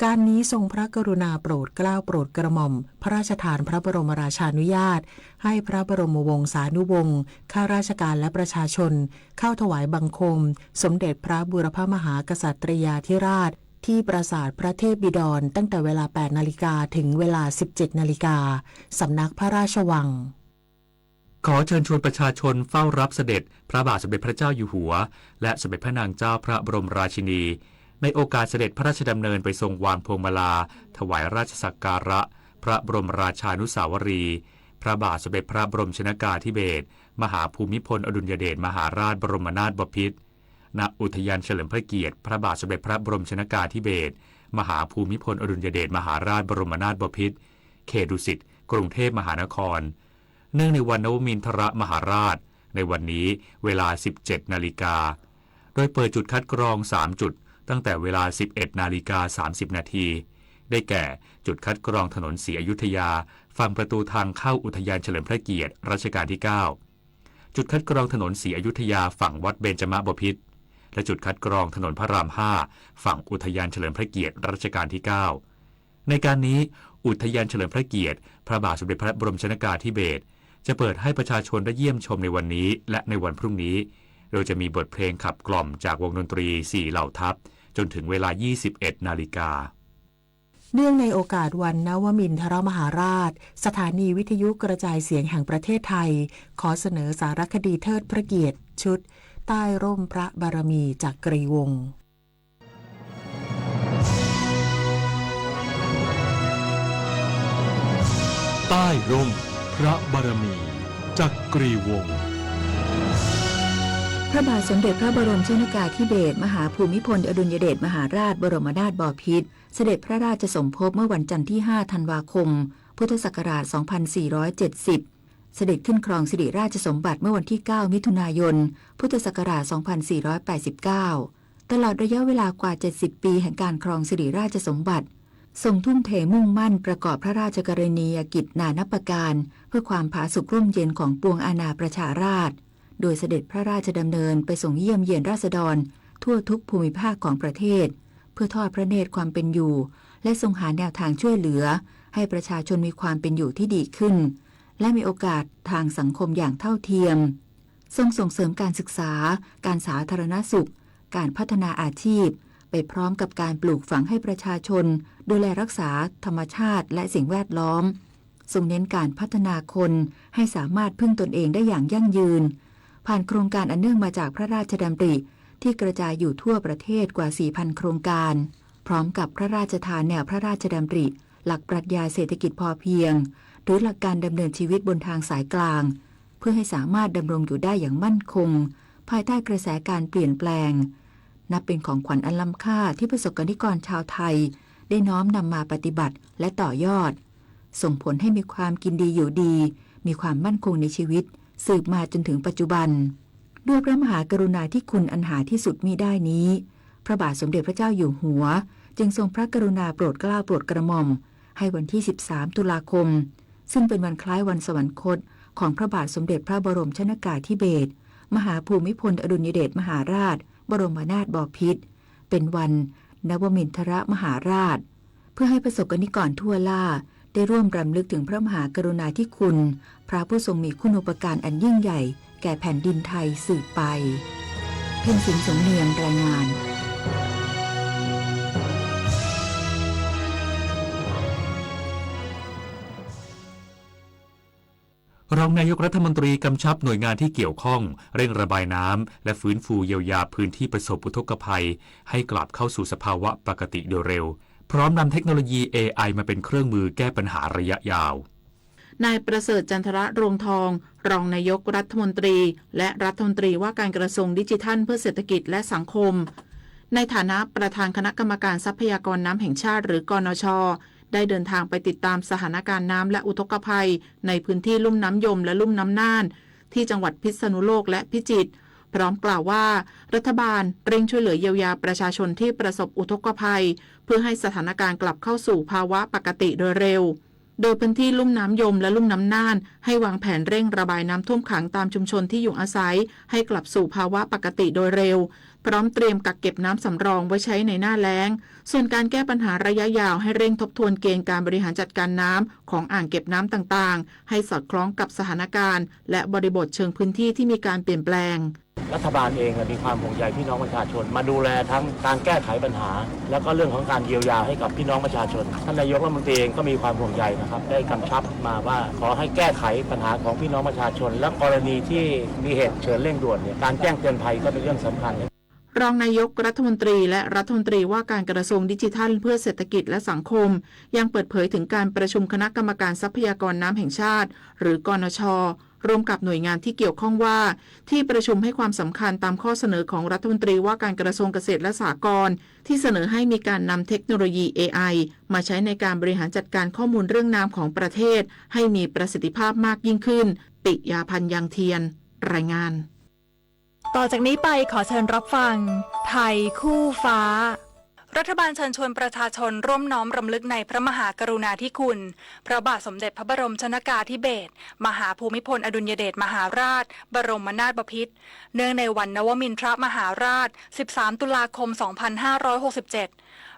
การนี้ทรงพระกรุณาโปรดเกล้าโปรดกระหม่อมพระราชทานพระบรมราชานุญาต ให้พระบรมวงศานุวงศ์ ข้าราชการและประชาชน เข้าถวายบังคม สมเด็จพระบูรพมหากษัตริยาธิราช ที่ปราสาทพระเทพบิดร ตั้งแต่เวลาแปดนาฬิกาถึงเวลาสิบเจ็ดนาฬิกา สำนักพระราชวัง ขอเชิญชวนประชาชนเฝ้ารับเสด็จพระบาทสมเด็จพระเจ้าอยู่หัว และสมเด็จพระนางเจ้าพระบรมราชินี ในโอกาสเสด็จพระราชดำเนินไปทรงวางพวงมาลา ถวายราชสักการะ พระบรมราชานุสาวรีย์ พระบาทสมเด็จพระบรมชนกาธิเบศร มหาภูมิพลอดุลยเดชมหาราชบรมนาถบพิตร ณ อุทยานเฉลิมพระเกียรติ พระบาทสมเด็จพระบรมชนกาธิเบศร มหาภูมิพลอดุลยเดชมหาราชบรมนาถบพิตร เขตดุสิต กรุงเทพมหานคร เนื่องในวันนวมินทรมหาราช ในวันนี้ เวลาสิบเจ็ดนาฬิกา โดยเปิดจุดคัดกรองสามจุด ตั้งแต่เวลาสิบเอ็ดนาฬิกาสามสิบนาที ได้แก่ จุดคัดกรองถนนศรีอยุธยา ฝั่งประตูทางเข้าอุทยานเฉลิมพระเกียรติรัชกาลที่เก้า จุดคัดกรองถนนศรีอยุธยาฝั่งวัดเบญจมบพิตร และจุดคัดกรองถนนพระรามห้า ฝั่งอุทยานเฉลิมพระเกียรติรัชกาลที่เก้า ในการนี้ อุทยานเฉลิมพระเกียรติ พระบาทสมเด็จพระบรมชนกาธิเบศร จะเปิดให้ประชาชนได้เยี่ยมชมในวันนี้ และในวันพรุ่งนี้ โดยจะมีบทเพลงขับกล่อมจากวงดนตรีสี่เหล่าทัพ จนถึงเวลายี่สิบเอ็ดนาฬิกา เนื่องในโอกาสวันนวมินทรมหาราช สถานีวิทยุกระจายเสียงแห่งประเทศไทย ขอเสนอสารคดีเทิดพระเกียรติชุด ใต้ร่มพระบารมี จักรีวงศ์ ใต้ร่มพระบารมี จักรีวงศ์ พระบาทสมเด็จพระบรมชนกาธิเบศร มหาภูมิพลอดุลยเดชมหาราชบรมนาถบพิตร เสด็จพระราชสมภพเมื่อวันจันทร์ที่ห้าธันวาคม พุทธศักราชสองพันสี่ร้อยเจ็ดสิบ เสด็จขึ้นครองสิริราชสมบัติเมื่อวันที่เก้ามิถุนายน พุทธศักราชสองพันสี่ร้อยแปดสิบเก้า ตลอดระยะเวลากว่าเจ็ดสิบปีแห่งการครองสิริราชสมบัติ ทรงทุ่มเทมุ่งมั่นประกอบพระราชกรณียกิจนานับประการ เพื่อความผาสุกร่มเย็นของปวงอาณาประชาราษฎร์ โดยเสด็จพระราชดำเนินไปทรงเยี่ยมเยียนราษฎรทั่วทุกภูมิภาคของประเทศ เพื่อทอดพระเนตรความเป็นอยู่ และทรงหาแนวทางช่วยเหลือ ให้ประชาชนมีความเป็นอยู่ที่ดีขึ้น และมีโอกาสทางสังคมอย่างเท่าเทียม ทรงส่งเสริมการศึกษา การสาธารณสุข การพัฒนาอาชีพ ไปพร้อมกับการปลูกฝังให้ประชาชนดูแลรักษาธรรมชาติและสิ่งแวดล้อม ทรงเน้นการพัฒนาคนให้สามารถพึ่งตนเองได้อย่างยั่งยืน ผ่านโครงการอันเนื่องมาจากพระราชดำริที่กระจายอยู่ทั่วประเทศกว่าสี่พันโครงการ พร้อมกับพระราชทานแนวพระราชดำริ หลักปรัชญาเศรษฐกิจพอเพียง หรือหลักการดำเนินชีวิตบนทางสายกลาง เพื่อให้สามารถดำรงอยู่ได้อย่างมั่นคง ภายใต้กระแสการเปลี่ยนแปลง นับเป็นของขวัญอันล้ำค่าที่ประสบกนิกรชาวไทย ได้น้อมนำมาปฏิบัติและต่อยอด ส่งผลให้มีความกินดีอยู่ดี มีความมั่นคงในชีวิต สืบมาจนถึงปัจจุบัน ด้วยพระมหากรุณาธิคุณอันหาที่สุดมิได้นี้ พระบาทสมเด็จพระเจ้าอยู่หัว จึงทรงพระกรุณาโปรดเกล้าโปรดกระหม่อม ให้วันที่สิบสามตุลาคม ซึ่งเป็นวันคล้ายวันสวรรคตของพระบาทสมเด็จพระบรมชนกาธิเบศร มหาภูมิพลอดุลยเดชมหาราชบรมนาถบพิตร เป็นวัน นวมินทรมหาราช เพื่อให้ประสบกนิกรทั่วล่าได้ร่วมรำลึกถึงพระมหากรุณาธิคุณ พระผู้ทรงมีคุณูปการอันยิ่งใหญ่แก่แผ่นดินไทยสืบไป เพ็ญศิลป์ สมเนียม รายงาน รองนายกรัฐมนตรีกำชับหน่วยงานที่เกี่ยวข้องเร่งระบายน้ำและฟื้นฟูเยียวยาพื้นที่ประสบอุทกภัยให้กลับเข้าสู่สภาวะปกติโดยเร็ว พร้อมนำเทคโนโลยี เอไอ มาเป็นเครื่องมือแก้ปัญหาระยะยาว นายประเสริฐ จันทรรวงศ์ทอง รองนายกรัฐมนตรี และรัฐมนตรีว่าการกระทรวงดิจิทัลเพื่อเศรษฐกิจและสังคม ในฐานะประธานคณะกรรมการทรัพยากรน้ำแห่งชาติ หรือ กนช ได้เดินทางไปติดตามสถานการณ์น้ำและอุทกภัยในพื้นที่ลุ่มน้ำยมและลุ่มน้ำน่าน ที่จังหวัดพิษณุโลกและพิจิตร พร้อมกล่าวว่า รัฐบาลเร่งช่วยเหลือเยียวยาประชาชนที่ประสบอุทกภัย เพื่อให้สถานการณ์กลับเข้าสู่ภาวะปกติโดยเร็ว โดยพื้นที่ลุ่มน้ำยมและลุ่มน้ำน่าน ให้วางแผนเร่งระบายน้ำท่วมขังตามชุมชนที่อยู่อาศัย ให้กลับสู่ภาวะปกติโดยเร็ว พร้อมเตรียมกักเก็บน้ำสำรองไว้ใช้ในหน้าแล้ง ส่วนการแก้ปัญหาระยะยาวให้เร่งทบทวนเกณฑ์การบริหารจัดการน้ำของอ่างเก็บน้ำต่างๆ ให้สอดคล้องกับสถานการณ์ และบริบทเชิงพื้นที่ที่มีการเปลี่ยนแปลง รัฐบาลเองมีความห่วงใยพี่น้องประชาชน มาดูแลทั้งการแก้ไขปัญหา แล้วก็เรื่องของการเยียวยาให้กับพี่น้องประชาชน ท่านนายกรัฐมนตรีเองก็มีความห่วงใยนะครับ ได้กำชับมาว่าขอให้แก้ไขปัญหาของพี่น้องประชาชน และกรณีที่มีเหตุเฉินเร่งด่วนเนี่ย การแจ้งเตือนภัยก็เป็นเรื่องสำคัญ รองนายกรัฐมนตรีและรัฐมนตรีว่าการกระทรวงดิจิทัลเพื่อเศรษฐกิจและสังคม ยังเปิดเผยถึงการประชุมคณะกรรมการทรัพยากรน้ำแห่งชาติ หรือ กนช ร่วมกับหน่วยงานที่เกี่ยวข้องว่า ที่ประชุมให้ความสำคัญตามข้อเสนอของรัฐมนตรีว่าการกระทรวงเกษตรและสหกรณ์ ที่เสนอให้มีการนำเทคโนโลยี เอไอ มาใช้ในการบริหารจัดการข้อมูลเรื่องน้ำของประเทศ ให้มีประสิทธิภาพมากยิ่งขึ้น ปิยาพันธ์ ยังเทียน รายงาน ต่อจากนี้ไปขอเชิญรับฟัง ไทยคู่ฟ้า รัฐบาลเชิญชวนประชาชนร่วมน้อมรำลึกในพระมหากรุณาธิคุณ พระบาทสมเด็จพระบรมชนกาธิเบศร มหาภูมิพลอดุลยเดชมหาราช บรมนาถบพิตร เนื่องในวันนวมินทรมหาราช สิบสาม ตุลาคม สองพันห้าร้อยหกสิบเจ็ด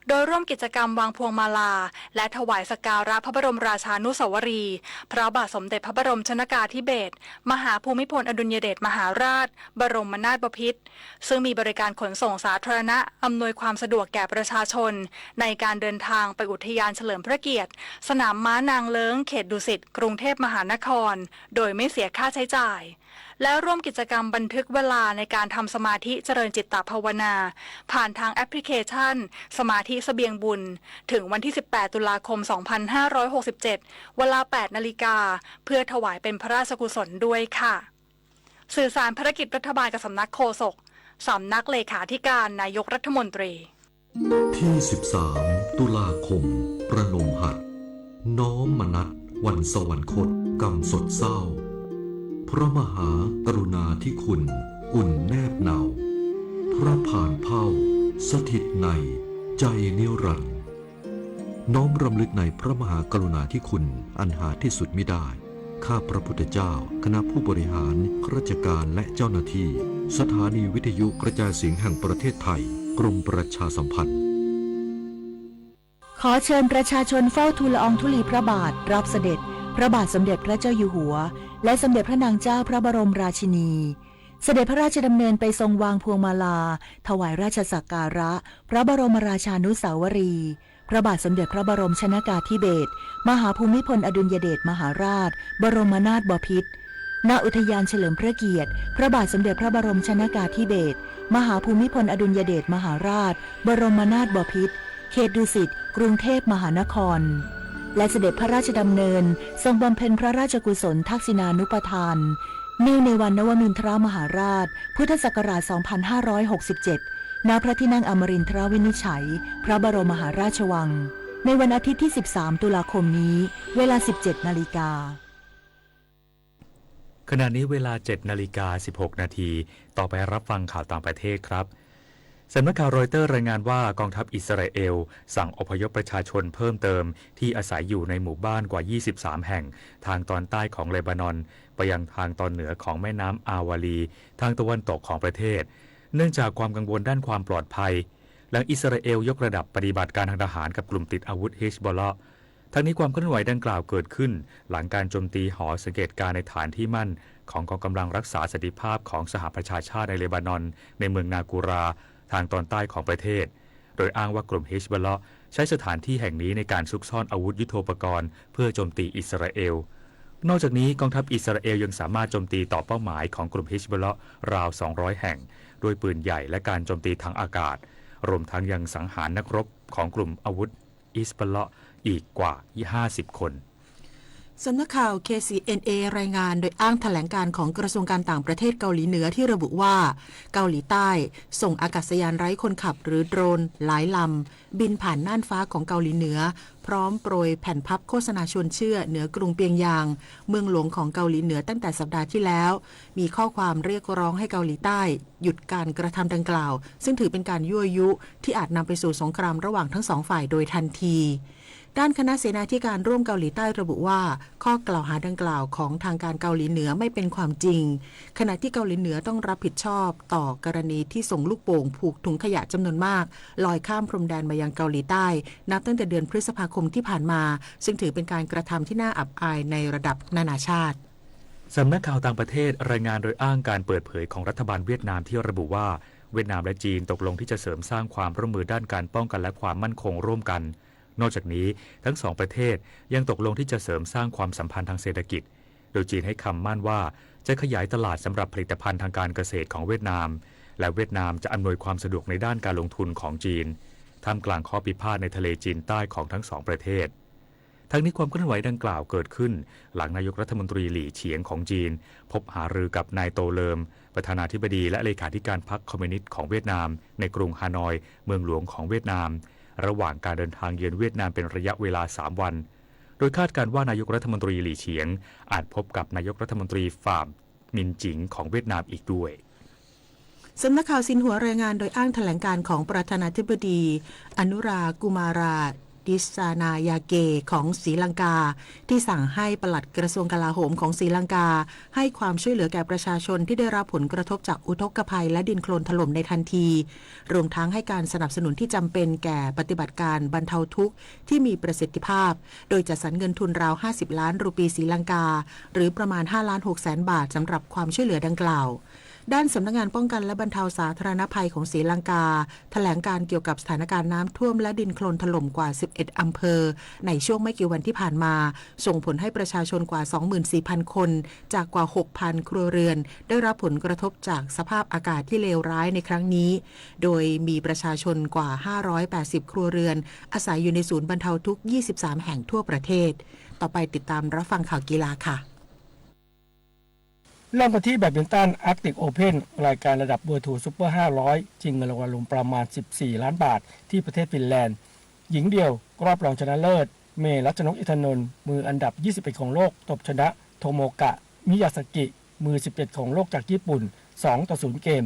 โดยร่วมกิจกรรมวางพวงมาลา และถวายสักการะพระบรมราชานุสาวรีย์ พระบาทสมเด็จพระบรมชนกาธิเบศร มหาภูมิพลอดุลยเดชมหาราช บรมนาถบพิตร ซึ่งมีบริการขนส่งสาธารณะอำนวยความสะดวกแก่ประชาชน ในการเดินทางไปอุทยานเฉลิมพระเกียรติ สนามม้านางเลิ้ง เขตดุสิต กรุงเทพมหานคร โดยไม่เสียค่าใช้จ่าย และร่วมกิจกรรมบันทึกเวลาในการทำสมาธิเจริญจิตตภาวนา ผ่านทางแอปพลิเคชัน สมาธิเสบียงบุญ ถึงวันที่ สิบแปด ตุลาคม สองพันห้าร้อยหกสิบเจ็ด เวลา แปด นาฬิกา เพื่อถวายเป็นพระราชกุศลด้วยค่ะ สื่อสารภารกิจรัฐบาลกับสำนักโฆษก สำนักเลขาธิการนายกรัฐมนตรี ที่ สิบสาม ตุลาคม ประณมหัตถ์ น้อมมนัสวันสวรรคต กำสดเศร้า พระมหากรุณาธิคุณ อุ่นแนบเนา พระผานเผ้า สถิตในใจนิรันดร์ น้อมรำลึกในพระมหากรุณาธิคุณอันหาที่สุดมิได้ ข้าพระพุทธเจ้า คณะผู้บริหาร ข้าราชการ และเจ้าหน้าที่ สถานีวิทยุกระจายเสียงแห่งประเทศไทย กรมประชาสัมพันธ์ ขอเชิญประชาชนเฝ้าทูลละอองธุลีพระบาทรับเสด็จ พระบาทสมเด็จพระเจ้าอยู่หัว และสมเด็จพระนางเจ้าพระบรมราชินี เสด็จพระราชดำเนินไปทรงวางพวงมาลา ถวายราชสักการะ พระบรมราชานุสาวรีย์ พระบาทสมเด็จพระบรมชนกาธิเบศร มหาภูมิพลอดุลยเดชมหาราช บรมนาถบพิตร ณ อุทยานเฉลิมพระเกียรติ พระบาทสมเด็จพระบรมชนกาธิเบศร มหาภูมิพลอดุลยเดชมหาราช บรมนาถบพิตร เขตดุสิต กรุงเทพมหานคร และเสด็จพระราชดำเนินทรงบำเพ็ญพระราชกุศลทักษิณานุปทาน เนื่องในวันนวมินทรมหาราช พุทธศักราช สองพันห้าร้อยหกสิบเจ็ด ณ พระที่นั่งอมรินทรวินิจฉัย พระบรมมหาราชวัง ในวันอาทิตย์ที่ สิบสาม ตุลาคมนี้ เวลา สิบเจ็ด นาฬิกา ขณะนี้เวลา เจ็ด นาฬิกา สิบหก นาที ต่อไปรับฟังข่าวต่างประเทศครับ สำนักข่าวรอยเตอร์รายงานว่ากองทัพอิสราเอลสั่งอพยพประชาชนเพิ่มเติมที่อาศัยอยู่ในหมู่บ้านกว่า ยี่สิบสาม แห่ง ทางตอนใต้ของเลบานอน ไปยังทางตอนเหนือของแม่น้ำอาวาลี ทางตะวันตกของประเทศ เนื่องจากความกังวลด้านความปลอดภัย หลังอิสราเอลยกระดับปฏิบัติการทางทหารกับกลุ่มติดอาวุธฮิซบอลเลาะห์ ทั้งนี้ความเคลื่อนไหวดังกล่าวเกิดขึ้น หลังการโจมตีหอสังเกตการณ์ในฐานที่มั่นของกองกำลังรักษาสันติภาพของสหประชาชาติในเลบานอน ในเมืองนากูรา ทางตอนใต้ของประเทศ โดยอ้างว่ากลุ่มฮิซบอลเลาะห์ใช้สถานที่แห่งนี้ในการซุกซ่อนอาวุธยุทโธปกรณ์เพื่อโจมตีอิสราเอล นอกจากนี้กองทัพอิสราเอลยังสามารถโจมตีต่อเป้าหมายของกลุ่มฮิซบอลเลาะห์ราว สองร้อย แห่ง ด้วยปืนใหญ่และการโจมตีทางอากาศ รวมทั้งยังสังหารนักรบของกลุ่มอาวุธฮิซบอลเลาะห์อีกกว่า ห้าสิบ คน สำนักข่าว เค ซี เอ็น เอ รายงานโดยอ้างแถลงการณ์ของกระทรวงการต่างประเทศเกาหลีเหนือที่ระบุว่า เกาหลีใต้ส่งอากาศยานไร้คนขับหรือโดรนหลายลำ บินผ่านน่านฟ้าของเกาหลีเหนือ พร้อมโปรยแผ่นพับโฆษณาชวนเชื่อเหนือกรุงเปียงยาง เมืองหลวงของเกาหลีเหนือตั้งแต่สัปดาห์ที่แล้ว มีข้อความเรียกร้องให้เกาหลีใต้หยุดการกระทำดังกล่าว ซึ่งถือเป็นการยั่วยุที่อาจนำไปสู่สงครามระหว่างทั้งสองฝ่ายโดยทันที ด้านคณะเสนาธิการร่วมเกาหลีใต้ระบุว่า ข้อกล่าวหาดังกล่าวของทางการเกาหลีเหนือไม่เป็นความจริง ขณะที่เกาหลีเหนือต้องรับผิดชอบต่อกรณีที่ส่งลูกโป่งผูกถุงขยะจำนวนมาก ลอยข้ามพรมแดนมายังเกาหลีใต้ นับตั้งแต่เดือนพฤษภาคมที่ผ่านมา ซึ่งถือเป็นการกระทำที่น่าอับอายในระดับนานาชาติ สำนักข่าวต่างประเทศรายงานโดยอ้างการเปิดเผยของรัฐบาลเวียดนามที่ระบุว่า เวียดนามและจีนตกลงที่จะเสริมสร้างความร่วมมือด้านการป้องกันและความมั่นคงร่วมกัน นอกจากนี้ทั้งสองประเทศยังตกลงที่จะเสริมสร้างความสัมพันธ์ทางเศรษฐกิจ โดยจีนให้คำมั่นว่าจะขยายตลาดสำหรับผลิตภัณฑ์ทางการเกษตรของเวียดนาม และเวียดนามจะอำนวยความสะดวกในด้านการลงทุนของจีน ท่ามกลางข้อพิพาทในทะเลจีนใต้ของทั้งสองประเทศ ทั้งนี้ความเคลื่อนไหวดังกล่าวเกิดขึ้น หลังนายกรัฐมนตรีหลี่เฉียงของจีน พบหารือกับนายโตเลิม ประธานาธิบดีและเลขาธิการพรรคคอมมิวนิสต์ของเวียดนาม ในกรุงฮานอย เมืองหลวงของเวียดนาม ระหว่างการเดินทางเยือนเวียดนามเป็นระยะเวลาสามวัน โดยคาดการณ์ว่านายกรัฐมนตรีหลี่เฉียง อาจพบกับนายกรัฐมนตรีฝ่ามมินจิงของเวียดนามอีกด้วย สำนักข่าวซินหัวรายงานโดยอ้างแถลงการณ์ของประธานาธิบดีอนุรากุมารา ดิสานายาเก ของศรีลังกา ที่สั่งให้ปลัดกระทรวงกลาโหมของศรีลังกา ให้ความช่วยเหลือแก่ประชาชนที่ได้รับผลกระทบจากอุทกภัยและดินโคลนถล่มในทันที รวมทั้งให้การสนับสนุนที่จำเป็นแก่ปฏิบัติการบรรเทาทุกข์ที่มีประสิทธิภาพ โดยจัดสรรเงินทุนราว ห้าสิบ ล้านรูปีศรีลังกา หรือประมาณ ห้าล้านหกแสนบาท สำหรับความช่วยเหลือดังกล่าว ด้านสำนักงานป้องกันและบรรเทาสาธารณภัยของศรีลังกา แถลงการเกี่ยวกับสถานการณ์น้ำท่วมและดินโคลนถล่มกว่า สิบเอ็ด อำเภอ ในช่วงไม่กี่วันที่ผ่านมา ส่งผลให้ประชาชนกว่า สองหมื่นสี่พัน คน จากกว่า หกพัน ครัวเรือน ได้รับผลกระทบจากสภาพอากาศที่เลวร้ายในครั้งนี้ โดยมีประชาชนกว่า ห้าร้อยแปดสิบ ครัวเรือน อาศัยอยู่ในศูนย์บรรเทาทุกข์ ยี่สิบสาม แห่งทั่วประเทศ ต่อไปติดตามรับฟังข่าวกีฬาค่ะ เริ่มกันที่แบดมินตัน Arctic Open รายการระดับ World Tour Super ห้าร้อย ชิงเงินรางวัลรวมประมาณ สิบสี่ ล้านบาท ที่ประเทศฟินแลนด์ หญิงเดี่ยวรอบรองชนะเลิศ เมย์ รัชนก อินทนนท์ มืออันดับ ยี่สิบเอ็ด ของโลก ตบชนะ โทโมกะ มิยาซากิ มือ สิบเจ็ด ของโลกจากญี่ปุ่น สองต่อศูนย์ เกม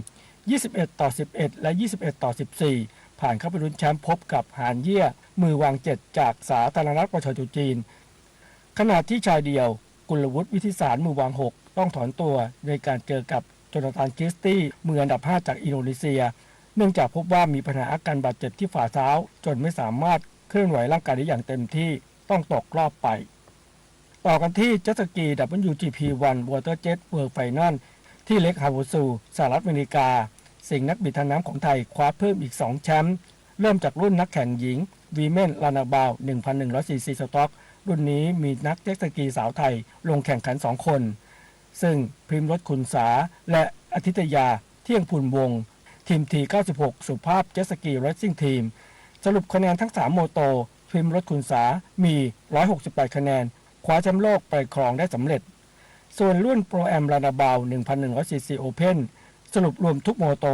ยี่สิบเอ็ดต่อสิบเอ็ด และ ยี่สิบเอ็ดต่อสิบสี่ ผ่านเข้าไปลุ้นแชมป์พบกับ หานเยี่ย มือวาง เจ็ด จากสาธารณรัฐประชาชนจีน ขณะที่ชายเดี่ยว กุลวุฒิ วิทธิสาร มือวาง หก ต้องถอนตัว โดยการเจอกับ โจนาธาน คริสตี้ มืออันดับ ห้า จากอินโดนีเซีย เนื่องจากพบว่ามีปัญหาอาการบาดเจ็บที่ฝ่าเท้า จนไม่สามารถเคลื่อนไหวร่างกายได้อย่างเต็มที่ ต้องตกรอบไป ต่อกันที่เจ็ตสกี ดับเบิลยูจีพี วัน Water Jet World Final ที่ Lake Havasu สหรัฐอเมริกา สิงห์นักบิดทางน้ำของไทยคว้าเพิ่มอีก สอง แชมป์ เริ่มจากรุ่นนักแข่งหญิง Women Runabout หนึ่งพันหนึ่งร้อยซีซี Stroke รุ่นนี้มีนักเจ็ตสกีสาวไทยลงแข่งขัน สอง คน ซึ่ง พริมรส ขุนสา และ อธิตยา เที่ยงพูนวงศ์ ทีม ที เก้าสิบหก สุภาพ Jet Ski Racing Team สรุปคะแนนทั้ง สาม โมโต พริมรส ขุนสา มี ร้อยหกสิบแปด คะแนน คว้าแชมป์โลกไปครองได้สำเร็จ ส่วนรุ่น Pro Am Runabout หนึ่งพันหนึ่งร้อยซีซี Open สรุปรวมทุกโมโต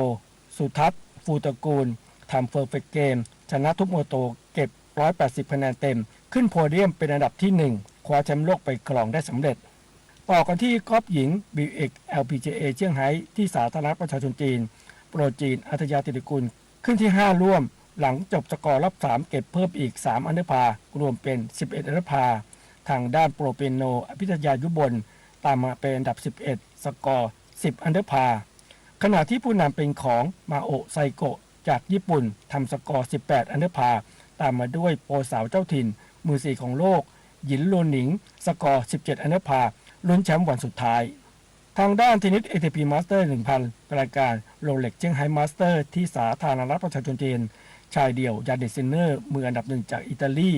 สุทัศน์ ฟูตระกูล ทำ Perfect Game ชนะทุกโมโต เก็บ ร้อยแปดสิบ คะแนนเต็ม ขึ้นโพเดียมเป็นอันดับที่ หนึ่ง คว้าแชมป์โลกไปครองได้สำเร็จ ต่อกันที่กอล์ฟหญิง บิวอิก แอลพีจีเอ เซี่ยงไฮ้ ที่สาธารณรัฐประชาชนจีน โปรจีน อัธยา ติริกุล ขึ้นที่ ห้า ร่วม หลังจบสกอร์รอบ สาม เก็บเพิ่มอีก สาม อันเดอร์พาร์ รวมเป็น สิบเอ็ด อันเดอร์พาร์ ทางด้านโปรเปียโน อภิชยา ยุบล ตามมาเป็นอันดับ สิบเอ็ด สกอร์ สิบ อันเดอร์พาร์ ขณะที่ผู้นำเป็นของ มาโอะ ไซโกะ จากญี่ปุ่น ทำสกอร์ สิบแปดอันเดอร์พาร์ ตามมาด้วยโปรสาวเจ้าถิ่น มือสี่ของโลก หยินลัวหนิง สกอร์ สิบเจ็ดอันเดอร์พาร์ ลุ้นแชมป์วันสุดท้าย ทางด้านเทนนิส เอ ที พี มาสเตอร์ หนึ่งพัน รายการโรเล็กเซี่ยงไฮ้มาสเตอร์ ที่สาธารณรัฐประชาชนจีน ชายเดี่ยว ยานิก ซินเนอร์ มืออันดับหนึ่งจากอิตาลี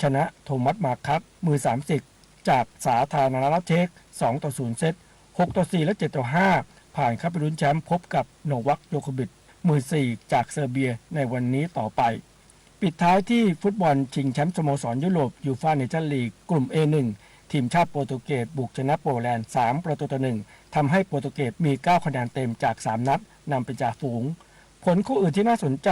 ชนะโทมัส มาคัส มือสามสิบจากสาธารณรัฐเช็ก สองต่อศูนย์เซต หกต่อสี่ และ เจ็ดต่อห้า ผ่านเข้าไปลุ้นแชมป์ พบกับโนวัค โจโควิช มือสี่จากเซอร์เบีย ในวันนี้ต่อไป ปิดท้ายที่ฟุตบอลชิงแชมป์สโมสรยุโรป ยูฟา เนชั่นลีก กลุ่ม เอ หนึ่ง ทีมชาติโปรตุเกสบุกชนะโปแลนด์ สามประตูต่อหนึ่ง ทำให้โปรตุเกสมีเก้าคะแนนเต็มจากสามนัด นำเป็นจ่าฝูง ผลคู่อื่นที่น่าสนใจ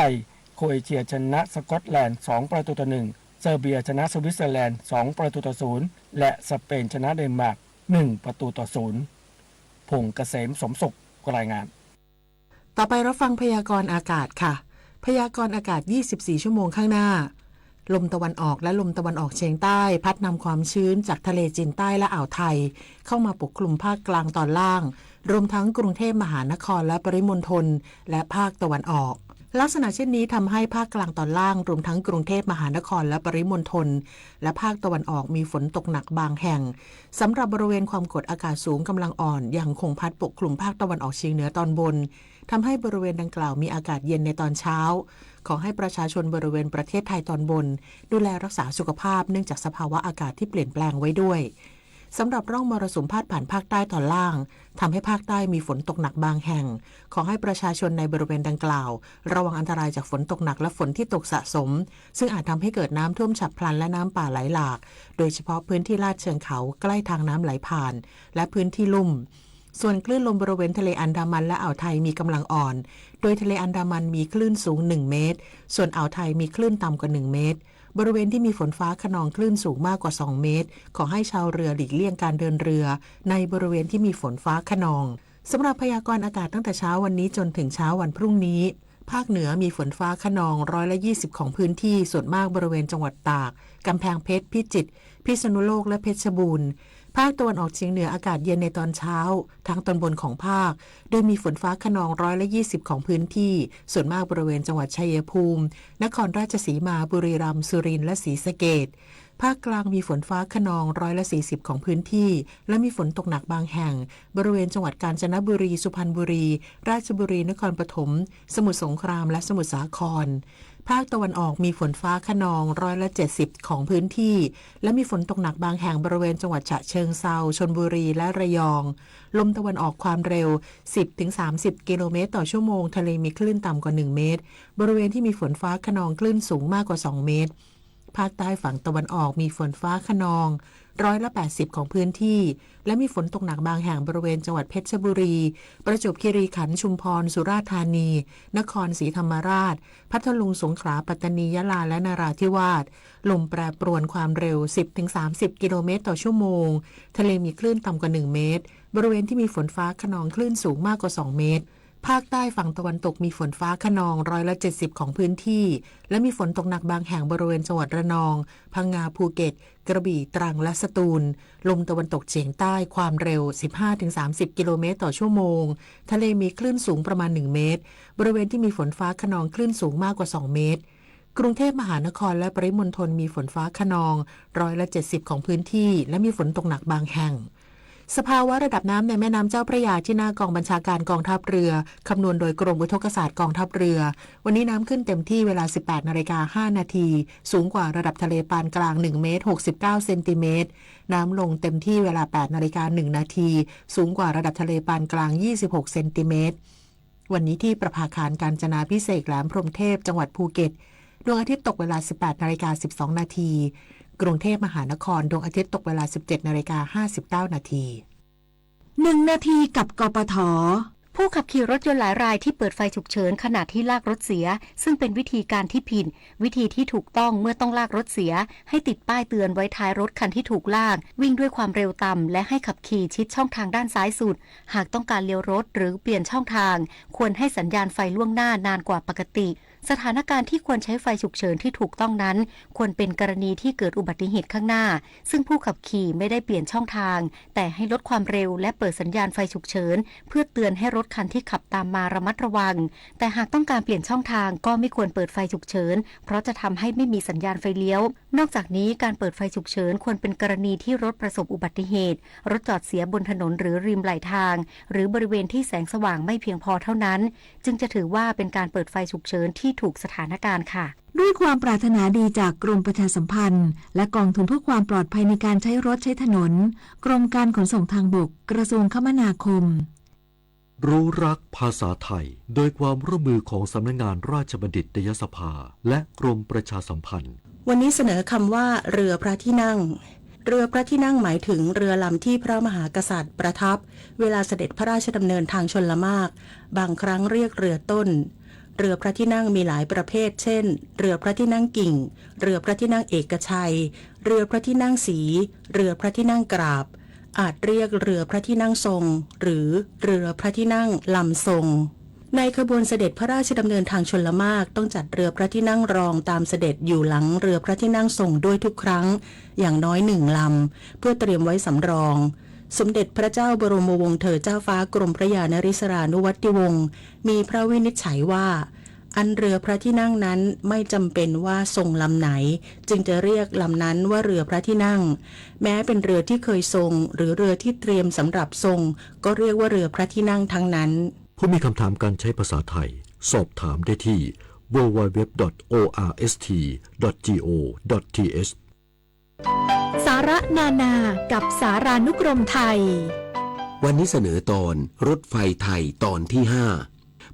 โครเอเชียชนะสกอตแลนด์ สองประตูต่อหนึ่ง เซอร์เบียชนะสวิตเซอร์แลนด์ สองประตูต่อศูนย์ และสเปนชนะเดนมาร์ก หนึ่งประตูต่อศูนย์ พงษ์เกษม สมสุข รายงาน ต่อไปรับฟังพยากรณ์อากาศค่ะ พยากรณ์อากาศ ยี่สิบสี่ ชั่วโมงข้างหน้า ลมตะวันออกและลมตะวันออกเฉียงใต้ พัดนำความชื้นจากทะเลจีนใต้และอ่าวไทย เข้ามาปกคลุมภาคกลางตอนล่าง รวมทั้งกรุงเทพมหานครและปริมณฑล และภาคตะวันออก ลักษณะเช่นนี้ทำให้ภาคกลางตอนล่าง รวมทั้งกรุงเทพมหานครและปริมณฑล และภาคตะวันออกมีฝนตกหนักบางแห่ง สำหรับบริเวณความกดอากาศสูงกำลังอ่อน ยังคงพัดปกคลุมภาคตะวันออกเฉียงเหนือตอนบน ทำให้บริเวณดังกล่าวมีอากาศเย็นในตอนเช้า ขอให้ประชาชนบริเวณประเทศไทยตอนบน ดูแลรักษาสุขภาพเนื่องจากสภาวะอากาศที่เปลี่ยนแปลงไว้ด้วย สำหรับร่องมรสุมพาดผ่านภาคใต้ตอนล่าง ทำให้ภาคใต้มีฝนตกหนักบางแห่ง ขอให้ประชาชนในบริเวณดังกล่าว ระวังอันตรายจากฝนตกหนักและฝนที่ตกสะสม ซึ่งอาจทำให้เกิดน้ำท่วมฉับพลันและน้ำป่าไหลหลาก โดยเฉพาะพื้นที่ลาดเชิงเขาใกล้ทางน้ำไหลผ่าน และพื้นที่ลุ่ม ส่วนคลื่นลมบริเวณทะเลอันดามันและอ่าวไทยมีกำลังอ่อน โดยทะเลอันดามันมีคลื่นสูง หนึ่งเมตร ส่วนอ่าวไทยมีคลื่นต่ำกว่า หนึ่งเมตร บริเวณที่มีฝนฟ้าคะนองคลื่นสูงมากกว่า สองเมตร ขอให้ชาวเรือหลีกเลี่ยงการเดินเรือในบริเวณที่มีฝนฟ้าคะนอง สำหรับพยากรณ์อากาศตั้งแต่เช้าวันนี้จนถึงเช้าวันพรุ่งนี้ ภาคเหนือมีฝนฟ้าคะนองร้อยละยี่สิบของพื้นที่ ส่วนมากบริเวณจังหวัดตาก กำแพงเพชร พิจิตร พิษณุโลก และเพชรบูรณ์ ภาคตะวันออกเฉียงเหนืออากาศเย็นในตอนเช้า ทั้งตอนบนของภาค โดยมีฝนฟ้าคะนองร้อยละยี่สิบของพื้นที่ ส่วนมากบริเวณจังหวัดชัยภูมิ นครราชสีมา บุรีรัมย์ สุรินทร์ และศรีสะเกษ ภาคกลางมีฝนฟ้าคะนองร้อยละสี่สิบของพื้นที่ และมีฝนตกหนักบางแห่ง บริเวณจังหวัดกาญจนบุรี สุพรรณบุรี ราชบุรี นครปฐม สมุทรสงคราม และสมุทรสาคร ภาคตะวันออกมีฝนฟ้าคะนองร้อยละเจ็ดสิบของพื้นที่ และมีฝนตกหนักบางแห่งบริเวณจังหวัดฉะเชิงเทรา ชลบุรี และระยอง ลมตะวันออกความเร็ว สิบถึงสามสิบกิโลเมตรต่อชั่วโมง ทะเลมีคลื่นต่ำกว่า หนึ่งเมตร บริเวณที่มีฝนฟ้าคะนองคลื่นสูงมากกว่า สองเมตร ภาคใต้ฝั่งตะวันออกมีฝนฟ้าคะนองร้อยละแปดสิบของพื้นที่ และมีฝนตกหนักบางแห่งบริเวณจังหวัดเพชรบุรี ประจวบคีรีขันธ์ ชุมพร สุราษฎร์ธานี นครศรีธรรมราช พัทลุง สงขลา ปัตตานี ยะลา และนราธิวาส ลมแปรปรวนความเร็ว สิบถึงสามสิบกิโลเมตรต่อชั่วโมง ทะเลมีคลื่นต่ำกว่า หนึ่งเมตร บริเวณที่มีฝนฟ้าคะนองคลื่นสูงมากกว่า สองเมตร ภาคใต้ฝั่งตะวันตกมีฝนฟ้าคะนองร้อยละเจ็ดสิบของพื้นที่ และมีฝนตกหนักบางแห่งบริเวณจังหวัดระนอง พังงา ภูเก็ต กระบี่ ตรัง และสตูล ลมตะวันตกเฉียงใต้ความเร็ว สิบห้าถึงสามสิบกิโลเมตรต่อชั่วโมง ทะเลมีคลื่นสูงประมาณ หนึ่งเมตร บริเวณที่มีฝนฟ้าคะนองคลื่นสูงมากกว่า สองเมตร กรุงเทพมหานครและปริมณฑลมีฝนฟ้าคะนองร้อยละเจ็ดสิบของพื้นที่ และมีฝนตกหนักบางแห่ง สภาวะระดับน้ำในแม่น้ำเจ้าพระยาที่หน้ากองบัญชาการกองทัพเรือ คำนวณโดยกรมอุทกศาสตร์กองทัพเรือ วันนี้น้ำขึ้นเต็มที่เวลา สิบแปดนาฬิกาห้านาที สูงกว่าระดับทะเลปานกลาง หนึ่งเมตร หกสิบเก้าเซนติเมตร น้ำลงเต็มที่เวลา แปดนาฬิกาหนึ่งนาที สูงกว่าระดับทะเลปานกลาง ยี่สิบหกเซนติเมตร วันนี้ที่ประภาคารกาญจนาภิเษก แหลมพรหมเทพ จังหวัดภูเก็ต ดวงอาทิตย์ตกเวลา สิบแปดนาฬิกาสิบสองนาที กรุงเทพมหานคร ดวงอาทิตย์ตกเวลา สิบเจ็ดนาฬิกาห้าสิบเก้านาที หนึ่งนาทีกับ กปท. ผู้ขับขี่รถยนต์หลายรายที่เปิดไฟฉุกเฉินขณะที่ลากรถเสีย ซึ่งเป็นวิธีการที่ผิด วิธีที่ถูกต้องเมื่อต้องลากรถเสีย ให้ติดป้ายเตือนไว้ท้ายรถคันที่ถูกลาก วิ่งด้วยความเร็วต่ำ และให้ขับขี่ชิดช่องทางด้านซ้ายสุด หากต้องการเลี้ยวรถหรือเปลี่ยนช่องทาง ควรให้สัญญาณไฟล่วงหน้านานกว่าปกติ สถานการณ์ที่ควรใช้ไฟฉุกเฉินที่ถูกต้องนั้น ควรเป็นกรณีที่เกิดอุบัติเหตุข้างหน้า ซึ่งผู้ขับขี่ไม่ได้เปลี่ยนช่องทาง แต่ให้ลดความเร็วและเปิดสัญญาณไฟฉุกเฉิน เพื่อเตือนให้รถคันที่ขับตามมาระมัดระวัง แต่หากต้องการเปลี่ยนช่องทางก็ไม่ควรเปิดไฟฉุกเฉิน เพราะจะทำให้ไม่มีสัญญาณไฟเลี้ยว นอกจากนี้การเปิดไฟฉุกเฉินควรเป็นกรณีที่รถประสบอุบัติเหตุ รถจอดเสียบนถนนหรือริมไหลทาง หรือบริเวณที่แสงสว่างไม่เพียงพอเท่านั้น จึงจะถือว่าเป็นการเปิดไฟฉุกเฉินที่ถูกสถานการณ์ค่ะ ด้วยความปรารถนาดีจากกรมประชาสัมพันธ์ และกองทุนเพื่อความปลอดภัยในการใช้รถใช้ถนน กรมการขนส่งทางบก กระทรวงคมนาคม รู้รักภาษาไทย โดยความร่วมมือของสำนักงานราชบัณฑิตยสภา และกรมประชาสัมพันธ์ วันนี้เสนอคำว่าเรือพระที่นั่ง เรือพระที่นั่งหมายถึงเรือลำที่พระมหากษัตริย์ประทับ เวลาเสด็จพระราชดำเนินทางชลมาก บางครั้งเรียกเรือต้น เรือพระที่นั่งมีหลายประเภท เช่น เรือพระที่นั่งกิ่ง เรือพระที่นั่งเอกชัย เรือพระที่นั่งสี เรือพระที่นั่งกราบ อาจเรียกเรือพระที่นั่งทรง หรือเรือพระที่นั่งลำทรง ในขบวนเสด็จพระราชดำเนินทางชลมาก ต้องจัดเรือพระที่นั่งรองตามเสด็จอยู่หลังเรือพระที่นั่งทรงด้วยทุกครั้ง อย่างน้อยหนึ่งลำ เพื่อเตรียมไว้สำรอง สมเด็จพระเจ้าบรมวงศ์เธอเจ้าฟ้ากรมพระยานริศรานุวัติวงศ์ มีพระวินิจฉัยว่า อันเรือพระที่นั่งนั้นไม่จำเป็นว่าทรงลำไหน จึงจะเรียกลำนั้นว่าเรือพระที่นั่ง แม้เป็นเรือที่เคยทรง หรือเรือที่เตรียมสำหรับทรง ก็เรียกว่าเรือพระที่นั่งทั้งนั้น ผู้มีคำถามการใช้ภาษาไทย สอบถามได้ที่ ดับเบิลยู ดับเบิลยู ดับเบิลยู ดอท โอ อาร์ เอส ที ดอท จี โอ ดอท ที เอช สาระนานากับสารานุกรมไทย วันนี้เสนอตอนรถไฟไทยตอนที่ห้า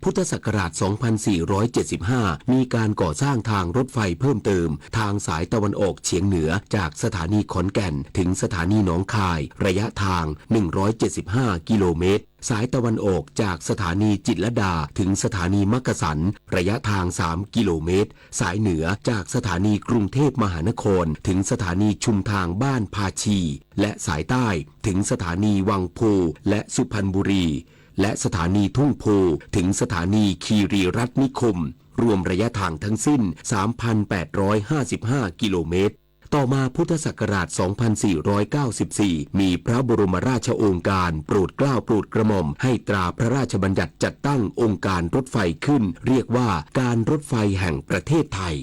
พุทธศักราช สองพันสี่ร้อยเจ็ดสิบห้า มีการก่อสร้างทางรถไฟเพิ่มเติม ทางสายตะวันออกเฉียงเหนือ จากสถานีขอนแก่นถึงสถานีหนองคาย ระยะทาง หนึ่งร้อยเจ็ดสิบห้ากิโลเมตร สายตะวันออกจากสถานีจิตรลดาถึงสถานีมักกะสัน ระยะทาง สามกิโลเมตร สายเหนือจากสถานีกรุงเทพมหานครถึงสถานีชุมทางบ้านพาชี และสายใต้ถึงสถานีวังโพและสุพรรณบุรี และสถานีทุ่งโพถึงสถานีคีรีรัตน์นิคม รวมระยะทางทั้งสิ้น สามพันแปดร้อยห้าสิบห้ากิโลเมตร ต่อมาพุทธศักราช สองพันสี่ร้อยเก้าสิบสี่ มีพระบรมราชโองการโปรดเกล้าโปรดกระหม่อมให้ตราพระราชบัญญัติจัดตั้งองค์การรถไฟขึ้น เรียกว่าการรถไฟแห่งประเทศไทย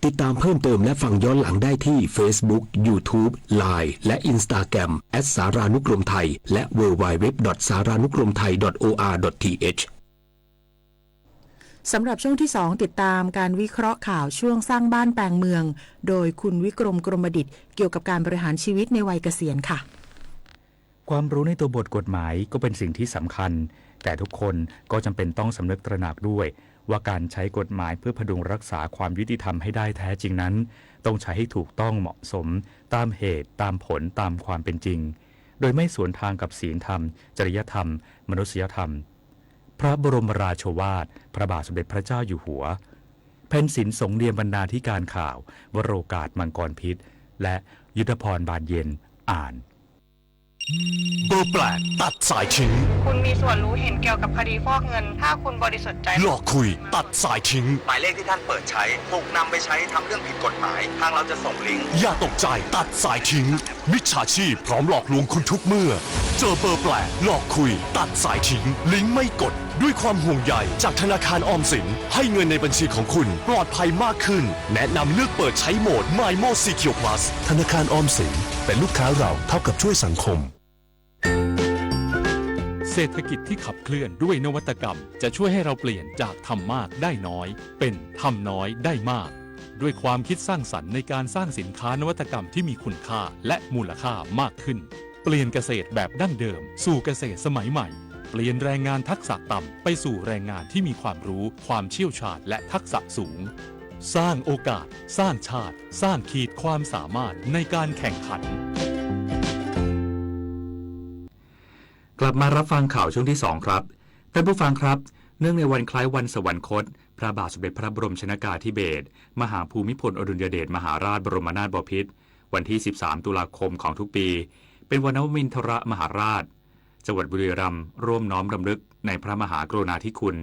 ติดตามเพิ่มเติมและฟังย้อนหลังได้ที่ Facebook YouTube Line และ Instagram แอท สารานุกรมไทย และ ดับเบิลยู ดับเบิลยู ดับเบิลยู ดอท สารานุกรมไทย ดอท โอ อาร์ ดอท ที เอช สำหรับช่วงที่สอง ติดตามการวิเคราะห์ข่าวช่วงสร้างบ้านแปลงเมือง โดยคุณวิกรม กรมดิต เกี่ยวกับการบริหารชีวิตในวัยเกษียณค่ะ ความรู้ในตัวบทกฎหมายก็เป็นสิ่งที่สำคัญ แต่ทุกคนก็จำเป็นต้องสำนึกตระหนักด้วย ว่าการใช้กฎหมายเพื่อพดุงรักษาความยุติธรรมให้ได้แท้จริงนั้น ต้องใช้ให้ถูกต้องเหมาะสม ตามเหตุ ตามผล ตามความเป็นจริง โดยไม่สวนทางกับศีลธรรม จริยธรรม มนุษยธรรม พระบรมราโชวาท พระบาทสมเด็จพระเจ้าอยู่หัว เพ็ญศิลป์ สงเนียมบรรณาธิการข่าว วโรกาส มังกรพิษ และยุทธพร บานเย็น อ่าน เบอร์แปลก ตัดสายทิ้ง คุณมีส่วนรู้เห็นเกี่ยวกับคดีฟอกเงิน ถ้าคุณบริสุทธิ์ใจ หลอกคุย ตัดสายทิ้ง หมายเลขที่ท่านเปิดใช้ ถูกนำไปใช้ทำเรื่องผิดกฎหมาย ทางเราจะส่งลิงก์ อย่าตกใจ ตัดสายทิ้ง มิจฉาชีพพร้อมหลอกลวงคุณทุกเมื่อ เจอเบอร์แปลก หลอกคุย ตัดสายทิ้ง ลิงก์ไม่กด ด้วยความห่วงใยจากธนาคารออมสิน ให้เงินในบัญชีของคุณปลอดภัยมากขึ้น แนะนำเลือกเปิดใช้โหมด MyMo Secure Plus ธนาคารออมสิน เป็นลูกค้าเราเท่ากับช่วยสังคม เศรษฐกิจที่ขับเคลื่อนด้วยนวัตกรรม จะช่วยให้เราเปลี่ยนจากทำมากได้น้อย เป็นทำน้อยได้มาก ด้วยความคิดสร้างสรรค์ในการสร้างสินค้านวัตกรรมที่มีคุณค่าและมูลค่ามากขึ้น เปลี่ยนเกษตรแบบดั้งเดิมสู่เกษตรสมัยใหม่ เปลี่ยนแรงงานทักษะต่ำไปสู่แรงงานที่มีความรู้ ความเชี่ยวชาญ และทักษะสูง สร้างโอกาส สร้างชาติ สร้างขีดความสามารถในการแข่งขัน กลับมารับฟังข่าวช่วงที่สองครับ ท่านผู้ฟังครับ เนื่องในวันคล้ายวันสวรรคต พระบาทสมเด็จพระบรมชนกาธิเบศร มหาภูมิพลอดุลยเดชมหาราชบรมนาถบพิตร วันที่ สิบสาม ตุลาคมของทุกปี เป็นวันนวมินทรมหาราช จังหวัดบุรีรัมย์ร่วมน้อมรำลึกในพระมหากรุณาธิคุณ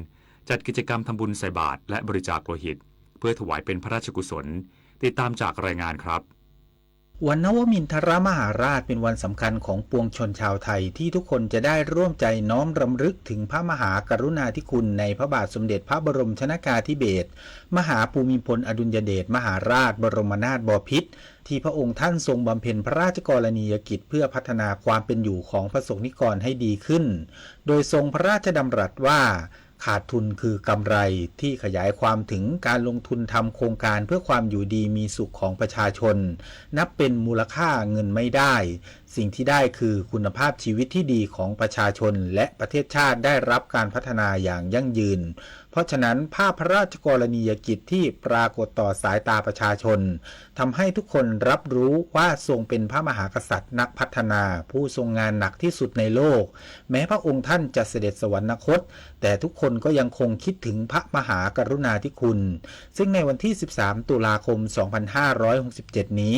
จัดกิจกรรมทำบุญใส่บาตรและบริจาคโลหิต เพื่อถวายเป็นพระราชกุศล ติดตามจากรายงานครับ วันนวมินทรมหาราชเป็นวันสำคัญของปวงชนชาวไทย ที่ทุกคนจะได้ร่วมใจน้อมรำลึกถึงพระมหากรุณาธิคุณในพระบาทสมเด็จพระบรมชนกาธิเบศร มหาภูมิพลอดุลยเดชมหาราชบรมนาถบพิตร ที่พระองค์ท่านทรงบำเพ็ญพระราชกรณียกิจเพื่อพัฒนาความเป็นอยู่ของประสงค์นิกรให้ดีขึ้น โดยทรงพระราชดำรัสว่า ขาดทุนคือกำไร ที่ขยายความถึงการลงทุนทำโครงการเพื่อความอยู่ดีมีสุขของประชาชน นับเป็นมูลค่าเงินไม่ได้ สิ่งที่ได้คือคุณภาพชีวิตที่ดีของประชาชน และประเทศชาติได้รับการพัฒนาอย่างยั่งยืน เพราะฉะนั้นภาพพระราชกรณียกิจที่ปรากฏต่อสายตาประชาชน ทำให้ทุกคนรับรู้ว่าทรงเป็นพระมหากษัตริย์นักพัฒนา ผู้ทรงงานหนักที่สุดในโลก แม้พระองค์ท่านจะเสด็จสวรรคต แต่ทุกคนก็ยังคงคิดถึงพระมหากรุณาธิคุณ ซึ่งในวันที่ สิบสาม ตุลาคม สองพันห้าร้อยหกสิบเจ็ด นี้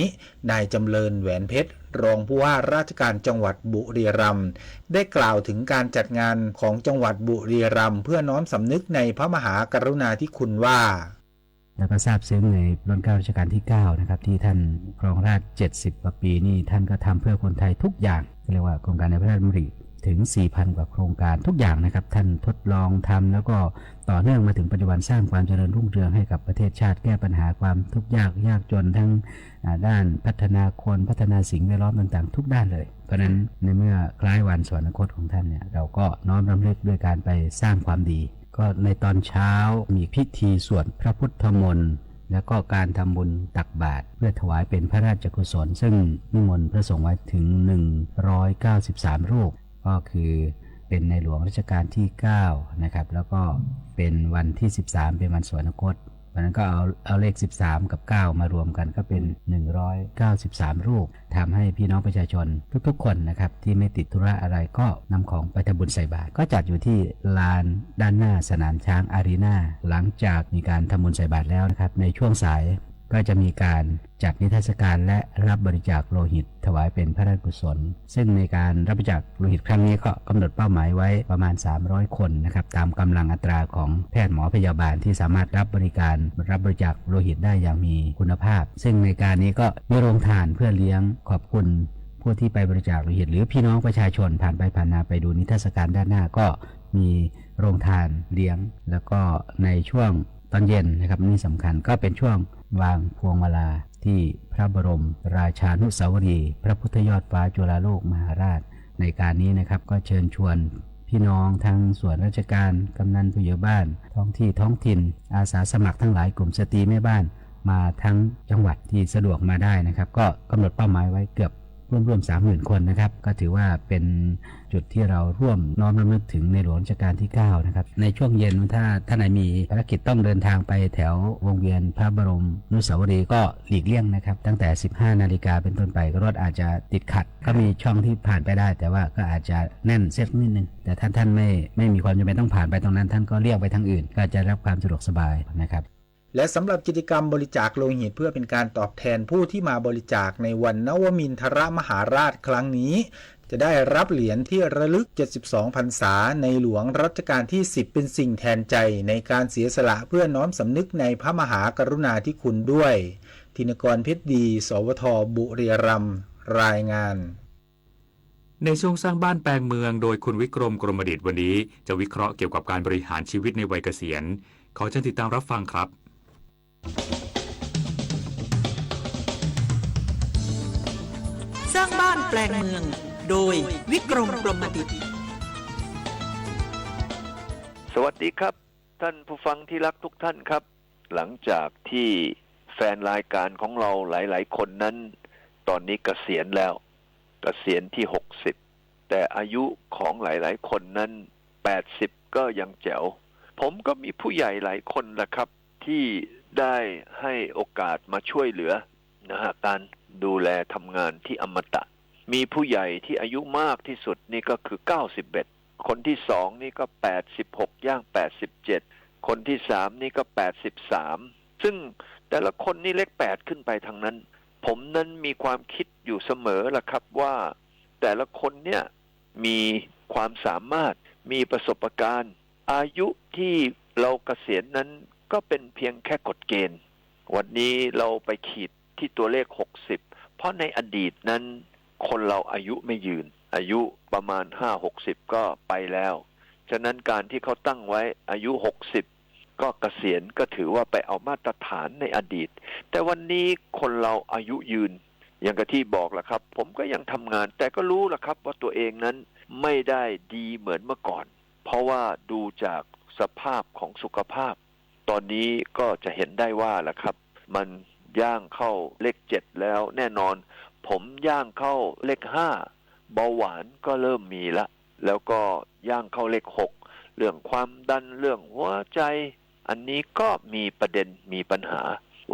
นายจำเริญ แหวนเพชร รองผู้ว่าราชการจังหวัดบุรีรัมย์ ได้กล่าวถึงการจัดงานของจังหวัดบุรีรัมย์ เพื่อน้อมสำนึกในพระมหากรุณาธิคุณว่า แล้วก็ซาบซึ้งในล้นเกล้ารัชกาลที่ เก้า นะครับ ที่ท่านครองราชย์ เจ็ดสิบ กว่าปีนี่ ท่านก็ทำเพื่อคนไทยทุกอย่าง เรียกว่าโครงการในพระราชดำริถึง สี่พัน กว่าโครงการทุกอย่างนะครับ ท่านทดลองทำ แล้วก็ต่อเนื่องมาถึงปัจจุบัน สร้างความเจริญรุ่งเรืองให้กับประเทศชาติ แก้ปัญหาความทุกข์ยาก ยากจนทั้ง อ่า ด้านพัฒนาคน พัฒนาสิ่งแวดล้อมต่างๆ ทุกด้านเลย เพราะฉะนั้นในเมื่อคล้ายวันสวรรคตของท่านเนี่ย เราก็น้อมรำลึกด้วยการไปสร้างความดี ก็ในตอนเช้ามีพิธีสวดพระพุทธมนต์ แล้วก็การทำบุญตักบาตรเพื่อถวายเป็นพระราชกุศล ซึ่งนิมนต์พระสงฆ์ไว้ถึง หนึ่งร้อยเก้าสิบสาม รูป ก็คือเป็นในหลวงรัชกาลที่ เก้า นะครับ แล้วก็เป็นวันที่ สิบสาม เป็นวันสวรรคต เพราะฉะนั้นก็เอา เอาเลข สิบสาม กับ เก้า มารวมกันก็เป็น หนึ่งร้อยเก้าสิบสาม รูป ทำให้พี่น้องประชาชนทุกๆ คนนะครับ ที่ไม่ติดธุระอะไรก็นำของไปทำบุญใส่บาตร ก็จัดอยู่ที่ลานด้านหน้าสนามช้างอารีนา หลังจากมีการทำบุญใส่บาตรแล้วนะครับ ในช่วงสายก็จะมีการจัดนิทรรศการและรับบริจาคโลหิตถวายเป็นพระราชกุศล ซึ่งในการรับบริจาคโลหิตครั้งนี้ก็กำหนดเป้าหมายไว้ประมาณ สามร้อย คนนะครับ ตามกำลังอัตราของแพทย์หมอพยาบาลที่สามารถรับบริการ รับบริจาคโลหิตได้อย่างมีคุณภาพ ซึ่งในการนี้ก็มีโรงทานเพื่อเลี้ยงขอบคุณผู้ที่ไปบริจาคโลหิต หรือพี่น้องประชาชนผ่านไปผ่านมาไปดูนิทรรศการด้านหน้าก็มีโรงทานเลี้ยง แล้วก็ในช่วงตอนเย็นนะครับ นี่สำคัญ ก็เป็นช่วงวางพวงมาลาที่พระบรมราชานุสาวรีย์พระพุทธยอดฟ้าจุฬาโลกมหาราช ในการนี้นะครับ ก็เชิญชวนพี่น้องทั้งส่วนราชการ กำนัลผู้ใหญ่บ้าน ท้องที่ท้องถิ่น อาสาสมัครทั้งหลาย กลุ่มสตรีแม่บ้าน มาทั้งจังหวัดที่สะดวกมาได้นะครับ ก็กำหนดเป้าหมายไว้เกือบร่วมๆ สามหมื่น คนนะครับ ก็ถือว่าเป็นจุดที่เราร่วมน้อมรำลึกถึงในหลวงรัชกาลที่ เก้า นะครับ ในช่วงเย็นถ้าท่านใดมีภารกิจต้องเดินทางไปแถววงเวียนพระบรมอนุสาวรีย์ก็หลีกเลี่ยงนะครับ ตั้งแต่ สิบห้า นาฬิกาเป็นต้นไป รถอาจจะติดขัด ก็มีช่องที่ผ่านไปได้ แต่ว่าก็อาจจะแน่นเสียนิดนึง แต่ถ้าท่านไม่ ไม่มีความจำเป็นต้องผ่านไปตรงนั้น ท่านก็เลี่ยงไปทางอื่น ก็จะรับความสะดวกสบายนะครับ และสำหรับกิจกรรมบริจาคโลหิตเพื่อเป็นการตอบแทนผู้ที่มาบริจาคในวันนวมินทรมหาราชครั้งนี้ จะได้รับเหรียญที่ระลึก เจ็ดสิบสอง พรรษาในหลวงรัชกาลที่ สิบ เป็นสิ่งแทนใจในการเสียสละเพื่อน้อมสำนึกในพระมหากรุณาธิคุณด้วย ธินกร เพชรดี สวท บุรีรัมย์ รายงาน ในช่วงสร้างบ้านแปลงเมืองโดยคุณวิกรม กรมดิษฐ์ วันนี้จะวิเคราะห์เกี่ยวกับการบริหารชีวิตในวัยเกษียณ ขอเชิญติดตามรับฟังครับ สร้างบ้านแปลงเมือง โดยวิกรม กรมดิษฐ์ สวัสดีครับ ท่านผู้ฟังที่รักทุกท่านครับ หลังจากที่แฟนรายการของเราหลายๆ คนนั้น ตอนนี้เกษียณแล้ว เกษียณที่ หกสิบ แต่อายุของหลายๆ คนนั้น แปดสิบ ก็ยังแจ๋ว ผมก็มีผู้ใหญ่หลายคนนะครับ ที่ได้ให้โอกาสมาช่วยเหลือนะฮะ การดูแลทำงานที่อมตะ มีผู้ใหญ่ที่อายุมากที่สุดนี่ก็คือ เก้าสิบเอ็ด คนที่สองนี่ก็ แปดสิบหก ย่าง แปดสิบเจ็ด คนที่สามนี่ก็ แปดสิบสาม ซึ่งแต่ละคนนี่เลข แปด ขึ้นไปทั้งนั้น ผมนั้นมีความคิดอยู่เสมอล่ะครับว่า แต่ละคนเนี่ยมีความสามารถ มีประสบการณ์ อายุที่ เราเกษียณนั้นก็เป็นเพียงแค่กฎเกณฑ์ วันนี้เราไปขีดที่ตัวเลขหกสิบ เพราะในอดีตนั้นคนเราอายุไม่ยืน อายุประมาณห้าหกสิบก็ไปแล้ว ฉะนั้นการที่เขาตั้งไว้อายุหกสิบก็เกษียณ ก็ถือว่าไปเอามาตรฐานในอดีต แต่วันนี้คนเราอายุยืน อย่างกับที่บอกแหละครับ ผมก็ยังทำงาน แต่ก็รู้แหละครับว่าตัวเองนั้นไม่ได้ดีเหมือนเมื่อก่อน เพราะว่าดูจากสภาพของสุขภาพ ตอนนี้ก็จะเห็นได้ว่าแหละครับ มันย่างเข้าเลขเจ็ดแล้ว แน่นอน ผมย่างเข้าเลขห้า เบาหวานก็เริ่มมีละ แล้วก็ย่างเข้าเลขหก เรื่องความดัน เรื่องหัวใจ อันนี้ก็มีประเด็น มีปัญหา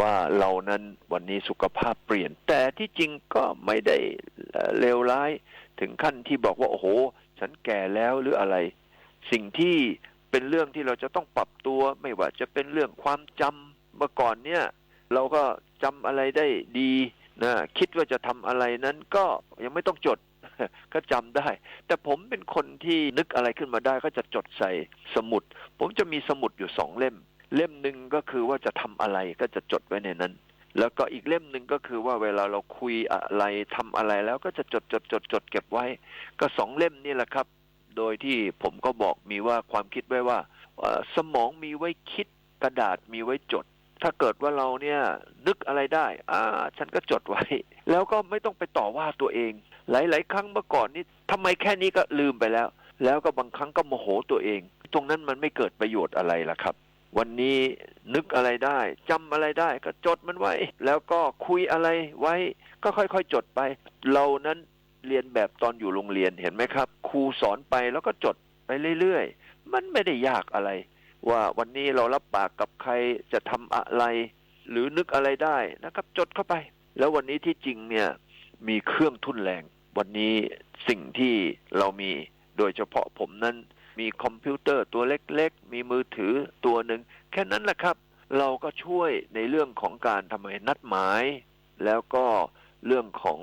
ว่าเรานั้นวันนี้สุขภาพเปลี่ยน แต่ที่จริงก็ไม่ได้ เอ่อ เลวร้ายถึงขั้นที่บอกว่า โอ้โห ฉันแก่แล้วหรืออะไร สิ่งที่เป็นเรื่องที่เราจะต้องปรับตัว ไม่ว่าจะเป็นเรื่องความจำ เมื่อก่อนเนี่ย เราก็จำอะไรได้ดีนะ คิดว่าจะทำอะไรนั้นก็ยังไม่ต้องจด ก็จำได้ แต่ผมเป็นคนที่นึกอะไรขึ้นมาได้ก็จะจดใส่สมุด ผมจะมีสมุดอยู่สองเล่ม เล่มหนึ่งก็คือว่าจะทำอะไรก็จะจดไว้ในนั้น แล้วก็อีกเล่มหนึ่งก็คือว่าเวลาเราคุยอะไร ทำอะไรแล้วก็จะจด จด จด จดเก็บไว้ ก็สองเล่มนี่แหละครับ โดยที่ผมก็บอกมีว่าความคิดไว้ว่า เอ่อ สมองมีไว้คิด กระดาษมีไว้จด ถ้าเกิดว่าเราเนี่ยนึกอะไรได้ อ่า ฉันก็จดไว้ แล้วก็ไม่ต้องไปต่อว่าตัวเอง หลายๆ ครั้งเมื่อก่อนนี่ ทำไมแค่นี้ก็ลืมไปแล้ว แล้วก็บางครั้งก็โมโหตัวเอง ตรงนั้นมันไม่เกิดประโยชน์อะไรล่ะครับ วันนี้นึกอะไรได้ จำอะไรได้ก็จดมันไว้ แล้วก็คุยอะไรไว้ ก็ค่อยๆ จดไป เรานั้นเรียนแบบตอนอยู่โรงเรียน เห็นไหมครับ ครูสอนไปแล้วก็จดไปเรื่อยๆ มันไม่ได้ยากอะไร ว่าวันนี้เรารับปากกับใครจะทำอะไร หรือนึกอะไรได้นะครับ จดเข้าไป แล้ววันนี้ที่จริงเนี่ยมีเครื่องทุ่นแรง วันนี้สิ่งที่เรามี โดยเฉพาะผมนั้นมีคอมพิวเตอร์ตัวเล็กๆ มีมือถือตัวหนึ่ง แค่นั้นแหละครับ เราก็ช่วยในเรื่องของการทำไมนัดหมาย แล้วก็เรื่องของ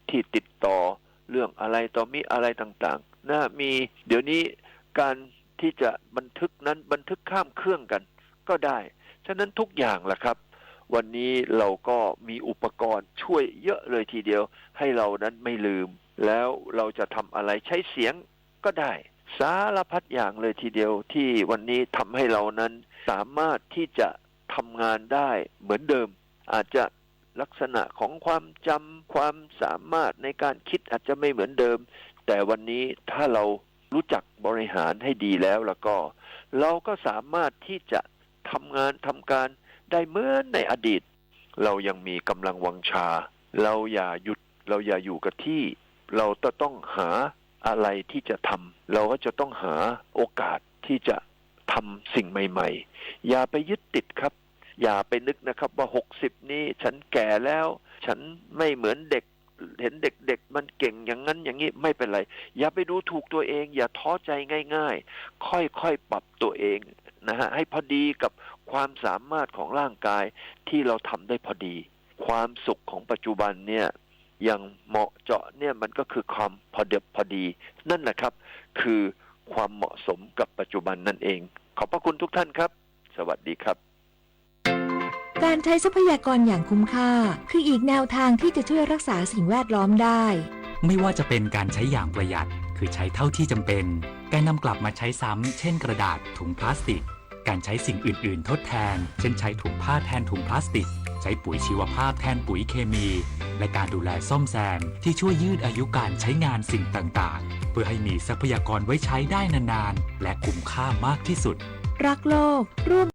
ที่ติดต่อ เรื่องอะไรต่อมีอะไรต่างๆ นะ มี เดี๋ยวนี้การที่จะบันทึกนั้นบันทึกข้ามเครื่องกันก็ได้ ฉะนั้นทุกอย่างล่ะครับ วันนี้เราก็มีอุปกรณ์ช่วยเยอะเลยทีเดียว ให้เรานั้นไม่ลืม แล้วเราจะทำอะไร ใช้เสียงก็ได้ สารพัดอย่างเลยทีเดียว ที่วันนี้ทำให้เรานั้นสามารถที่จะทำงานได้เหมือนเดิม อาจจะลักษณะของความจำ ความสามารถในการคิดอาจจะไม่เหมือนเดิม แต่วันนี้ถ้าเรารู้จักบริหารให้ดีแล้วแล้วก็ เราก็สามารถที่จะทำงานทำการได้เหมือนในอดีต เรายังมีกำลังวังชา เราอย่าหยุด เราอย่าอยู่กับที่ เราจะต้องหาอะไรที่จะทำ เราก็จะต้องหาโอกาสที่จะทำสิ่งใหม่ๆ อย่าไปยึดติดครับ อย่าไปนึกนะครับว่า หกสิบ นี้ฉันแก่แล้ว ฉันไม่เหมือนเด็ก เห็นเด็กๆ มันเก่งอย่างนั้นอย่างนี้ ไม่เป็นไร อย่าไปดูถูกตัวเอง อย่าท้อใจง่ายๆ ค่อยๆ ปรับตัวเองนะฮะ ให้พอดีกับความสามารถของร่างกายที่เราทำได้พอดี ความสุขของปัจจุบันเนี่ย อย่างเหมาะเจาะเนี่ย มันก็คือความพอดิบพอดี นั่นแหละครับ คือความเหมาะสมกับปัจจุบันนั่นเอง ขอบพระคุณทุกท่านครับ สวัสดีครับ การใช้ทรัพยากรอย่างคุ้มค่า คืออีกแนวทางที่จะช่วยรักษาสิ่งแวดล้อมได้ ไม่ว่าจะเป็นการใช้อย่างประหยัด คือใช้เท่าที่จำเป็น การนำกลับมาใช้ซ้ำ เช่นกระดาษ ถุงพลาสติก การใช้สิ่งอื่นๆ ทดแทน เช่นใช้ถุงผ้าแทนถุงพลาสติก ใช้ปุ๋ยชีวภาพแทนปุ๋ยเคมี และการดูแลซ่อมแซม ที่ช่วยยืดอายุการใช้งานสิ่งต่างๆ เพื่อให้มีทรัพยากรไว้ใช้ได้นานๆ และคุ้มค่ามากที่สุด รักโลก ร่วม